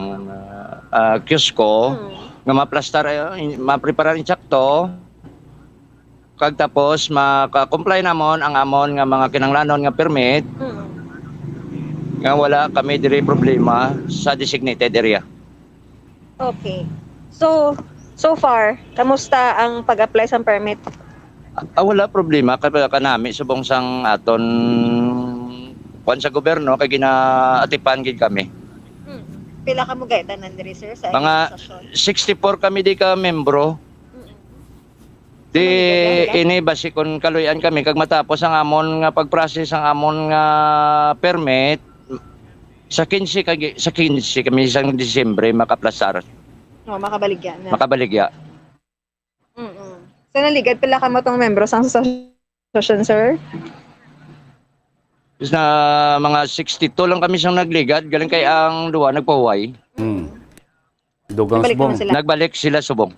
ah, kiosko Mm. nga maplastar, eh, in-, mapreparar insakto. Kag tapos, maka-comply namon ang amon nga mga kinahanglanon nga permit, Mm. nga wala kami diri problema sa designated area. Okay. So, so far, kamusta ang pag-apply sa permit? Ah, wala problema ka-, kanami subong sang aton kwan sa gobyerno kay ginaatipan gid kami. Mm. Pila ka mo gay tanan diri, sir, sa Mga inyong stasyon? Sixty-four kami di ka membro. Mm. Di, Ano yung ini, basi kung kaluy-an kami, kag matapos ang amon nga pag-process ang amon nga permit, sa quince kag-, sa quince kami sang Disyembre makaplastar. Oh, makabaligya na. Makabaligya. Mm-mm. So, naligad pila ka mo tong membro sang association, sir? Is na mga sixty-two lang kami sang nagligad, galing kay ang duwa nagpahuway. Hmm. Dugang Nagbalik subong. naman sila. Nagbalik sila subong.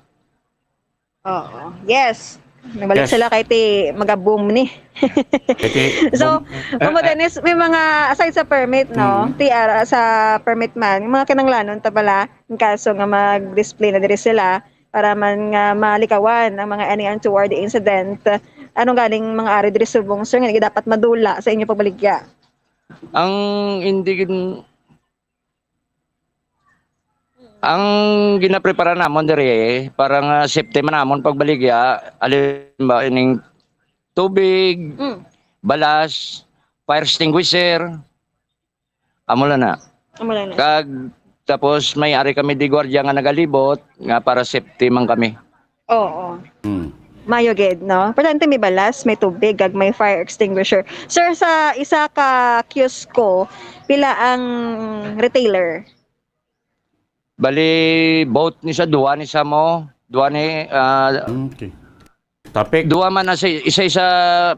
Oo. Yes. Nagbalik Yes. sila kay ti maga-boom ni. Kay ti So, boom. Mama Eh, eh. Dennis, may mga, aside sa permit, no? Mm. Ti ara sa permit man, yung mga kinanglanon ta pala, in kaso nga mag-display na diri sila, para man nga malikawan ang mga any untoward incident. Anong galing mga ari diri subong, sir, nga dapat madula sa inyo pagbaligya? Ang hindi gin-, ang ginaprepara namon diri, para nga safety man namon pagbaligya, halimbawa, ining tubig, Mm. balas, fire extinguisher, amo lang na. Amo lang na. Kag Tapos may ari kami di gwardiya nga nagalibot nga para safety man kami. Oo. Hmm. Mayo gid, no? Importante may balas, may tubig, kag may fire extinguisher. Sir, sa isa ka kiosko, pila ang retailer? Bali, both ni sa duwa ni sa mo, duwa ni, ah, Okay. Topic. Duwa man na sa isa-isa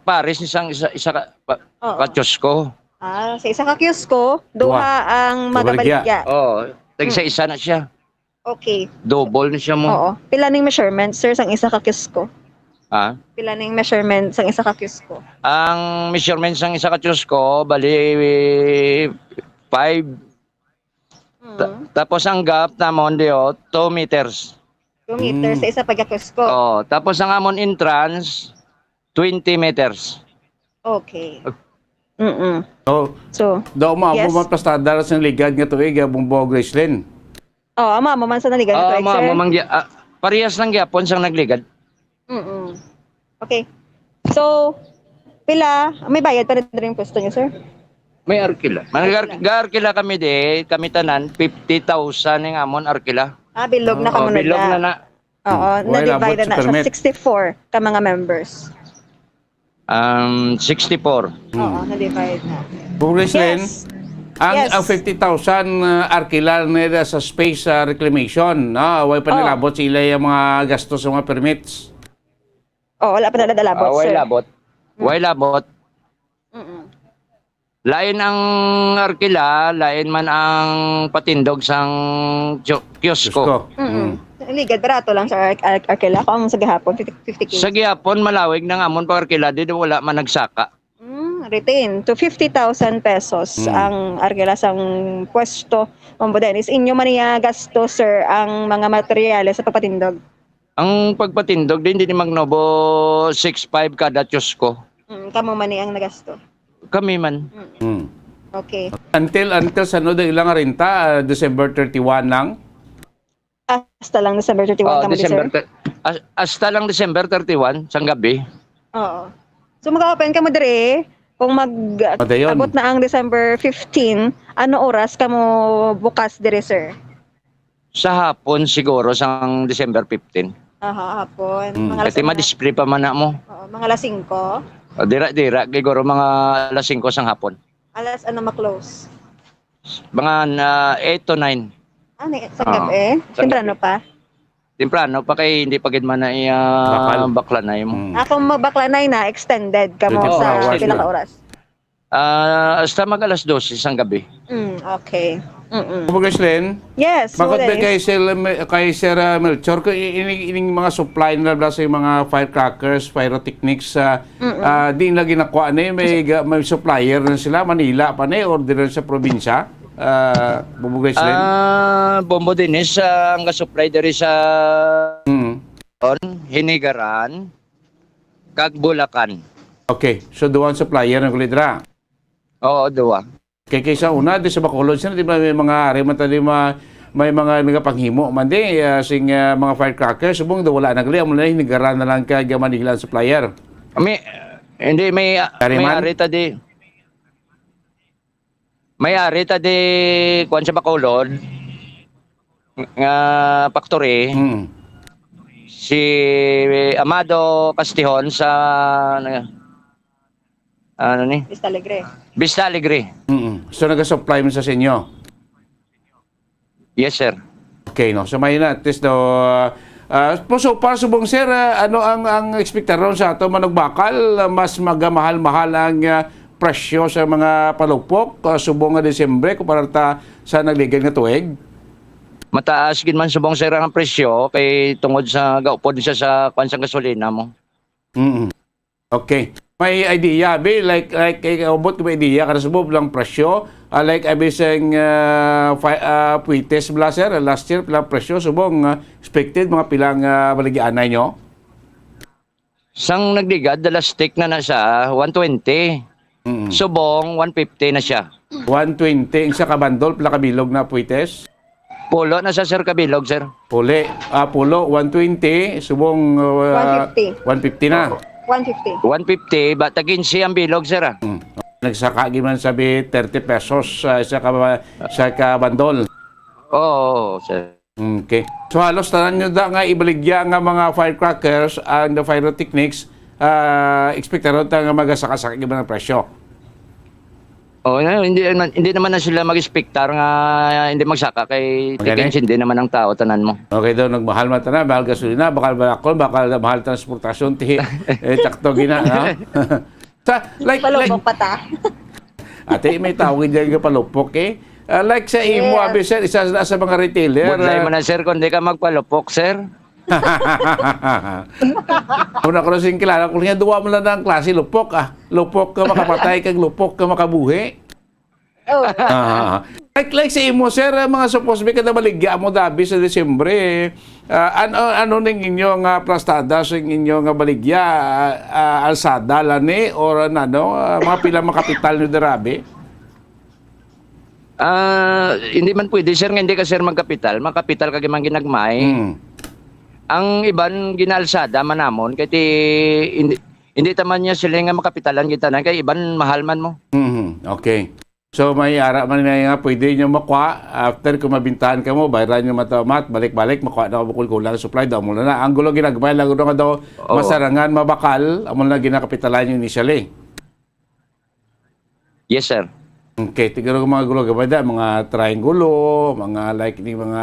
pares ni sang isa, isa ka, pa, Oo. ka kiosko. Ah, sa isa ka kiosko, duha Duha. ang Duha baligya. Magbaligya. Oh, tag isa-isa na siya. Okay. Double ni siya mo. Oo. Pila ning measurement, sir, sang isa ka kiosko? Ha? Pila ning measurement sang isa ka kiosko? Ang measurement sang isa ka kiosko, bali, five. Ta- Mm. tapos ang gap namon diyo, two meters. Two meters Mm. sa isa pagka kiosko. Oh, tapos ang amon entrance, twenty meters. Okay. Mm-mm. Oh, So, daw mo yes. mo plastada sa ligad nga tuig, ah, Bumbo Gracelyn. Oh, amo amo man sa naligan Ah, ito, amo, sir. amo man gi-, ah, parehas lang gyapon sang nagligad. Mm-mm. Okay. So, pila, may bayad pa rin rin pwesto niyo, sir? May arkila. May Arkila. Gar-, arkila kami di, kami tanan, fifty thousand ang amon arkila. Ah, bilog na Oo, kamo bilog na na. na. Oo, Hmm. Wala na-divide labot na sa siya sa permit. sixty-four ka mga members. Um, sixty-four. Oo, na-divide na. Congressman, Yes. ang, Yes. ang fifty thousand, uh, arkila nila sa space, uh, reclamation, no? Way pa Oo. nilabot sa ila yung mga gastos sa mga permits. Oo, wala pa nila nalabot, Ah, way sir. labot. Hmm. Way labot. Mm-mm. Lain ang arkila, lain man ang patindog sang kyo-, kiosko. Kiosko. Mm-mm. Mm. Ligad, barato lang sa ar-, ar-, arkila kung sa gihapon, fifty, fifty K. Sa gihapon, malawig nang amon pag-arkila, di wala man nagsaka. Mm, retain to fifty thousand pesos Mm. ang arkila sang pwesto. Mambo Dennis, inyo man niya gasto, sir, ang mga materyales sa pagpatindog? Ang pagpatindog din, di ni magnobo six five kada kiosko. Mm, kamo man ni ang nagasto? Kami man. Mm. Mm. Okay. Until, until sa ano, ilang renta, ah, December thirty-one lang? Hasta lang December thirty-one Oh, kamo, December sir? thir-, as-, hasta lang December thirty-one, sang gabi. Oo. So, mag-open kamo dire, kung mag-, Padayon. abot na ang December fifteen, ano oras kamo bukas dire, sir? Sa hapon siguro, sang December fifteen. Aha, hapon. Mm. Mga alas Kasi ano? ma-display pa man na mo. Oo, mga alas singko. O, dira, dira. Siguro mga alas singko sang hapon. Alas ano ma-close? Mga na eight to nine. Ah, ni-, sa Oo. gabi? Sa Temprano gabi. pa? Temprano pa kay hindi pa gid man na iya Bakal. baklanay mo. Mm. Ah, kung magbaklanay na, extended kamo Twenty-four sa hours pila na. ka oras? Ah, hasta mag alas dose sang gabi. Mm, okay. Mm-mm. Congressman, Yes, bakit ba Lourdes? kay Sir, kay Sir, ah, Melchor, kay ini-, ining mga supply nila bla sa mga firecrackers, pyrotechnics, ah, Mm-mm. ah, di na ginakuha na yun? May ga-, may supplier na sila, Manila pa na, or diri sa probinsya? Ah, Bumbo Gracelyn? Ah, Bombo Dennis, ah, ang ga-supply diri sa Mm. Hinigaran, kag Bulacan. Okay. So, duha ang supplier ng kulidra? Oo, duha. Kay, kay sa una, di sa Bacolod, sir, di ba may mga ari man tadi ma-, may mga nagapanghimo man di, ah, sing, ah, mga firecrackers, subong do wala na gali, amo na Hinigaran na lang kag Manila ang supplier. May, hindi, may, Ari may man? ari ta di. May ari ta di, kuwan sa Bacolod, nga factory, Mm. si Amado Castihon sa, ano, ano ni? Vista Alegre. Vista Alegre. Mm. So, nagasupply man sa sa inyo? Yes, sir. Okay, no. So, may na, at least, no, ah, ah, po, so far, subong, sir, ah, ano ang, ang ekspektasyon sa ato manugbakal? Ah, mas magamahal-mahal ang, ah, presyo sa mga palupok, ah, subong nga Disyembre kumpara ta sa nagligad nga tuig? Mataas gid man subong, sir, ang presyo kay tungod sa gaupod siya sa kwan sa gasolina mo. Mm. Okay. May idea, abi, like, like, eh, ubot ko may idea, kada subong lang presyo, ah, like, abi, sang, ah, fi-, ah, Puites bla, sir, last year, pila presyo, subong, ah, expected, mga pilang, ah, baligyaanay nyo? Sang nagligad, the last stick na na siya, one twenty. Mm. Subong, one fifty na siya. One twenty, ang sa kabandol, pila kabilog na Puites? Pulo na sa, sir, kabilog, sir. Puli. Ah, pulo, one twenty. Subong, uh, One fifty. One fifty na. One fifty. One fifty, ba, tag-insi ang bilog, sir, ah. Hmm. Nagsaka gid man sabi thirty pesos, ah, sa ka-, sa kabandol. Oo, oo, sir. Okay. So, halos tanan nyo da nga ibaligya nga mga firecrackers and the pyrotechnics, ah, ekspektaron ta nga magasaka-saka ang presyo. Oh, na, hindi naman, hindi naman na sila mag-expectar nga hindi magsaka kay Magani? Tikinsindi naman ang tao, tanan mo. Okay daw, nagmahal man tanan, mahal gasolina, bakal balakol, bakal mahal transportasyon, ti, eh, takto gina, no? Sa, like, like, Palupok pa ta. Ate, may tawag dyan nga palupok, eh. Ah, like sa imo, Yes. Abi, sir, isa na sa mga retailer, Budlay ah. Mo na, sir, kung di ka magpalupok, sir. Una ko na sing kilala, kung niya, duwa mo lang ang klase, lupok, ah. Lupok ka makapatay, kag lupok ka makabuhi. Oh. Ah, like, like sa imo, sir, ah, mga supposed be kada baligya mo dabi sa Disyembre, eh. Ah, ano, ano ning inyo nga plastada sa inyo nga baligya? Ah, ah, alsada lani or ano, ah, mga pila makapital nyo dirabi? Ah, hindi man pwede, sir, nga hindi ka, sir, magkapital. Makapital ka man ginagmay. Hmm. Ang iban ginaalsada man namon kay ti, hindi, hindi ta man niya sila nga makapitalan kita na kay iban mahal man mo. Mhm. Okay. So, may ara man na nga pwede nyo makuha after kung mabintahan ka mo, bayran nyo matamat, balik-balik, makuha na mo kung kulang supply, daw mo na na. Ang gulo ginagmay lang nga daw Oo. Masarangan, mabakal, amo na ginakapitalan nyo initially. Yes, sir. Okay, tiguro mga gulo gabay da, mga triangulo, mga like ni mga,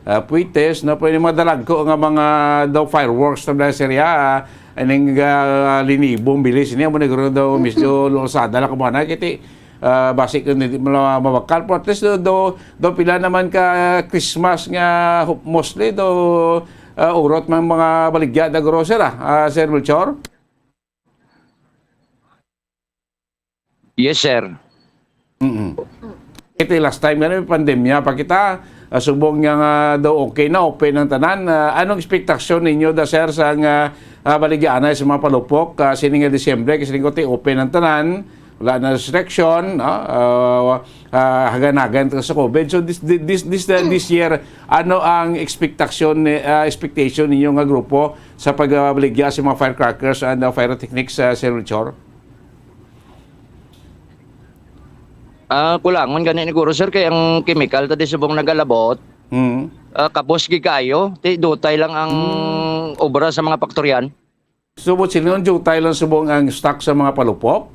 ah, puites, no? Pwede mga dalagko nga mga daw fireworks na dahil sir, ah, aning, ah, linibong bilis niya, mo nagro daw mismo losada lang kamo na, kiti, ah, basi kung hindi mo lang mabakal, pero at least do, do, do pila naman ka Christmas nga, ho-, mostly do, ah, urot man mga baligya da guro, sir, ah, ah, Sir Melchor? Yes, sir. Mm-mm. Ito yung last time nga may pandemya pa kita, ah, subong nga nga daw okay na, open ang tanan. Ah, anong ekspektasyon ninyo da, sir, sa nga, ah, baligyaanay sa mga palupok, ah, sini nga Disyembre, kasi ko ti open ang tanan, wala na restriction, no? Ah, ah, hagan-hagan ta sa COVID. So this, this, this, uh, this year, ano ang ekspektasyon ni, ah, expectation ninyo nga grupo sa pagbaligya sa mga firecrackers and, ah, pyrotechnics, ah, Sir Melchor? Ah, kulangon gani ni guro, sir, kay ang chemical ta di subong nagalabot, Mm. ah, kapos gid kaayo. Ti dutay lang ang Mm. obra sa mga paktoryan. Subot sila nun, dutay lang subong ang stock sa mga palupok?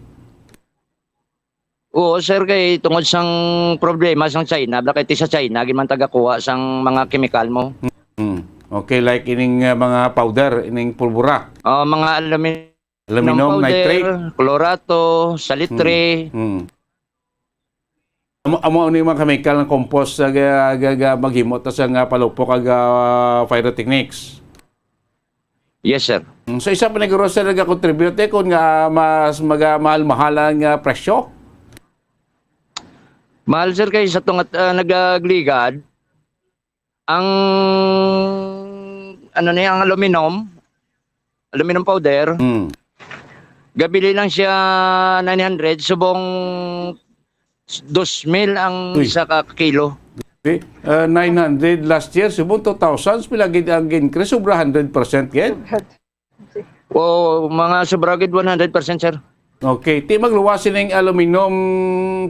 Oo, sir, kay tungod sang problema sang China, bala kay ti sa China gid man tagakuha sang mga chemical mo. Mm. Okay, like ining, ah, mga powder, ining pulbura. Oh, mga alumi-, Aluminum Ng powder, nitrate. Klorato, salitre. Mm. Mm. Amo, amo ni mga chemical nga compost sa ga-, ga-, ga-, maghimo ta sa nga palupok ag, ah, pyrotechnics. Yes, sir. Mm, so isa pa ni guro, sir, nagakontribute, eh, kung nga mas maga-, mahal-mahal ang, ah, presyo? Mahal, sir, kay sa tungat, ah, nagagligad, ang, ano niya, ang aluminum, aluminum powder, Hmm. gabili lang siya nine hundred, subong dos mil ang Uy. isa ka kilo. Eh, uh, nine hundred last year, subong two thousand, pila gid ang increase, sobra hundred percent gid. O, mga sobra gid, one hundred percent, sir. Okay. Ti magluwas sining aluminum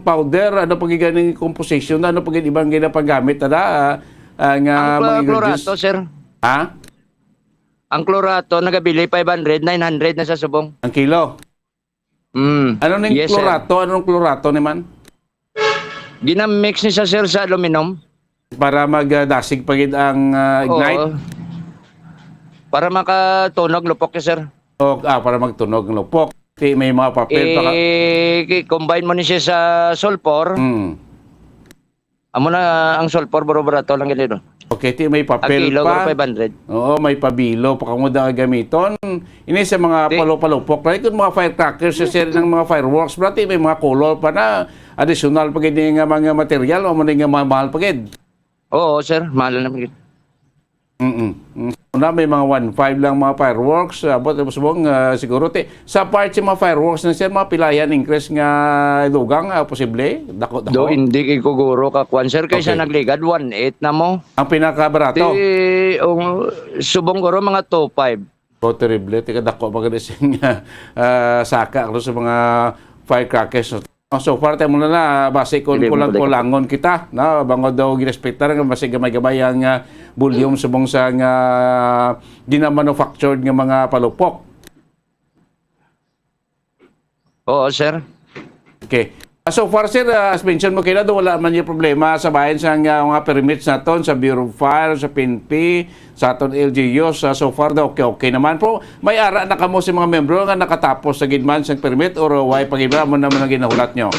powder, ano pa gid ganing composition, ano pa gid ibang ginapagamit, ada, ah, ah, nga Ang mga clo-, ingredients? Klorato, sir. Ha? Ang klorato, nagabili five hundred, nine hundred na sa subong. Ang kilo? Mm. Ano ning Yes, sir. Klorato? Anong klorato ni man? Ginamix ni sa, sir, sa aluminum. Para mag, ah, dasig pa gid ang, ah, ignite? Oo. Para makatunog lupok, sir. O, ah, para magtunog ang lupok. Ti may mga papel pa ka- I-, i-combine mo ni siya sa sulfur. Hmm. Amo na ang sulfur, buro-burato lang gid, no? Okay, ti may Ang papel kilo, pa. Buro five hundred. Oo, may pabilo pa kamo da gamiton. Ini sa mga Ti- palo-palupok, right? Kung mga firecrackers, sa sir, ng mga fireworks, bro, ti may mga color pa na additional pa gid nga mga material, o mo na nga mga mahal pa gid. Oo, sir, mahal na gid. Mm-mm. Mm. Una, may mga one five lang mga fireworks, ah, but, ah, subong, ah, siguro, ti, sa part sa mga fireworks na, sir, mga pilayan increase nga dugang, ah, posible? Dako, dako? Do, hindi kay kuguro ka, kwan, sir, kaysa Okay. nagligad, one eight na mo. Ang pinakabarato? Ti, um, subong guro, mga two five. Oh, terrible. Ti kadako pa gani sing, ah, saka, ano, sa mga firecrackers. Oh, so far, tayo muna na, base kung kulang-kulangon kita, na bangod daw ginespektar nga basi gamay-gamay ang, ah, volume subong sa nga ginamanufactured nga mga palupok. Oo, sir. Okay. Ah, so far, sir, ah, as mentioned mo kina, wala man yung problema sa bayan sa nga mga permits naton sa Bureau of Fire, sa P N P, sa aton L G U. Sa so far daw, okay, okay naman. Pero may ara na kamo sa mga membro nga nakatapos sa gid man sa permit or way pa gid man, amo naman ang ginahulat nyo?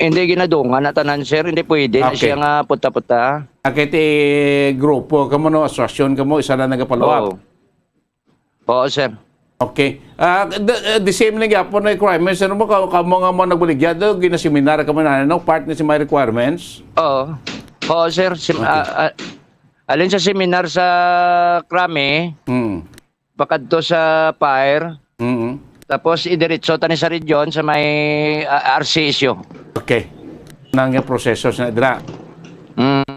Hindi ginadungan na tanan, sir. Hindi pwede na Okay. siya nga puta-puta. Akit grupo kamo, no, asosasyon kamo, isa na nagapalaw. Oo. Oo, sir. Okay. Ah, the, the same na gyapon na requirements. Ano mo, ka- kamo nga mo nagbaligya do, ginaseminar kamo na, no? Part na si my requirements. Oo. Oo, sir. Sim- Okay. ah, ah, alin sa seminar sa Krami, Hmm. pakadto sa fire, Mm. tapos idiretso tani sa region sa may ah, R C S U. Okay. Nang nga proseso sa dira. Mm.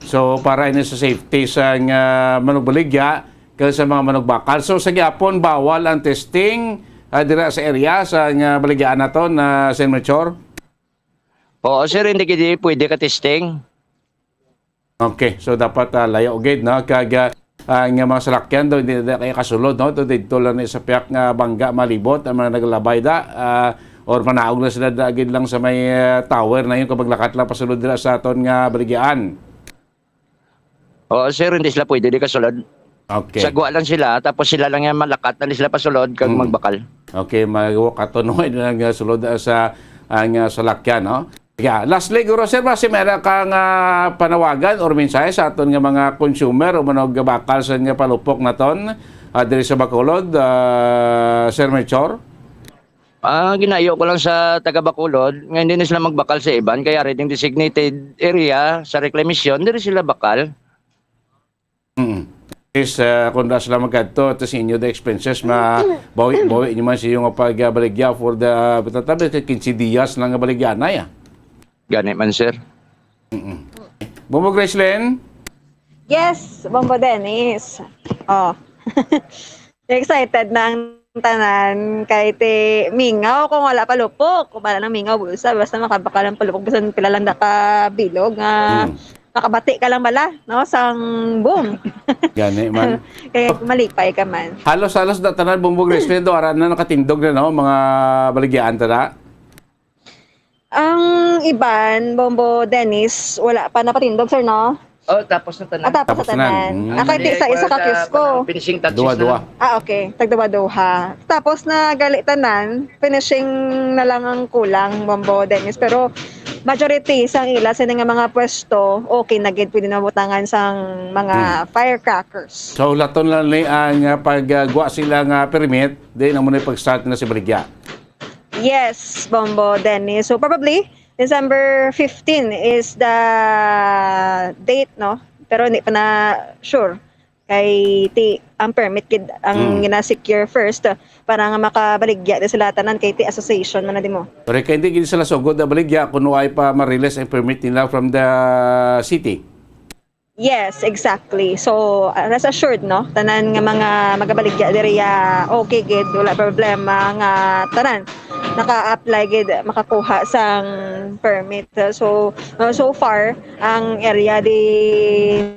So, para ini sa safety sa nga manugbaligya, kag sa mga manugbakal. So, sa gyapon, bawal ang testing ah, dira sa area sa nga baligyaan naton, na Sen Melchor? Oo, sir, hindi gid pwede ka testing. Okay, so dapat ah, layo gid, no? Kag ah, ang mga salakyan daw hindi na kay kasulod, no? To didto lang ni sa piyak nga bangga malibot ang mga naglabay da, ah, or manaog na sila da gid lang sa may ah, tower na yun kag maglakat lang pasulod dira sa aton nga baligyaan. Oo, sir, hindi sila pwede di kasulod. Okay. Sagwa lang sila, tapos sila lang yan malakat na sila pasulod kag Mm. magbakal. Okay, mag-walk ato no, ang ah, sulod ah, sa ang ah, salakyan, no? Yeah. Lastly, Guro Sir, basi meron kang ah, panawagan or mensahe sa aton nga mga consumer o manugabakal sa nga palupok naton ah, diri sa Bacolod, ah, Sir Melchor? Ah, ginayo ko lang sa taga Bacolod nga hindi na sila magbakal sa iban, kay ari ding designated area sa reclamation, diri sila bakal. Mm. Is uh, kung da sila magkadto, tapos inyo the expenses, ma bawi bawi nyo man sa iyo nga pagbaligya for the, tatabi ka quince dias lang nga baligya na ya. Gani man, sir. Bumo Gracelyn? Yes, Bombo Dennis. Oh. Excited na ang tanan kay ti mingaw kung wala pa lupok. Kung wala nang mingaw, bulsa, basta makabakal ang palupok, basta pila lang na ka bilog nga Mm. makabati ka lang bala, no, sang boom. Gani man. Kaya malipay ka man. Halos-halos na tanan, Bumbog Gracelyn, do ara na nakatindog na, no, mga baligyaan ta na. Ang iban, Bombo Dennis, wala pa napatindog, sir, no? Oh, tapos na tanan. Ah, tapos Tapos na na. tanan. Mm. Ah, kay di sa isa ka kiosco. Finishing touches Duwa-duwa. na. Ah, okay. Tagduwa-duha. Tapos na gali tanan, finishing na lang ang kulang, Bombo Dennis. Pero majority sang ila sini nga mga pwesto, okay na gid, pwede na mabutangan sang mga Hmm. firecrackers. So, laton lang ni ang uh, pagguwa sila nga permit, di na muna pag-start na si baligya. Yes, Bombo Dennis. So probably December fifteen is the date, no? Pero hindi pa na sure. Kay ti ang permit gid ang Mm. gina-secure first, uh, para nga makabaligya na sila tanan kay ti association man na di mo. Pero kay hindi gid sila sugod na baligya kung wala pa ma-release ang permit nila from the city. Yes, exactly. So, uh, rest assured, no? Tanan nga mga magabaligya diri, ah, okay gid, wala problema nga tanan naka-apply gid, makakuha sang permit. So, uh, so far ang area di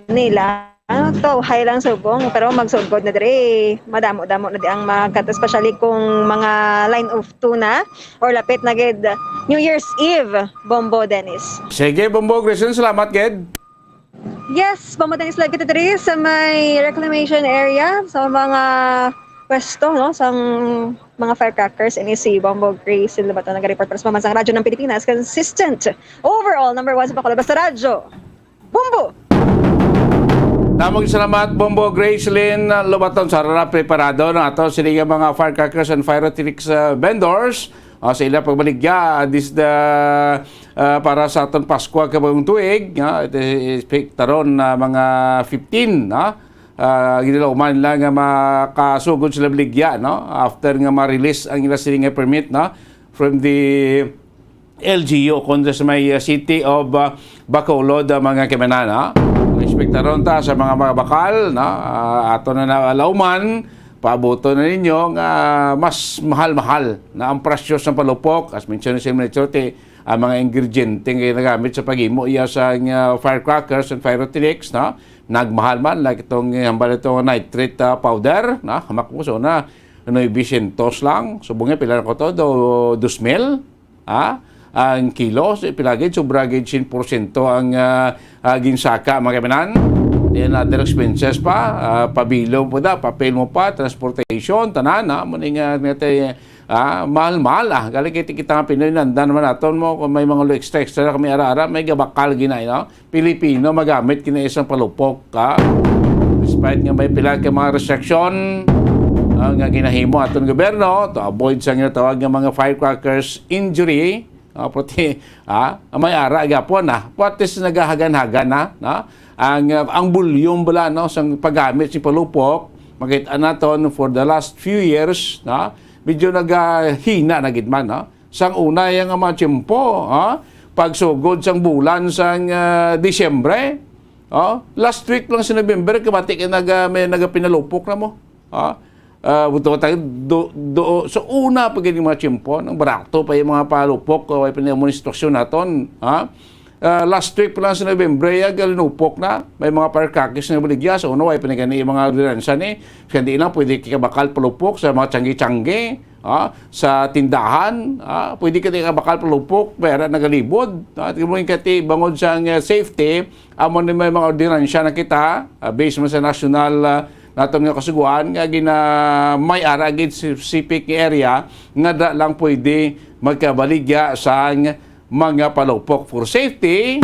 nila, ah, kauhay lang subong, pero magsugod na diri, madamo-damo na di ang magkat, especially kung mga line of two na or lapit na gid New Year's Eve, Bombo Dennis. Sige, Bumbog Gracelyn, salamat gid. Yes, Bombo Dennis, live kita diri sa may reclamation area, sa mga pwesto, no, sang mga firecrackers. Ini si Bombo Grace Lobato, nag-report para sa Pamansang Radyo ng Pilipinas, consistent, overall number one sa Bacolod. Basta Radyo, Bombo! Damog salamat, Bombo Gracelyn Lobaton, sa rara preparado na ato sila nga mga firecrackers and pyrotechnics uh, vendors. Uh, sa ila pagbaligya, uh, this the uh, para sa aton Pasko kag bagong tuig, uh, expect taron na mga fifteen, uh, uh, ginilauman lang nga makasugod sila baligya, no? After nga ma-release ang ila sila nga permit, no? From the L G U, kundi sa may uh, City of uh, Bacolod, uh, mga kaimanan, ha? Expect taron ta sa mga, mga bakal, no? Uh, ato na nalauman, paabuto na ninyo nga mas mahal-mahal na ang presyo sa palupok. As mentioned ni Sir Manager, ti, ang mga ingrediente nga ginagamit sa paghimo iya sa, ah, firecrackers and pyrotechnics, no? Nagmahal man, like itong, ah, hambal itong nitrate, ah, powder, no? Hamak mo, so na, nuebe siyentos lang. Subong nga, pila na ko to? Do, dos mil? Ha? Ang kilo, so, pila gid, sobra gid siyam porsyento ang, ah, ah, ginsaka, mga kaibanan. Then, other expenses pa, ah, pabilo po da, papel mo pa, transportation, tanan, ha? Muna nga, nga tayo, ah, mahal-mahal, ah. Galing kita, kita nga Pinoy, nanda naman naton mo, kung may mga extra-extra na kami ara-ara, may gabakal ginay, no? Pilipino magamit kini isang palupok, ha? Despite nga may pila ka mga restriction, ah, nga ginahimo aton gobyerno to avoid sa ginatawag nga mga firecrackers injury, ah, pati, ah, may ara gyapon, ah. What is nagahagan-hagan na, no? Ang, ah, ang volume bala, no, sang paggamit sa palupok, makita naton for the last few years, no? Medyo nagahina na gid man, no? Sang una yang mga tiyempo, ha? Pagsugod sang bulan sang, ah, Disyembre, oh, last week lang sa November, kabati kay naga-, may nagapinalupok na mo. Ha? Ah, buto tayo, do, do, sa una pa gid yung mga tiyempo, nang barato pa yung mga palupok, o ay pinamon sitwasyon naton, ha? Ah, last week pa lang sa November, ya, galinupok na. May mga firecrackers na baligya. Sa una, way pa na gani yung mga ordinansa ni. Kaya di lang pwede kikabakal palupok sa mga tiyanggi-tiyanggi, ah, sa tindahan. Ah, pwede ka di kabakal palupok, pero nagalibod. Ah, di mo yung kati bangod sa, ah, safety, amo ni may mga ordinansa na kita, ah, based mo sa national, ah, naton nga kasuguan, nga gina-, may ara gid specific area nga da lang pwede magkabaligya sa mga palupok for safety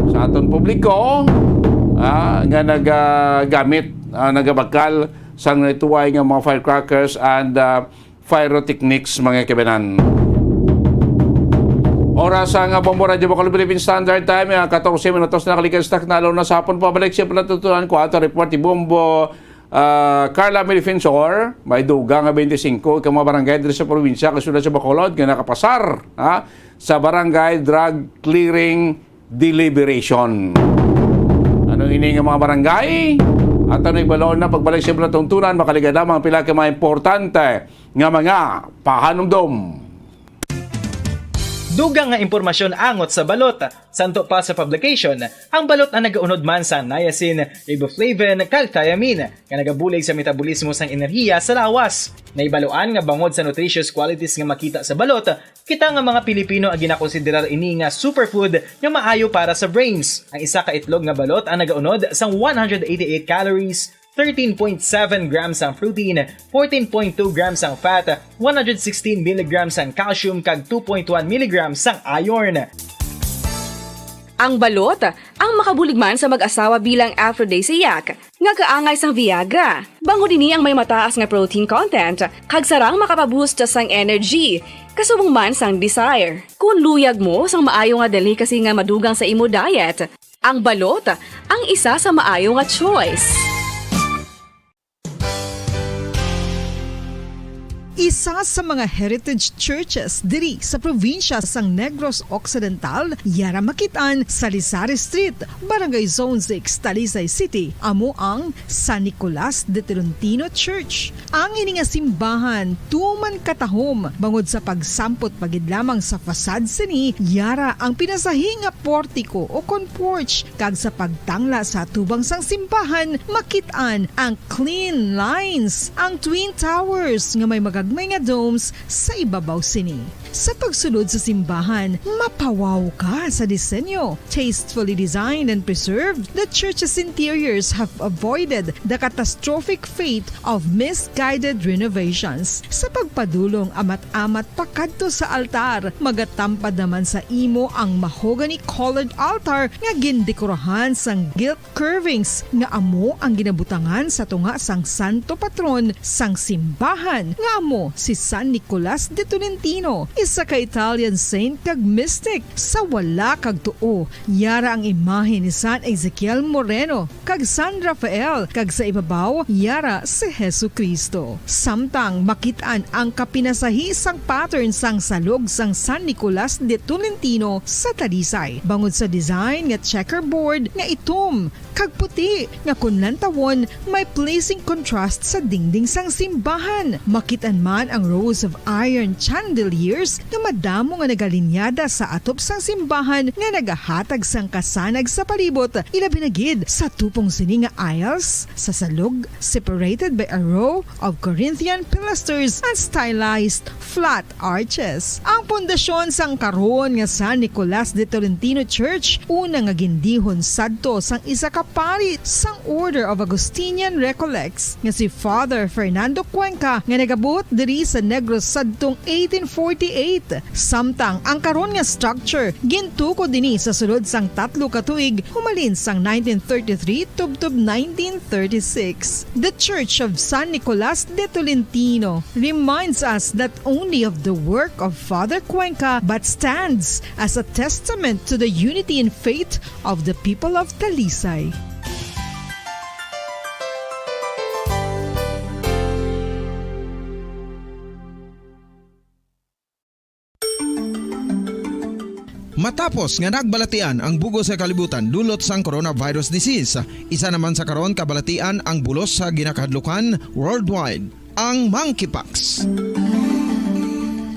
sa aton publiko, ah, nga nagagamit, ah, nagabakal sang natuway nga mga firecrackers and, ah, pyrotechnics, mga kabanan. Oras sa nga Bombo Radyo Bacolod Philippine Standard Time, ah, katorse minutos na nakalikas na, nalo na sa hapon. Pabalik siya pala tutunan ko ato report ni Bombo, ah, Carla Milifensor. May dugang nga twenty-five ka mga barangay diri sa probinsya, kasulod sa Bacolod, nga nakapasar, ha, sa barangay drug clearing deliberation. Ano ini nga mga barangay? At ano ibaloon na pagbalik sa palatuntunan, makaligad lamang pila ka mga importante nga mga pahanumdom. Dugang nga impormasyon angot sa balot. Santo pa sa publication, ang balot ang nagaunod man sa niacin, riboflavin, kag thiamine, nga nagabulig sa metabolismo sang enerhiya sa lawas. Naibaluan nga bangod sa nutritious qualities nga makita sa balot, kita nga mga Pilipino ang ginakonsiderar ini nga superfood nga maayo para sa brains. Ang isa ka itlog nga balot ang nagaunod sang one hundred eighty-eight calories, thirteen point seven grams ang protein, fourteen point two grams ang fat, one hundred sixteen milligrams ang calcium, kag two point one milligrams ang iron. Ang balot, ang makabulig man sa mag-asawa bilang aphrodisiac, nga kaangay sang Viagra. Bangod ini ang may mataas nga protein content, kag sarang makapaboost sang energy, kasubong man sang desire. Kung luyag mo sang maayo nga delicacy nga madugang sa imo diet, ang balot ang isa sa maayo nga choice. Isa sa mga heritage churches diri sa probinsya sang Negros Occidental, yara makit-an sa Lizares Street, Barangay Zone six, Talisay City, amo ang San Nicolas de Tolentino Church. Ang ini nga simbahan tuman katahom bangod sa pagsampot pa gid lamang sa facade sini, yara ang pinasahi nga portico o kon porch, kag sa pagtangla sa atubang sang simbahan, makit-an ang clean lines, ang twin towers nga may magagmay nga domes sa ibabaw sini. Sa pagsulod sa simbahan, mapawaw ka sa disenyo. Tastefully designed and preserved, the church's interiors have avoided the catastrophic fate of misguided renovations. Sa pagpadulong amat-amat pakadto sa altar, magatampad naman sa imo ang mahogany-colored altar nga gindekorahan sang gilt curvings nga amo ang ginabutangan sa tunga sang santo patron sang simbahan, nga amo si San Nicolas de Tolentino. Isa ka Italian saint kag mystic. Sa wala kag tuo, yara ang imahe ni San Ezekiel Moreno kag San Rafael, kag sa ibabaw, yara si Jesu-Cristo. Samtang makit-an ang kapinasahi sang pattern sang salog sang San Nicolas de Tolentino sa Talisay, bangod sa design nga checkerboard nga itom kag puti, nga kon lantawon, may pleasing contrast sa dingding sang simbahan. Makit-an man ang rows of iron chandeliers nga madamo nga nagalinyada sa atop sang simbahan nga nagahatag sang kasanag sa palibot, ilabi na gid sa tupong sini nga aisles sa salog, separated by a row of Corinthian pilasters and stylized flat arches. Ang pundasyon sang karon nga San Nicolas de Tolentino Church, una nga gindihon sadto sang isa ka pari sang Order of Augustinian Recollects nga si Father Fernando Cuenca, nga nagabot diri sa Negros sadtong eighteen forty-eight. Samtang ang karon nga structure gintukod dinhi sa sulod sang tatlo ka tuig, humalin sang nineteen thirty-three tubtob nineteen thirty-six. The Church of San Nicolas de Tolentino reminds us not only of the work of Father Cuenca, but stands as a testament to the unity in faith of the people of Talisay. Matapos nga nagbalatian ang bug-os nga kalibutan dulot sang coronavirus disease, isa naman sa karon kabalatian ang bulos sa ginakahadlukan worldwide, ang monkeypox.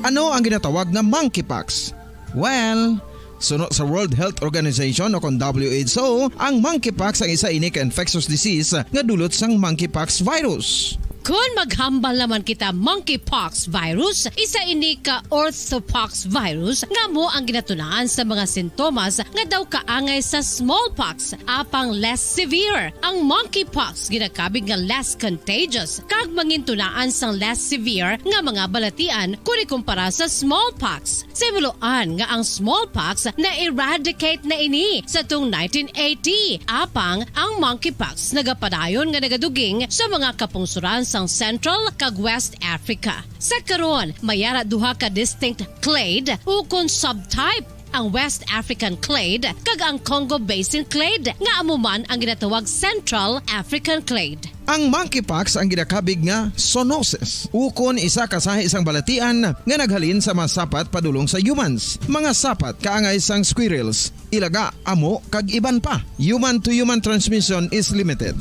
Ano ang ginatawag nga monkeypox? Well, suno sa World Health Organization o kon W H O, ang monkeypox ang isa ini ka infectious disease nga dulot sang monkeypox virus. Kon maghambal naman kita, monkeypox virus, isa ini ka orthopox virus nga amo ang ginatunaan sa mga sintomas nga daw kaangay sa smallpox, apang less severe. Ang monkeypox ginakabig nga less contagious kag mangintunaan sang less severe nga mga balatian kon ikumpara sa smallpox. Sa ibuloan nga ang smallpox na-eradicate na ini sa tong nineteen eighty, apang ang monkeypox nagapadayon nga nagaduging sa mga kapungsoran sang Central kag West Africa. Sa karon, may ara duha ka distinct clade ukon subtype, ang West African clade kag ang Congo Basin clade, nga amo man ang ginatawag Central African clade. Ang monkeypox ang ginakabig nga zoonosis, ukon isa ka sahi sang balatian nga naghalin sa mga sapat padulong sa humans, mga sapat kaangay sang squirrels, ilaga, amo, kag iban pa. Human-to-human transmission is limited.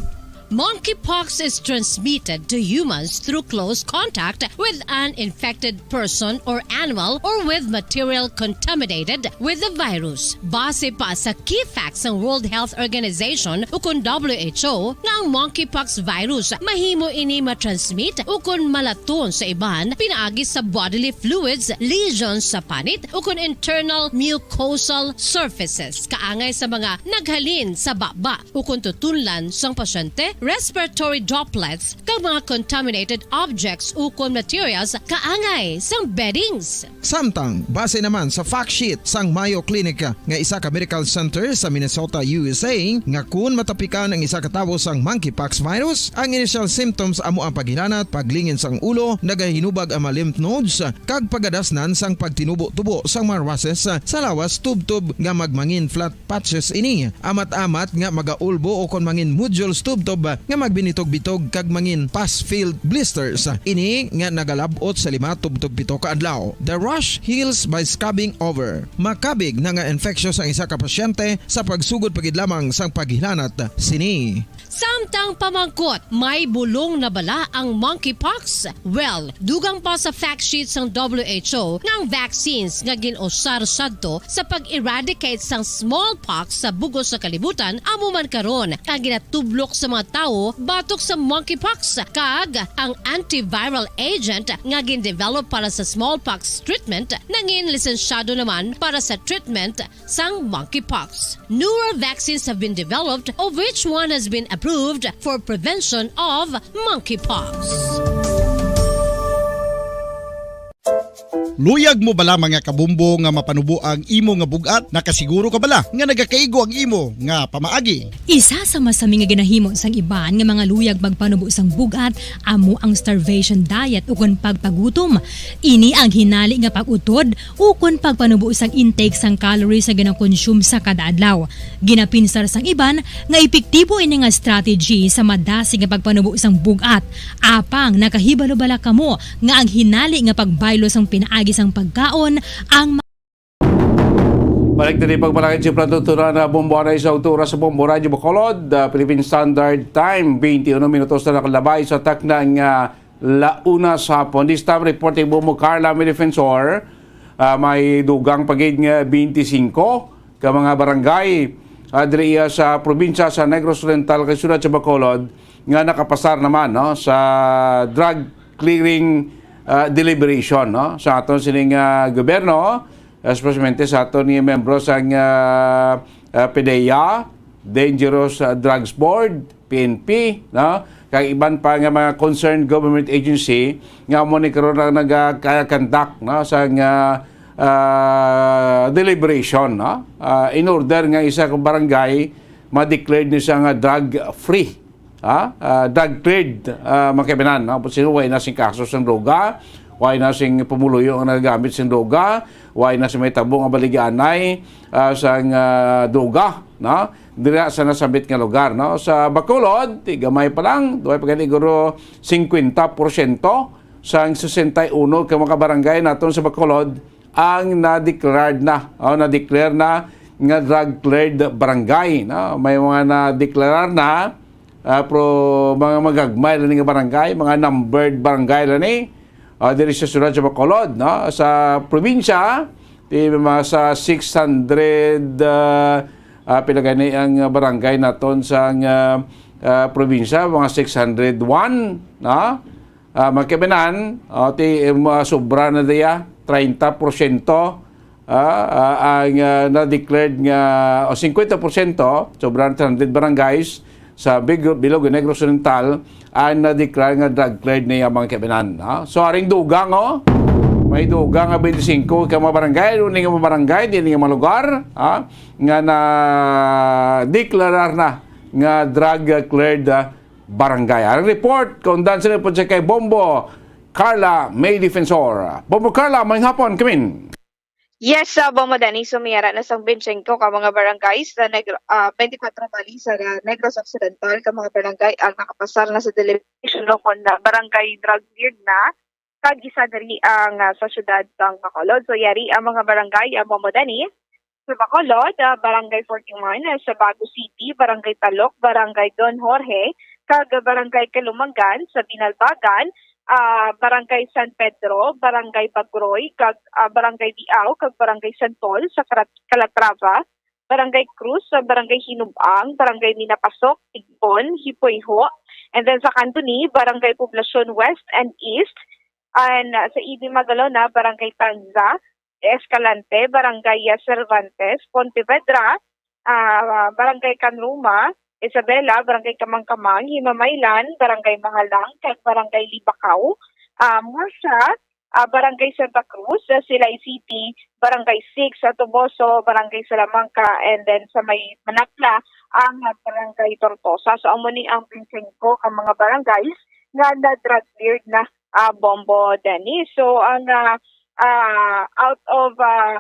Monkeypox is transmitted to humans through close contact with an infected person or animal or with material contaminated with the virus. Base pa sa key facts sang World Health Organization ukon W H O, nga ang monkeypox virus mahimo ini matransmit ukon malaton sa iban pinaagi sa bodily fluids, lesions sa panit, ukon internal mucosal surfaces, kaangay sa mga naghalin sa baba ukon tutunlan sang pasyente, respiratory droplets, kag mga contaminated objects ukon materials kaangay sang beddings. Samtang, base naman sa fact sheet sang Mayo Clinic nga isa ka medical center sa Minnesota, U S A, nga kun matapikan ang isa ka tawo sang monkeypox virus, ang initial symptoms amo ang paghilanat, paglingin sang ulo, nagahinubag ang mga lymph nodes, kag pagadasnan sang pagtinubo-tubo sang mga rushes sa lawas tubtob nga magmangin flat patches ini. Amat-amat nga magaulbo ukon mangin nodules tubtob nga magbinitog-bitog kag mangin pus-filled blisters. Ini nga nagalab-ot sa lima tubtob pito ka adlaw. The rash heals by scabbing over. Makabig na nga infectious ang isa ka pasyente sa pagsugod pa gid lamang sang paghilanat sini. Samtang pamangkot, may bulong na bala ang monkeypox? Well, dugang pa sa fact sheet sang W H O nga ang vaccines nga gin-usar sadto sa pag-eradicate sang smallpox sa bug-os nga kalibutan amo man karon ang ginatublok sa mga tawo batok sa monkeypox, kag ang antiviral agent nga gin-develop para sa smallpox treatment nangin lisensyado naman para sa treatment sang monkeypox. Newer vaccines have been developed, of which one has been approved for prevention of monkeypox. Luyag mo bala, mga kabombo, nga mapanubo ang imo nga bug-at? Nakasiguro ka bala nga nagakaigo ang imo nga pamaagi? Isa sa masami nga ginahimo sang iban nga mga luyag magpanubo sang bug-at amo ang starvation diet ukon pagpagutom. Ini ang hinali nga pag-utod ukon pagpanubo sang intake sang calories nga ginakonsume sa kada adlaw. Ginapinsar sang iban nga epektibo ini nga strategy sa madasig nga pagpanubo sang bug-at. Apang nakahibalo bala kamo nga ang hinali nga pagbaylo sang pinaagi sang pagkaon ang Balik na di pagpalakit si Plato Tuna na bombo na sa oras sa Bombo Radyo Bacolod, ah, Philippine Standard Time, twenty-one minutos na nakalabay sa takna nga la una sa hapon. This time, reporting Bombo Carla, may defensor, ah, may dugang pagid nga twenty-five ka mga barangay, ah, diri, ah, sa probinsya sa Negros Oriental, kay siyudad sa Bacolod, nga nakapasar naman, no, sa drug clearing, ah, deliberation, no, sa aton sining, ah, gobyerno, especially sa aton nga membro sang, ah, ah, PDEA, Dangerous, ah, Drugs Board, P N P, no, kag iban pa nga mga concerned government agency nga amo ni karon ang nag-, ah, conduct, no, sang, ah, ah, deliberation, no, ah, in order nga isa ka barangay ma-declared ni siya nga drug free, ha? Ah, drug cleared, ah, mga kaibanan, no? Sino way na sing kaso sang droga, way na sing pumuluyo ang nagagamit sang droga, way na sing may tabo nga baligyanay, ah, sang, ah, droga, no? Dira sa nasambit nga lugar, no? Sa Bacolod, ti gamay pa lang, duway pa gani guro singkwenta porsyento sang sesenta y uno ka mga barangay naton sa Bacolod ang na-declared na, o na-declare na nga drug cleared barangay, no? May mga na-declare na, ah, pero mga magagmay lang nga barangay, mga numbered barangay lang ni, ah, diri sa siyudad sa Bacolod, no? Sa probinsya, di mga sa six hundred, ah, ah, pila gani ang barangay naton sa, ah, ah, probinsya, mga six hundred one, no? Ah, mga kaibanan, ah, ti, eh, mga sobra na diya, treinta porsyento, ah, ah, ang, ah, na-declared nga, o singkwenta porsyento, sobra na three hundred barangays sa Big-, Bilog Negros Oriental, ang na-declare nga drug cleared niya, mga kaibanan, ha? So, aring dugang, oh. May dugang nga twenty-five ka mga barangay, ano nga mga barangay, di nga mga lugar, ha? Nga na-declarar na nga drug cleared, ah, barangay. Ang report, kung dan sa report siya kay Bombo Carla May Defensor. Bombo Carla, may hapon, kamin. Yes, sa Bombo Danny, sumiyara na sang twenty-five ka mga barangay sa Negro, ah, twenty-four bali sa Negros Occidental ka mga barangay ang nakapasar na sa deliberation, no, kon na barangay drug cleared na. Kag isa diri ang, ah, sa siyudad sang Bacolod. So, yari ang mga barangay, ah, Bombo Danny. Sa Bacolod, ah, Barangay forty-one, ah, sa Bago City, Barangay Talok, Barangay Don Jorge, kag Barangay Kalumangan, sa Binalbagan, ah, Barangay San Pedro, Barangay Bagroy, kag, ah, Barangay Diao, kag Barangay San Paul, sa Kara-, Calatrava, Barangay Cruz, sa Barangay Hinubang, Barangay Minapasok, Tigbon, Hipoyho, and then sa Cantoni, Barangay Poblacion West and East, and, ah, sa Ibin Magalona, Barangay Tanza, Escalante, Barangay Cervantes, Pontevedra, ah, Barangay Canruma, Isabela, Barangay Kamangkamang, Himamaylan, Barangay Mahalang, kag Barangay Libacao, ah, Murcia, ah, Barangay Santa Cruz, sa Silay City, Barangay six sa Toboso, Barangay Salamanca, and then sa may Manakla, ang, ah, Barangay Tortosa. So, amo ni ang twenty-five ka mga barangays nga na-drug cleared na, ah, Bombo Dennis. So, ang, ah, ah, out of, ah,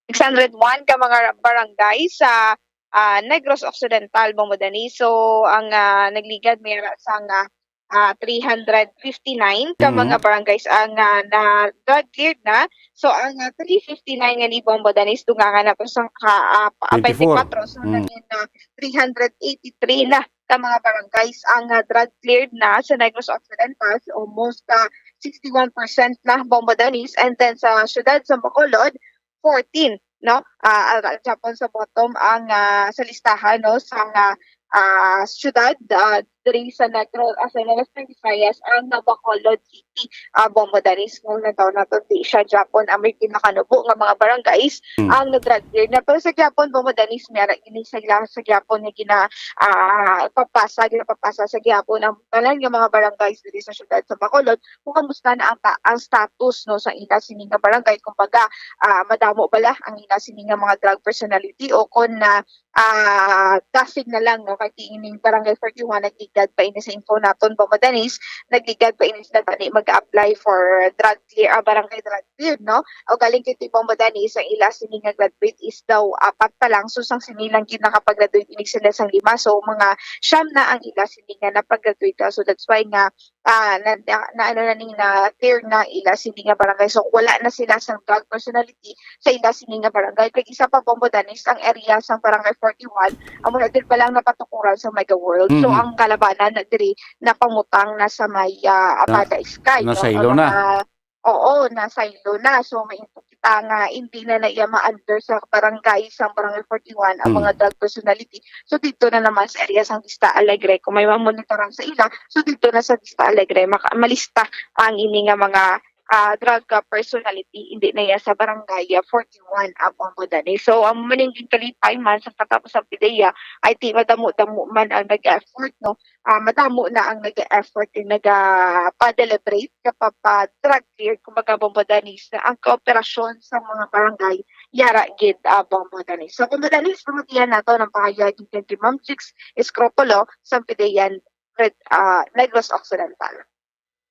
six hundred one ka mga barangay sa, ah, Negros Occidental, Bombo Dennis. So, ang, ah, nagligad may ra sang, ah, ah, three hundred fifty-nine ka Mhm. mga barangays ang, ah, na-drug cleared na. So, ang, ah, three fifty-nine nga ni Bombo Dennis, dungangan nato sa ka, ah, pa-, Twenty-four. twenty-four. So, Mm. naging, ah, three hundred eighty-three na ka mga barangays ang, ah, drug cleared na sa Negros Occidental. So, almost, ah, sixty-one percent na, Bombo Dennis. And then sa siyudad sa Bacolod, fourteen, no? Ah, ah, Japon sa bottom ang, ah, sa listahan, no, sa, ah, ah, siyudad, ah, diri sa Negros, ah, sa Western Visayas, ang Bacolod City. Ah, Bombo Danis, kung nataw nato, di siya gyapon ang may pinakanubo nga mga barangays Mm. ang nag-drug clear na. Pero sa gyapon, Bombo Danis, may ara ini sa ila sa gyapon nga gina, ah, papasa, ginapapasa sa gyapon ang tanan nga mga barangays diri sa siyudad sa Bacolod kung kamusta na ang ta-, ang status, no, sa ila sini nga barangay. Kumbaga, ah, madamo bala ang ila sini nga mga drug personality o kon na, ah, dasig na lang, no, kay ining Barangay forty-one nagligad pa ini sa info naton, Bombo Danis, nagligad pa ini sila tani mag-apply for drug clear, ah, barangay drug clear, no? O galing kay Bombo Danis, ang ila sini nga graduate is daw apat pa lang, so sang sini lang gid nakapag-graduate ini sila sang lima, so mga siyam na ang ila sini nga napag-graduate, ah, so that's why nga ah, na, na, na, ano na ni, na clear na ila sini nga barangay. So, wala na sila sang drug personality sa ila sini nga barangay. Kag isa pa, Bombo Danis, ang area sa Barangay forty-one, amo na din palang napatukuran sa Mega World. So, Mm. ang kalabanan na diri napamutang na sa may, ah, Na, Abada Sky, no? Nasaylo Ang na. mga, oo, nasaylo na. So, may kita nga hindi na na iya ma-under sa barangay, sa Barangay forty-one, ang Mm. mga drug personality. So, dito na naman sa area sang Vista Alegre, kung may mamonitoran sa ila, so, dito na sa Vista Alegre, maka-, malista ang ini nga mga, ah, drug, ah, personality, hindi na iya sa barangay, ah, forty-one, ang Bombo Danis. So, ang maningin kalipay man sa katapos ang pideya, ay ti madamo-damo man ang nag-effort, no? Ah, madamo na ang nag-effort, yung nag-, ah, pa-deliberate, kapapa-drug clear, kumbaga, Bombo Danis, na ang kooperasyon sa mga barangay, yara gid, ah, Bombo Danis. So, Bombo Danis, pamatian nato ng pahayag ni Ma'am Chicks Escropulo, sa Pideyan, Red, ah, Negros Occidental.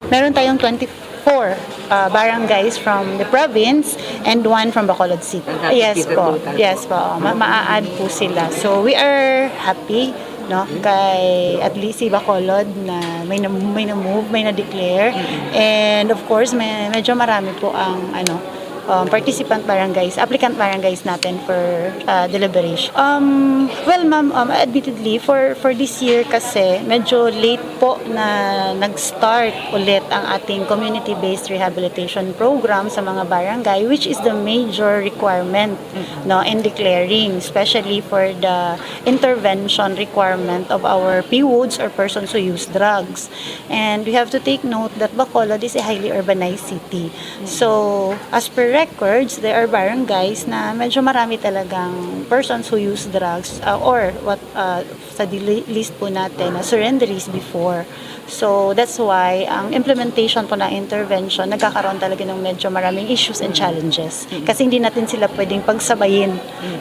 Meron tayong twenty-four, ah, barangays from the province and one from Bacolod City. Ang happy Yes po. Total Yes po. Ma-, ma-add po sila. So, we are happy, no? Kay at least si Bacolod na may na, may na-move, may na-declare. Mm-hmm. And of course, may, medyo marami po ang, ano, um, participant barangays, applicant barangays natin for, uh, deliberation. Um, well, ma'am, um, admittedly, for, for this year kasi, medyo late po na nag-start ulit ang ating community-based rehabilitation program sa mga barangay, which is the major requirement, Mm. no, in declaring, especially for the intervention requirement of our P W Ds or persons who use drugs. And we have to take note that Bacolod is a highly urbanized city. So, as per records, there are barangays na medyo marami talagang persons who use drugs, uh, or what, uh, sa dili-, list po natin na surrenderies before. So, that's why ang implementation po ng intervention, nagkakaroon talaga ng medyo maraming issues and challenges. Kasi hindi natin sila pwedeng pagsabayin,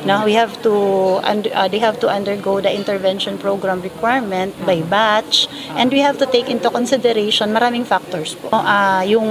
no? We have to, und-, uh, they have to undergo the intervention program requirement by batch, and we have to take into consideration maraming factors po. Ah, yung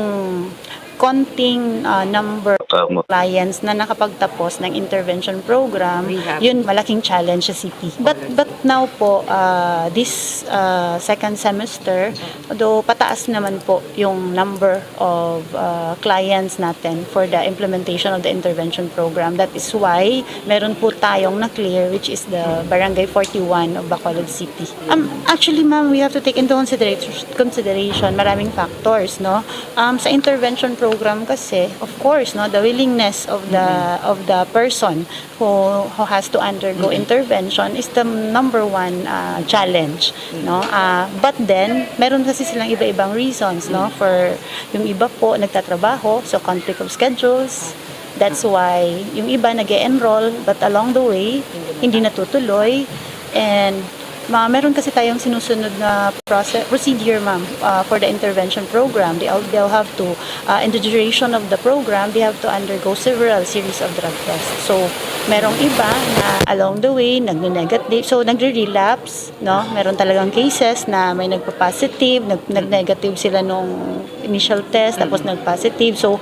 konting, ah, number of clients na nakapagtapos ng intervention program, We have yun, malaking challenge sa city. But, but now po, ah, this, ah, second semester, though pataas naman po yung number of, ah, clients natin for the implementation of the intervention program. That is why meron po tayong na-clear, which is the Barangay forty-one of Bacolod City. Um, actually, ma'am, we have to take into consideration, consideration maraming factors, no? Um, sa intervention program kasi, of course, no, the willingness of the, of the person who, who has to undergo intervention is the number one, ah, challenge, no? Ah, but then, meron kasi silang iba-ibang reasons, no? For yung iba po, nagtatrabaho, so conflict of schedules. That's why yung iba nag-e-enroll, but along the way, hindi natutuloy. And ma-, meron kasi tayong sinusunod na process, procedure, ma'am, uh, for the intervention program. They all, they'll have to, uh, in the duration of the program, they have to undergo several series of drug tests. So, merong iba na along the way, nagni-negative. So, nagre-relapse, no? Meron talagang cases na may nagpa-positive, nag-, nag-negative sila nung initial test, tapos nag-positive. So,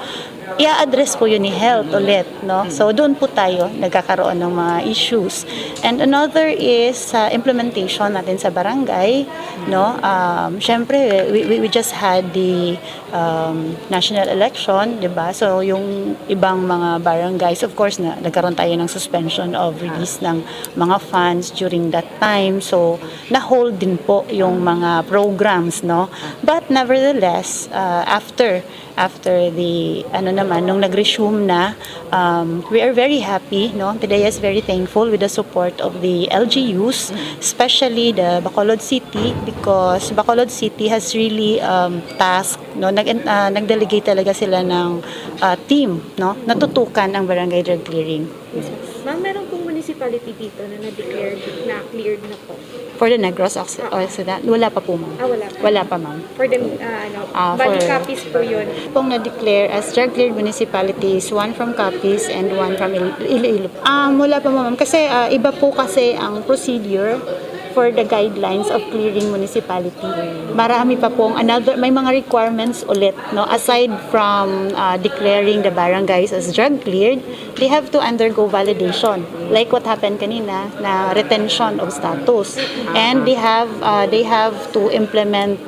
i-address po yun ni health ulit, no? So, doon po tayo nagkakaroon ng mga issues. And another is sa implementation natin sa barangay, no? Um, syempre, we, we, we just had the, um, national election, di ba? So, yung ibang mga barangays, of course, na, nagkaroon tayo ng suspension of release ng mga funds during that time. So, na-hold din po yung mga programs, no? But nevertheless, uh, after after the, ano naman, nung nag-resume na, um, we are very happy, no? PDEA is very thankful with the support of the L G Us, especially the Bacolod City, because Bacolod City has really, um, task, no? Nag-, ah, nag-delegate talaga sila ng, ah, team, no? Natutukan ang barangay drug clearing. Yes, sir. Ma'am, meron pong municipality dito na na-declared na cleared na po? For the Negros Occ-, Ah. Occidental, wala pa po, ma'am. Ah, wala pa. Wala pa, ma'am. For the, ah, ano, Ah, bali for copies po yun. Pong na-declare as drug cleared municipalities, one from Capiz and one from Il-, Iloilo. Um, wala pa, ma'am. Kasi, ah, iba po kasi ang procedure for the guidelines of clearing municipality. Marami pa pong another, may mga requirements ulit, no? Aside from, ah, declaring the barangays as drug cleared, they have to undergo validation. Like what happened kanina, na retention of status. And they have, uh, they have to implement,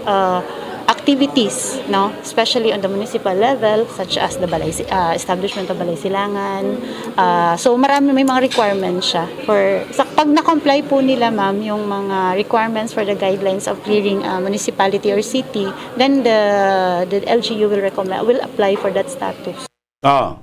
uh, activities, no? Especially on the municipal level, such as the balay, si-, uh, establishment of balay silangan. Uh, so marami, may mga requirements siya. For, sa, pag na-comply po nila, ma'am, yung mga requirements for the guidelines of clearing, uh, municipality or city, then the, the L G U will recommend, will apply for that status. Ah.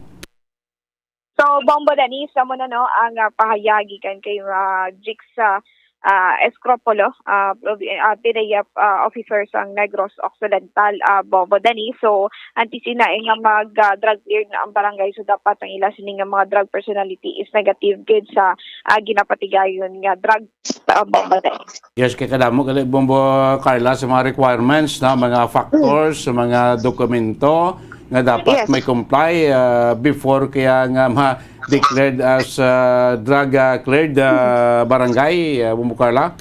So, Bombo Dennis, amo na, no, ang, ah, pahayag gikan kay, ah, Jix, ah, ah, Escropulo, ah, provi-, ah, PDEA, ah, officer sang Negros Occidental, ah, Bombo Dennis. So, antes ina, eh, nga mag, ah, drug clear na ang barangay, so dapat ang ila sini nga mga drug personality is negative gid sa, ah, ginapatigayon nga drug, ah, Bombo Dennis. Yes, kay kadamo gali, Bombo Carla, sa mga requirements na mga factors, sa mga dokumento nga dapat Yes. may comply, ah, before kaya nga ma-declared as, ah, drug, ah, cleared, ah, barangay, ah, Bombo Carla?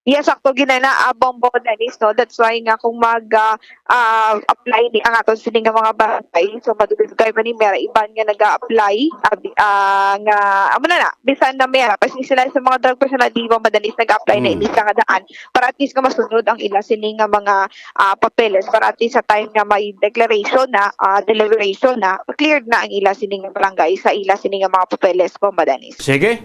Yes, sakto gid na, ah, Bombo Dennis, no? That's why nga kung mag, ah, ah, apply ni ang aton sini nga mga barangay, so madugay pa ni mera iban nga naga-apply, ah, bi-, ah, nga amo na na, bisan na mera pa sila sa mga drug personality, Bombo Dennis, naga-apply na Mm. ini siya nga daan para at least nga masunod ang ila sini nga mga, ah, papeles, para at least sa time nga may declaration na, ah, deliberation na, cleared na ang ila sini nga barangay sa ila sini nga mga papeles, Bombo Dennis. Sige.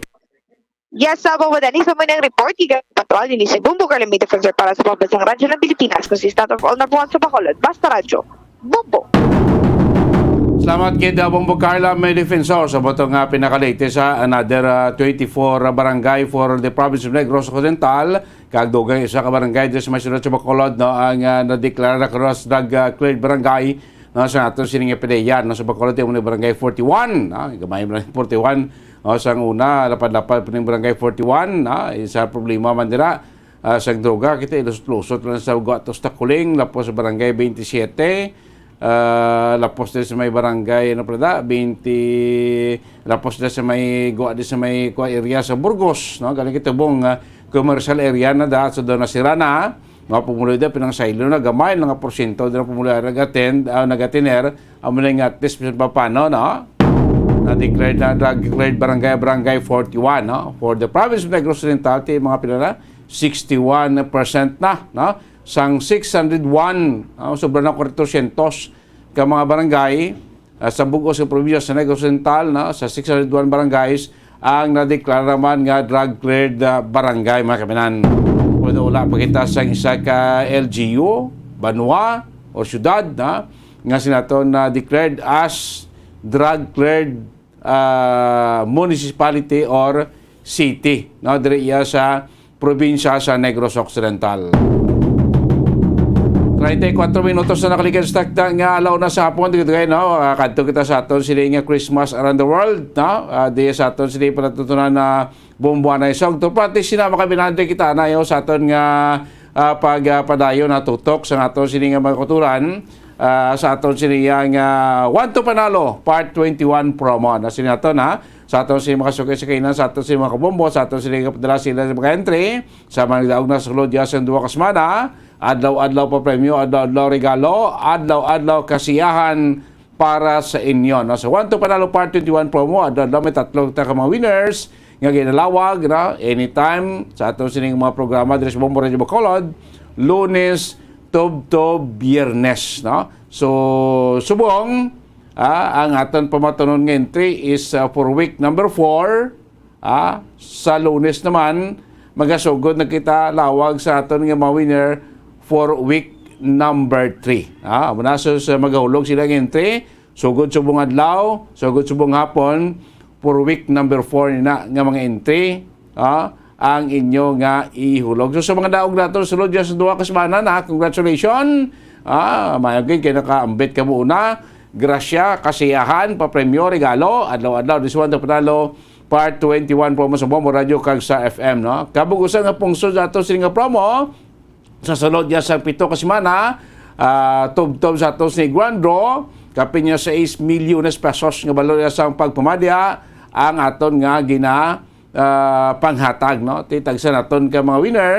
Yes, sa Bombo Dennis, sa mga report, iga patrol, ini si Bombo Carla May Defensor para sa Pambansang Radyo ng Pilipinas, consistent of all number one sa Bacolod, Basta Radyo, Bombo. Salamat gid, uh, Bombo Carla May Defensor, sa bato nga pinakalatest sa another, uh, twenty-four barangay for the province of Negros Occidental. Kag dugang isa ka barangay diri sa may siyudad sa Bacolod, no, ang, uh, nadeklara na karon as drug, uh, cleared barangay, no, sa aton sining PDEA, no, sa Bacolod, amo ni barangay forty-one, no, gamay man ang forty-one, no, sang una, lapad-lapad pa ning barangay forty-one, no, isa problema man dira, ah, sang droga, kita ilusot-lusot lang sa Guatos Takuling, lapos sa barangay twenty-seven, ah, lapos din sa may barangay, ano pala da, twenty, lapos din sa may, gwa din sa may, kwa area sa Burgos, no, galing kita bong, ah, commercial area na da, so doon na sira na, mga pumuloy da, pinang silo na, gamay, nga porsyento din ang pumuloy nag-attend, ah, nag-attender, amo na nga, at least, bisan pa paano, no? Na-declared na, drug cleared barangay, barangay forty-one, no? For the province of Negros Occidental, ti mga pila na, sixty-one percent na, no? Sang six hundred one, no? Sobra na forty-two ka mga barangay, ah, sa bug-os nga probinsya sa Negros Occidental, no? Sa six hundred one barangays, ang nadeklara man nga drug cleared, ah, barangay, mga kaminan. Pero wala pa kita sang isa ka L G U, banwa, o syudad, no? Nga sinaton na declared as drug cleared, ah, municipality or city, no? Diri iya sa probinsya sa Negros Occidental. Treinta y cuatro minutos na nakalikan sa takda nga alauna sa hapon, dito kayo, no? Ah, kadto kita sa aton sini nga Christmas around the world, no? Ah, di sa aton sini pala tutunan na Bombo Anay Sogto. Pati sina makabinante kita na yo sa aton nga, ah, pag, ah, padayon na tutok sa aton sini nga mga kuturan, ah, sa aton sini nga, ah, One to Panalo Part twenty-one promo. Na sini ato na sa aton sini mga suki sa kainan, sa aton sini mga kabombo, sa aton sini nga padala sila sa mga entry, sa mga nagdaog na sa sulod ya sa duha ka semana, adlaw-adlaw pa premyo, adlaw-adlaw regalo, adlaw-adlaw kasiyahan para sa inyo, no? So, One to Panalo Part twenty-one promo, adlaw-adlaw may tatlo ta ka mga winners nga ginalawag, no? Anytime sa aton sining mga programa diri sa Bombo Radio Bacolod, Lunes tubtob Biyernes, no? So, subong, ah, ang aton pamatunon nga entry is, ah, for week number four, ah, sa Lunes naman, magasugod na kita lawag sa aton nga mga winner for week number three. Ah, amo na, so, sa magahulog sila nga entry, sugod subong adlaw, sugod subong hapon, for week number four nina nga mga entry, ah, ang inyo nga ihulog. So, sa mga daog nato, sulod dyan sa duha ka semana na, congratulations. Ah, maayo gid kay nakaambit kamo una. Grasya, kasiyahan, papremyo, regalo, adlaw-adlaw, this one to panalo, part twenty-one promo sa Bombo Radio kag sa F M, no? Kabug-osan nga pungsod sa ato sini nga promo, sa sulod niya sa pito ka semana, ah, tubtob sa ato sini grand draw, kapin niya sais milyones pesos nga balor niya sang pagpamadya ang aton nga gina, ah, panghatag, no? Ti tagsa naton ka mga winner,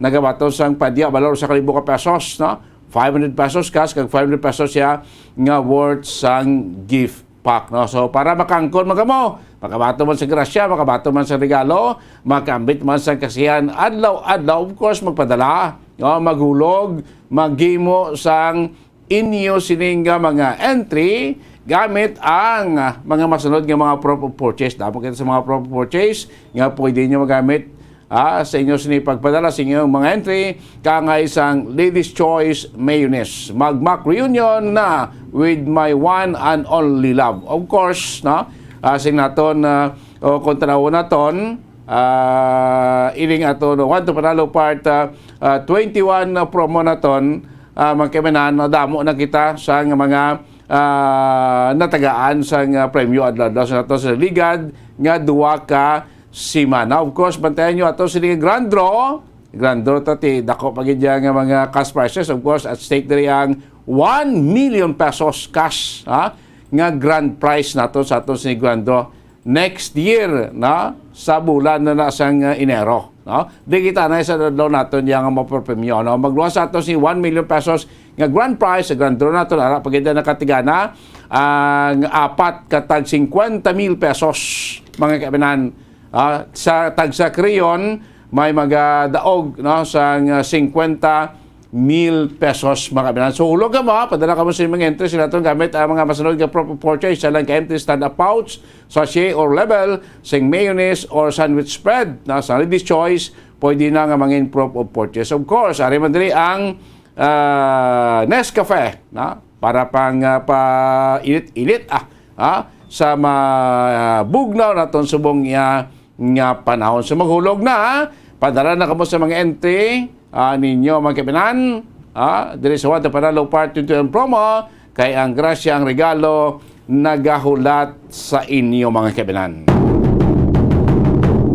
nagabaton sang padya balor sa kalibo ka pesos, no? Five hundred pesos cash, kag five hundred pesos siya nga worth sang gift pack, no? So, para makaangkon man kamo, makabato man sa grasya, makabato man sa regalo, makaambit man sa kasiyahan, adlaw-adlaw, of course, magpadala, no? Maghulog, maghimo sang inyo sining nga mga entry gamit ang, ah, mga masunod nga mga proof of purchase. Damo kita sa mga proof of purchase nga pwede nyo magamit, ah, sa inyo sini pagpadala sa inyong mga entry, kangay sang Ladies Choice Mayonnaise. Mag-Mac Reunion na with my one and only love. Of course, no? Ah, sing naton, ah, o kung tanawon naton, ah, ining aton One to Panalo Part, ah, ah, twenty-one na promo naton, ah, mga kaibigan, nadamo na kita sa nga mga, ah, natagaan sa nga premyo adlaw-adlaw sa nato sa ligad nga duha ka semana. Of course, bantayan nyo ato sini nga grand draw. Grand draw to, ti dako pa gid yan nga mga cash prizes. Of course, at stake diri ang one million pesos cash, ha, nga grand prize nato sa ato sini grand draw next year, no? Sa bulan na na sang, uh, Enero, no? Di kita na sa adlaw naton yang mapapremyo, no? Magluwas sa ato si one million pesos nga grand prize sa grand draw naton. Ara pa gid nakatigana ang apat ka tag cincuenta mil pesos, mga kaibigan. Ah, sa tagsa ka riyon, may magadaog, no, sang, uh, cincuenta mil pesos, mga kaibigan. So, hulog kamo, ha? Padala kamo sa inyong mga entry sa naton gamit ang mga masunod nga proof of purchase, sa lang ka empty stand-up pouch, sachet or label, sing mayonnaise or sandwich spread, na sa Ladies Choice, pwede na nga mangin proof of purchase. Of course, ari man diri ang, ah, Nescafe, na para pang, ah, pa-init-init, ah, ah, sa mabugnaw naton subong iya nga panahon. So, maghulog na, ha? Padala na kamo sa mga entry, ah, ninyo, mga kaibigan, ah, diri sa One to Panalo Part twenty-one promo, kay ang grasya, ang regalo, nagahulat sa inyo, mga kaibigan.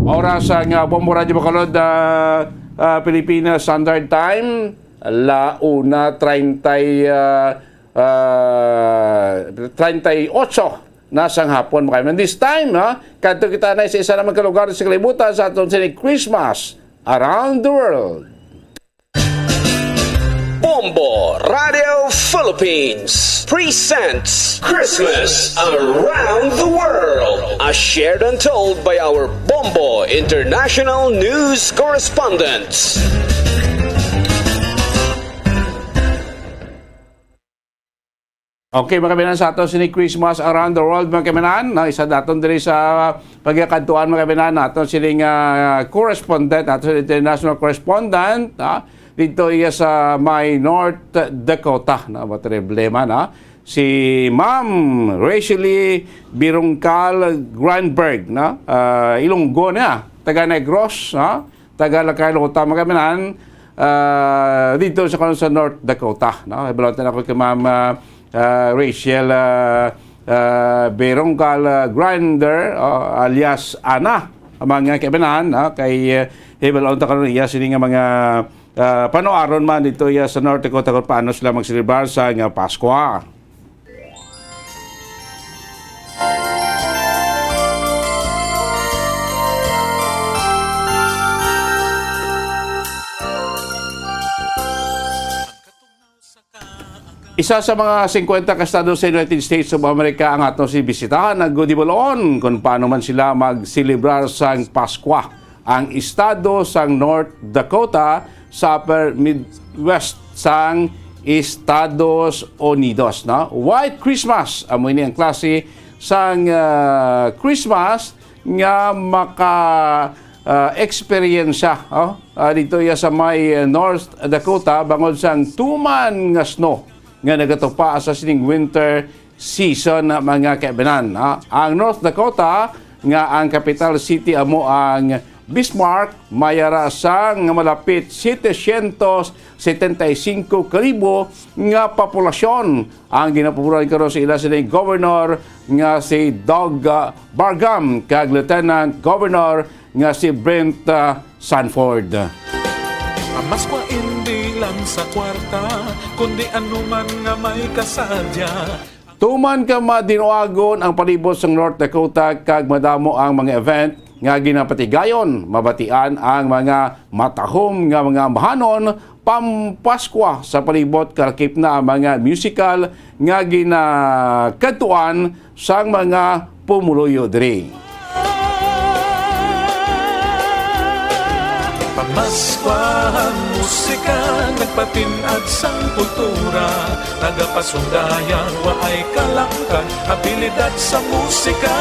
Oras sa nga Bombo Radyo Bacolod, ah, ah, Pilipinas Standard Time, la una treinta, ah, ah, treinta y ocho na sang hapon, mga kaibigan. This time, ha, kadto kita na sa isa naman ka lugar sa kalibutan sa aton sini Christmas Around the World. Bombo Radio Philippines presents Christmas Around the World, as shared and told by our Bombo International News Correspondents. Okay, mga kaibigan, sa ato sini Christmas Around the World, mga kaibigan, no? Isa daton diri sa pagkakadtuan, mga kaibigan, nato sini nga correspondent, nato sini international correspondent, ha? Dito iya sa may North Dakota, no? Matrible man, ha? Si Ma'am Rachely Birungkal Granberg, no? Ah, Ilonggo niya, taga Negros, ha? Taga Lacay, Lota, mga kaibigan, ah, dito sa, sa North Dakota, no? Hibalon ta na ko kay Ma'am, ah, ah, Rachel, ah, ah, Berongkal, ah, Grinder, oh, alias Ana, mga kaibigan, no? Kay, eh, hibalon ta karon iya sini nga mga, ah, panuaron man dito iya sa North Dakota kung paano sila magselebrar sa nga Paskwa. Isa sa mga singkwenta ka estado sa United States of America ang aton si bisitahan, nagudibulon kung paano man sila magselebrar sang Paskwa. Ang estado sang North Dakota sa Upper Midwest sang Estados Unidos, no? White Christmas, amo ini ang klase sang, ah, Christmas nga maka, ah, eksperyensya, oh, ah, dito iya sa may, eh, North Dakota bangod sang tuman nga snow nga nagatupa sa sining winter season, mga kaibanan, ha? Ang North Dakota, nga ang capital city amo ang Bismarck, may ara sang malapit setecientos setenta y cinco ka libo nga populasyon. Ang ginapaboran karon sa ila sila ni Governor nga si Doug, ah, Burgum kag Lieutenant Governor nga si Brent, ah, Sanford. Pamaskwa indi lang sa kwarta, kundi anuman nga may kasadya. Tuman ka madinuagon ang palibot sang North Dakota kag madamo ang mga event nga ginapatigayon, mabatian ang mga matahom nga mga ambahanon pampaskwa sa palibot, kalakip na ang mga musical nga ginakadtuan sang mga pumuluyo diri. Pamaskwa ang musika, nagpatin-ad sang kultura, nagapasundayag, waay kalangkan, abilidad sa musika.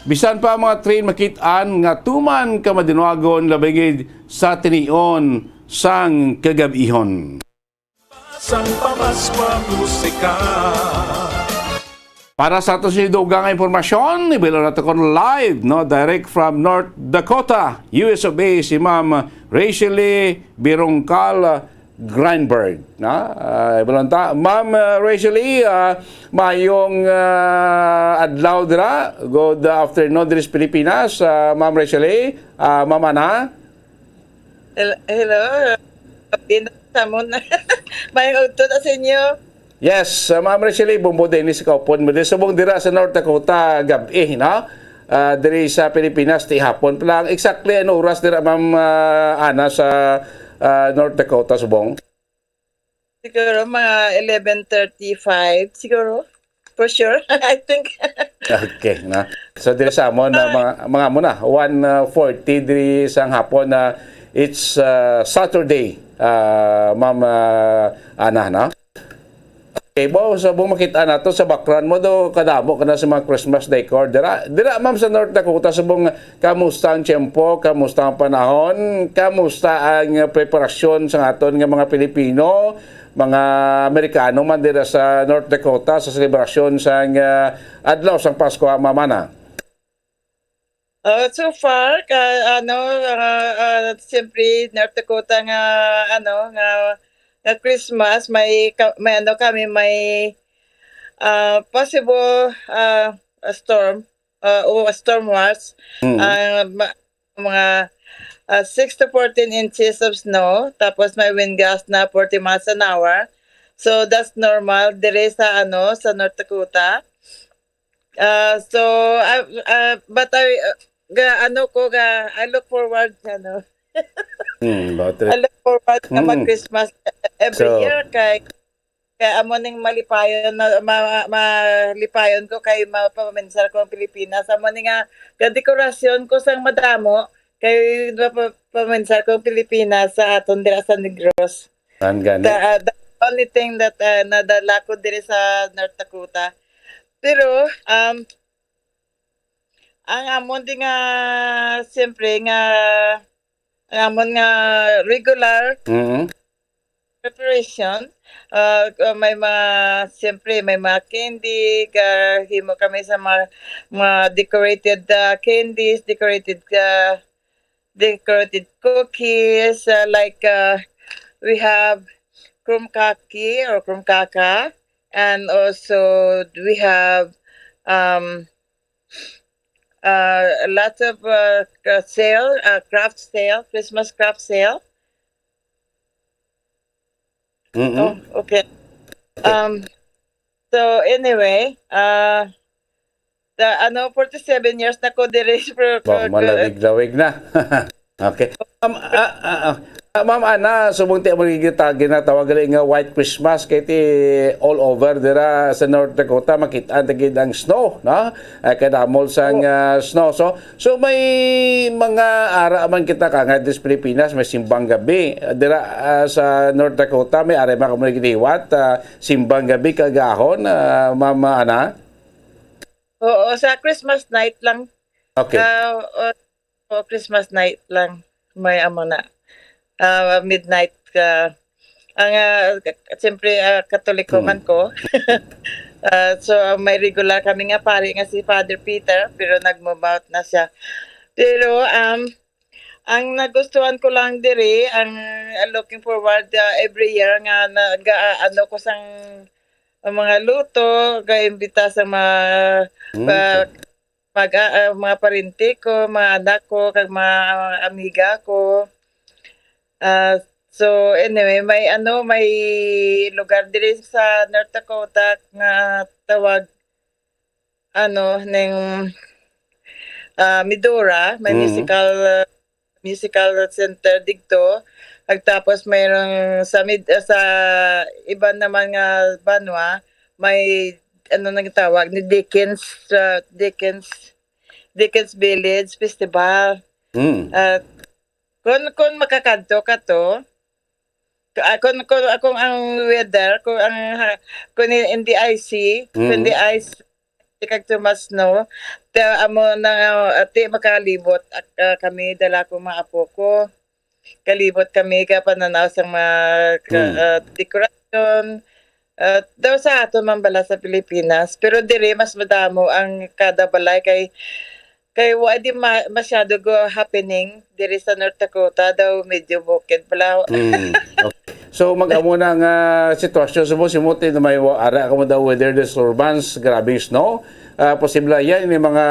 Bisan pa ang mga train makit-an nga tuman ka madinuagon, labi gid sa tinion sang kagab-ihon. Sang pamaskwa musika. Para sa aton sini dugang nga impormasyon, ibilon nato kon live, no, direct from North Dakota, U S of A, si Ma'am Rachel Lee Birungkal Grindberg, na, ah, ibilon ta. Ma'am, ah, Rachel Lee, ah, mayong, ah, adlaw dira. Good afternoon diri sa Pilipinas, ah, Ma'am Rachel Lee, ah, Ma'am Ana. Hel-, hello. Pina-, samon. Mayong udto na sa inyo. Yes, uh, Ma'am Rachel, bumbo din sa kaupod mo. Di subong dira sa North Dakota, gab-i, no? Ah, diri sa Pilipinas, ti hapon pa lang. Exactly, ano oras dira, Ma'am, ah, Ana, sa, ah, North Dakota, subong? Siguro mga eleven thirty-five, siguro. For sure, I think. Okay, na. So, diri sa amon, na mga, mga mo na, one forty diri sang hapon, na it's, uh, Saturday, uh, Ma'am, uh, Ana, no? Okay, bo, subong makita nato sa background mo do, kadamo ka na sa mga Christmas decor. Dira, dira, ma'am, sa North Dakota, subong, kamusta ang tiyempo? Kamusta ang panahon? Kamusta ang, uh, preparasyon sa aton nga mga Pilipino, mga Amerikano man dira sa North Dakota sa selebrasyon sang, ah, adlaw sang Pasko, Ma'am Ana? Uh, so far, ka, ano, ah, ah, siyempre, North Dakota nga, ano, nga, nga Christmas, may, ka-, may, ano, kami, may, ah, possible, ah, a storm, ah, o a storm watch. Mm. Ah, ma-, mga, ah, six to fourteen inches of snow, tapos may wind gust na forty miles an hour. So, that's normal dire sa, ano, sa North Dakota. Ah, so, ah, ah, but I, ah, ga, ano ko, ga, I look forward, ano. Hmm, about it. I look forward na Mm. mag-Christmas every So year kay, kay amo ning malipayon, ma-, ma-, malipayon ko kay mapaminsar ko ang Pilipinas. Amo ni nga, ga dekorasyon ko sang madamo kay mapa-, paminsar ko ang Pilipinas sa aton dira sa Negros. Ang gani. The, uh, the only thing that, uh, nadala ko diri sa North Dakota. Pero, um, ang amon di nga, siyempre, nga, ang amon nga regular Mm-hmm. preparation, uh, uh, may mga, siyempre, may mga candy, ga-, himo kami sa mga, mga decorated, uh, candies, decorated, uh, decorated cookies, uh, like, uh, we have crumb cake or crumb kaka, and also we have, um, uh, lots of, uh, uh, sale, uh, craft sale, Christmas craft sale. Mm-mm. Oh, okay. Okay. Um, so anyway, uh, the, ano, forty-seven years na ko diri, pero Ba, ko, ko, malawig-lawig na. Okay. Um, ah, ah, ah. Ah, Ma'am Ana, subong ti amo gitagi na tawag gali nga White Christmas kay ti all over dira sa North Dakota, makita na gid ang snow, no? Ay, kadamol sang, ah, snow. So, so may mga ara man kita ka nga dis Pilipinas, may simbang gabi. Dira, ah, sa North Dakota, may ara man kamo giniwat, ah, simbang gabi kagahon, ah, Ma'am Ana? Oo, sa Christmas night lang. Okay. Ah, uh, O, Christmas night lang. May amo na. Ah, midnight, ah, ang, ah, siyempre, ah, Katoliko Hmm. man ko. Ah, so, may regular kami nga pari nga si Father Peter, pero nag-move out na siya. Pero, um, ang nagustuhan ko lang diri, ang, ah, looking forward, ah, every year nga naga-, ano ko sang, ang mga luto, ga-imbita sa mga, Hmm. ah, mag, ah, ah, mga parente ko, mga anak ko, kag mga, ah, amiga ko. Ah, so anyway, may ano, may lugar diri sa North Dakota nga tawag, ano, ning, ah, Medora, may Mm. musical, ah, musical center digto. Ag tapos mayroong sa mid-, ah, sa iban naman nga banwa, may ano nang tawag ni Dickens, ah, Dickens, Dickens Village Festival. Mm. Ah, kun, kun makakadto ka to, ah, kun, kun, kung ang weather, kung ang ha-, kung in, in the icy, kung in the Mm. ice, di kag tumas, no? Te, amo na nga, ati, makalibot, ak-, ah, kami, dala ko mga apo ko. Kalibot kami ka pananaw sang mga ka-, Hmm. ah, dekorasyon. Ah, daw sa aton man bala sa Pilipinas, pero diri mas madamo ang kada balay kay, kay wa di ma-, masyado go happening diri sa North Dakota, daw medyo bukid bala. Hmm. Okay. So, mag-amo na nga sitwasyon sa mo, si Muti na may wa-, ara ka mo daw weather disturbance, grabing snow. Ah, posible yan, yung mga,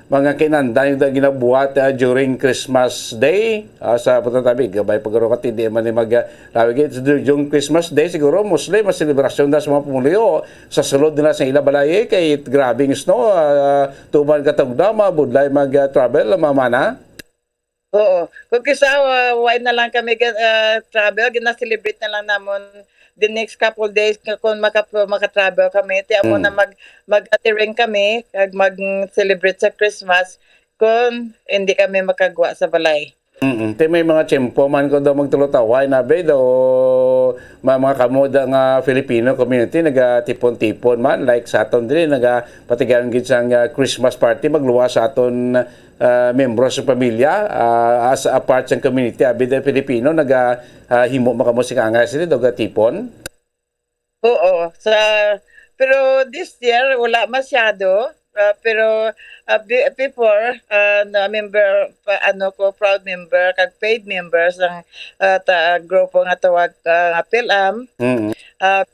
mga kinanda yung da-, ginabuhat, ah, during Christmas Day, ah, sa Putang Tabi, gabay pagkaro ka, hindi man yung mag, ah, lawig, eh, du-, yung Christmas Day, siguro, mostly, mas selebrasyon na sa mga pumuluyo, sa sulod nila sa ila balay, eh, kay grabing snow, ah, tuman katugda, mabudlay mag, ah, travel, mamana. Oo. Kung kisa, ah, why na lang kami ga-, ah, travel, gina-celebrate na lang namon the next couple days nga kung maka-, maka-travel kami. Ti amo na Mm. mag-, mag-gathering kami, kag mag-celebrate sa Christmas kung hindi kami makagwa sa balay. Mm-mm. Ti may mga tiyempo man ko daw magtulotaway na, be, daw ma-, mga kamo da nga Filipino community nagatipon-tipon man, like sa aton diri, nagapatigayon gid sang, ah, Christmas party, magluwas sa aton ah, membro sa pamilya, ah, as a part sa community, abi da Filipino, naga, ah, himo man kamo sing angay sila, daw gatipon? Oo, sa, pero this year, wala masyado. Ah, pero, ah, be-, before, ah, na member, pa, ano ko, proud member, kag paid member sang, ah, ta-, grupo nga tawag, ah, nga PhilAm. Mm. Ah,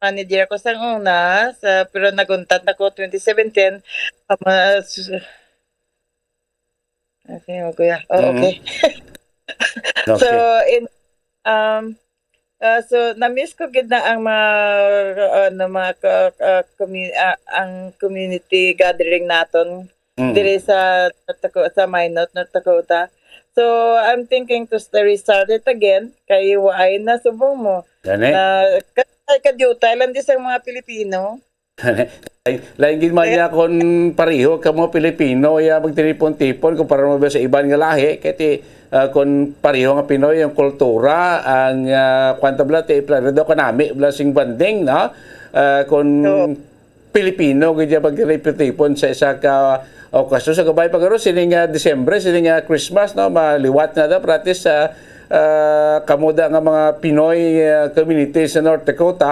manager ko sang una, sa, pero naguntat na ko twenty seventeen. Ah, mas, okay, oh, kuya. Oh, Mm. okay. So, Okay. in, um, ah, so, na-miss ko gid na ang mga, ano, mga ka-, ka-, commu-, ah, ang community gathering naton Mm. diri sa North Daco-, sa Minot, North Dakota. So, I'm thinking to st-, restart it again. Kay waay na subong mo. Gani? Na, ka-, kay kadyutay lang di sa mga Pilipino. Lain, lain gid man Kaya niya kung pareho ka mga Pilipino, ya, magtinipon-tipon kumpara mo ba sa iban nga lahi. Kay ti, ah, kung pareho nga Pinoy, yung kultura, ang, ah, kwan ta bala, ti, plano daw kanami bala sing bonding, no? Ah, kung Oo. Pilipino gid ya pagtinipon-tipon sa isa ka okasyon sa gabay pagaro, sini nga Disyembre, sini nga Christmas, no? Maliwat na daw, pero at least, ah, ah, kamo da nga mga Pinoy, ah, community sa North Dakota,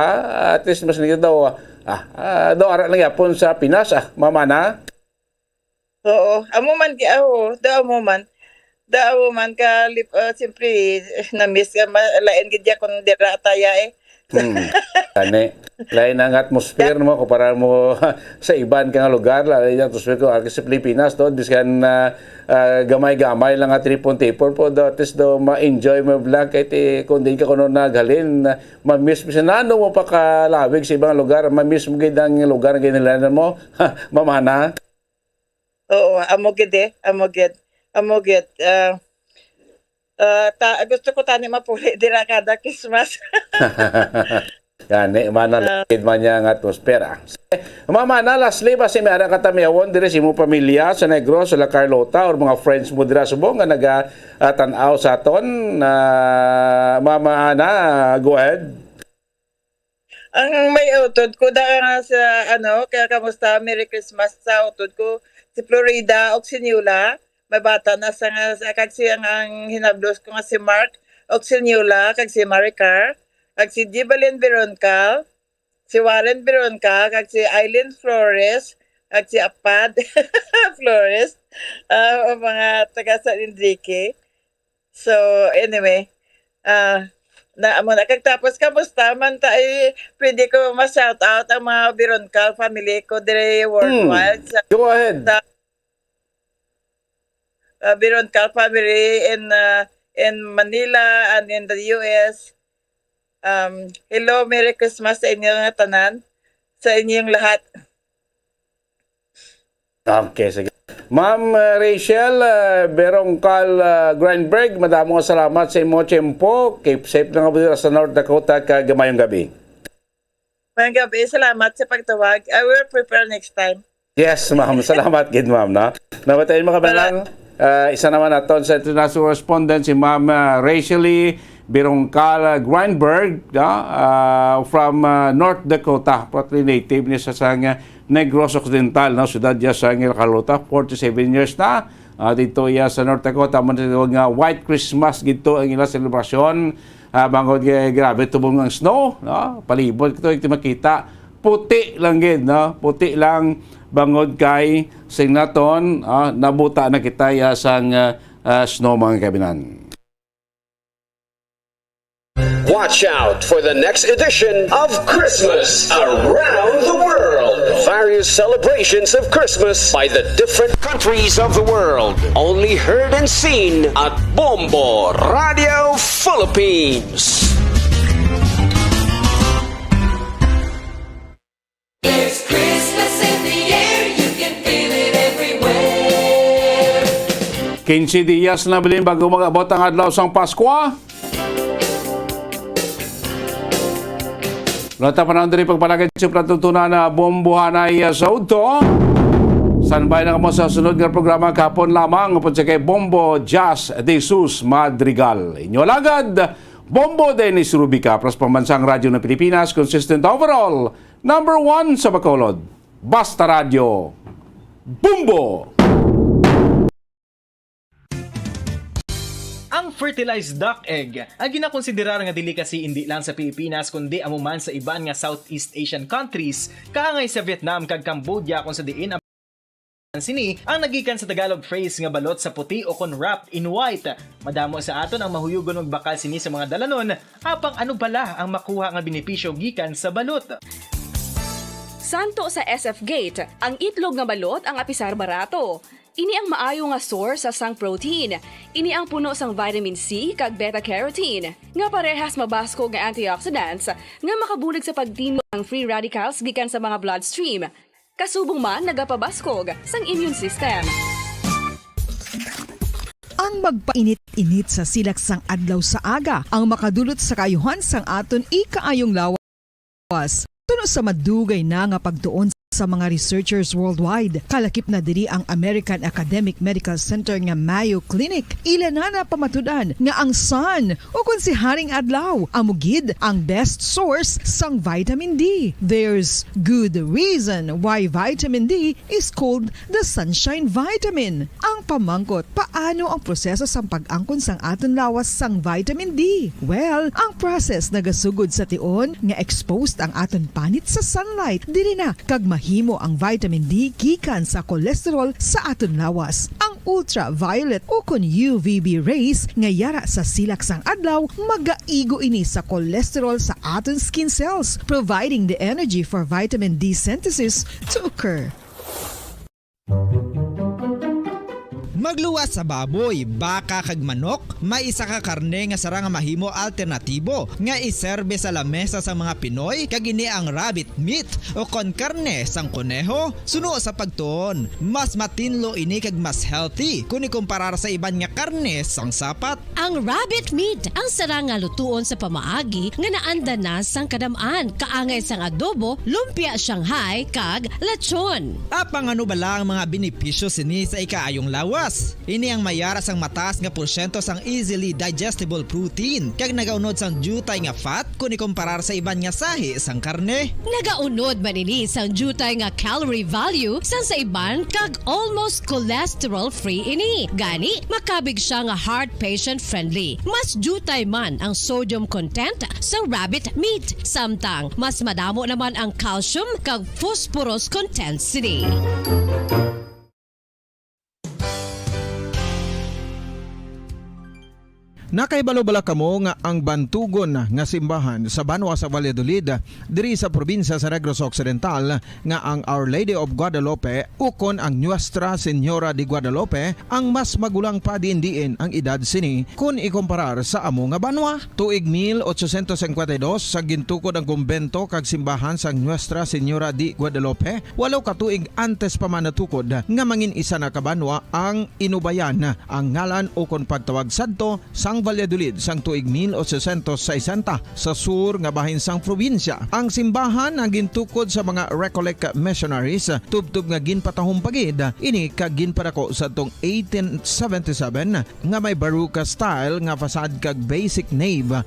at least mas nito daw, ah, ah, daw ara lang yapon sa Pinas, ah, mamana. Oo, amo man di, ah, oo, daw amo man. Daw amo man ka, lip-, ah, siyempre, na-miss ka, ma-, lain gid ya kung dira taya, eh. Hmm. Gani. Lain ang atmosphere mo kumpara mo sa iban ka nga lugar, lain ang atmosphere ko, aki sa Pilipinas, to, biskan, ah, ah, gamay-gamay lang nga tripon-tipon po, do, at least do, ma-enjoy mo lang, kahit, eh, kung di ka kuno naghalin, ah, ma-miss mo siya. Nano mo pa kalawig sa ibang lugar, ma-miss mo gid ang lugar nga ginhalinan mo, mamana. Oo, amo gid eh, amo gid. Amo gid. Ah, ah, ta-, gusto ko tani mapuli dira kada Christmas. Gani, mana Ah. lagid man niya nga atmosphere, ah. Mama Ana, lastly, basi may ara ka tamyawon diri sa imong pamilya sa Negros, sa La Carlota, or mga friends mo dira subong nga naga, ah, tan-aw sa aton, ah, Mama Ana, go ahead. Ang may utod ko da nga sa, ano, kaya kamusta? Merry Christmas sa utod ko. Si Florida og si Niula. Bata na sa nga, sa, kag si ang, ang hinablos ko nga si Mark Oxeniola, kag si Maricar, kag si Jibalin Veroncal, si Warren Veroncal, kag si Aileen Flores, kag si Apad Flores, ah, ang mga taga San Enrique. So, anyway, ah, na, amo na. Kag tapos, kamusta man ta, eh, pwede ko ma-shout out ang mga Veroncal family ko dire worldwide. Sa, Go ahead. sa, uh, Veroncal family in, uh, in Manila and in the U S. Um, hello, Merry Christmas sa inyo nga tanan, sa inyong lahat. Okay, sige. Ma'am, uh, Rachel, uh, Berongkal, uh, Grindberg, madamo nga salamat sa imo tiyempo. Keep safe na nga buhi sa North Dakota, kag mayong gabi. Mayong gabi, salamat sa pagtawag. I will prepare next time. Yes, ma'am. Salamat gid, ma'am, no? Namatayin mo kami Salamat. lang. Ah, isa naman naton sa international correspondent, si Ma'am, ah, Rachel Lee Birongkal Grindberg, no? Ah, from, ah, North Dakota. Partly native ni sa sang, ah, Negros Occidental, no? Siyudad niya sa Carlota, forty-seven years na. Ah, dito iya sa North Dakota, man sa tawag nga White Christmas gito ang ila selebrasyon. Ah, bangod kay grabe tubong ang snow, no? Palibot ito, ito makita. Puti lang gid, no? Puti lang bangod kay sing naton, ah, nabuta na kita ya sang, ah, ah, snow, mga kabinan. Watch out for the next edition of Christmas Around the World. Various celebrations of Christmas by the different countries of the world. Only heard and seen at Bombo Radio Philippines. There's Christmas in the air, you can feel it everywhere. Quince dias na bilin bago mag-abot ang adlaw sang Paskwa. Wala ta panahon diri pagpalagad sa pagtutunan na bombohanay sa udto. Standby na kamo sa sunod nga programa kahapon lamang upod sa kay Bombo Jazz de Jesus Madrigal. Inyo alagad, Bombo Dennis Rubica, para sa Pambansang Radyo ng Pilipinas, consistent overall, number one sa Bacolod. Basta Radyo, Bombo! Ang fertilized duck egg, ang ginakonsiderar nga delicacy indi lang sa Pilipinas, kundi amo man sa iban nga Southeast Asian countries, kaangay sa Vietnam kag Cambodia, kung sa diin ang sini ang nagikan sa Tagalog phrase nga balot sa puti o kon wrapped in white. Madamo sa aton ang mahuyugon magbakal sini sa mga dalanon, apang ano bala ang makuha nga benepisyo gikan sa balot? Santo sa S F Gate, ang itlog nga balot ang apisar barato. Ini ang maayo nga source sa sang protein. Ini ang puno sang vitamin C kag beta carotene, nga parehas mabaskog nga antioxidants nga makabulig sa pagtinlo ang free radicals gikan sa mga bloodstream. Kasubong man nagapabaskog sang immune system. Ang magpainit-init sa silak sang adlaw sa aga ang makadulot sa kaayuhan sang aton ikaayong lawas. Tuno sa madugay na nga pagtuon sa mga researchers worldwide, kalakip na diri ang American Academic Medical Center nga Mayo Clinic. Ila na napamatud-an nga ang sun, ukon si Haring Adlaw, amo gid ang best source sang vitamin D. There's good reason why vitamin D is called the sunshine vitamin. Ang pamangkot, paano ang proseso sang pag-angkon sang aton lawas sang vitamin D? Well, ang process nagasugod sa tion nga exposed ang aton panit sa sunlight. Diri na kag mahimo ang vitamin D gikan sa cholesterol sa aton lawas. Ang ultraviolet ukon U V B rays nga yara sa silak sang adlaw magaigo ini sa cholesterol sa aton skin cells, providing the energy for vitamin D synthesis to occur. Magluwas sa baboy, baka kag manok, may isa ka karne nga sarang nga mahimo alternatibo nga iserbe sa lamesa sang mga Pinoy, kag ini ang rabbit meat o kon karne sang koneho. Suno sa pagtuon, mas matinlo ini kag mas healthy kon ikumparar sa iban nga karne sang sapat. Ang rabbit meat ang sarang nga lutuon sa pamaagi nga naanda na sang kadam-an, kaangay sang adobo, lumpia Shanghai, kag lechon. Apang ano bala ang mga benepisyo sini sa ikaayong lawas? Ini ang may ara sang mataas nga porsyento sang easily digestible protein kag nagaunod sang diutay nga fat kon ikomparar sa iban nga sahi sang karne. Nagaunod man ini sang diutay nga calorie value sang sa iban kag almost cholesterol-free ini. Gani, makabig siya nga heart patient-friendly. Mas diutay man ang sodium content sang rabbit meat, samtang mas madamo naman ang calcium kag phosphorus content sini. Nakahibalo bala kamo nga ang bantugon nga simbahan sa banwa sa Valladolid, diri sa probinsya sa Negros Occidental, nga ang Our Lady of Guadalupe ukon ang Nuestra Señora de Guadalupe ang mas magulang pa diin-diin ang edad sini kon ikomparar sa amo nga banwa? Tuig mil ochocientos cincuenta y dos, sa gintukod ang kumbento kag simbahan sang Nuestra Señora de Guadalupe, walo ka tuig antes pa man natukod nga mangin isa na ka banwa ang Inubayan, ang ngalan ukon pagtawag sadto sang Valladolid sang tuig mil ochocientos sesenta, sa sur nga bahin sang probinsya. Ang simbahan ang gintukod sa mga Recollect missionaries, tubtob nga ginpatahom pa gid ini kag ginpadako sadtong eighteen seventy-seven, nga may Baroque style nga facade kag basic nave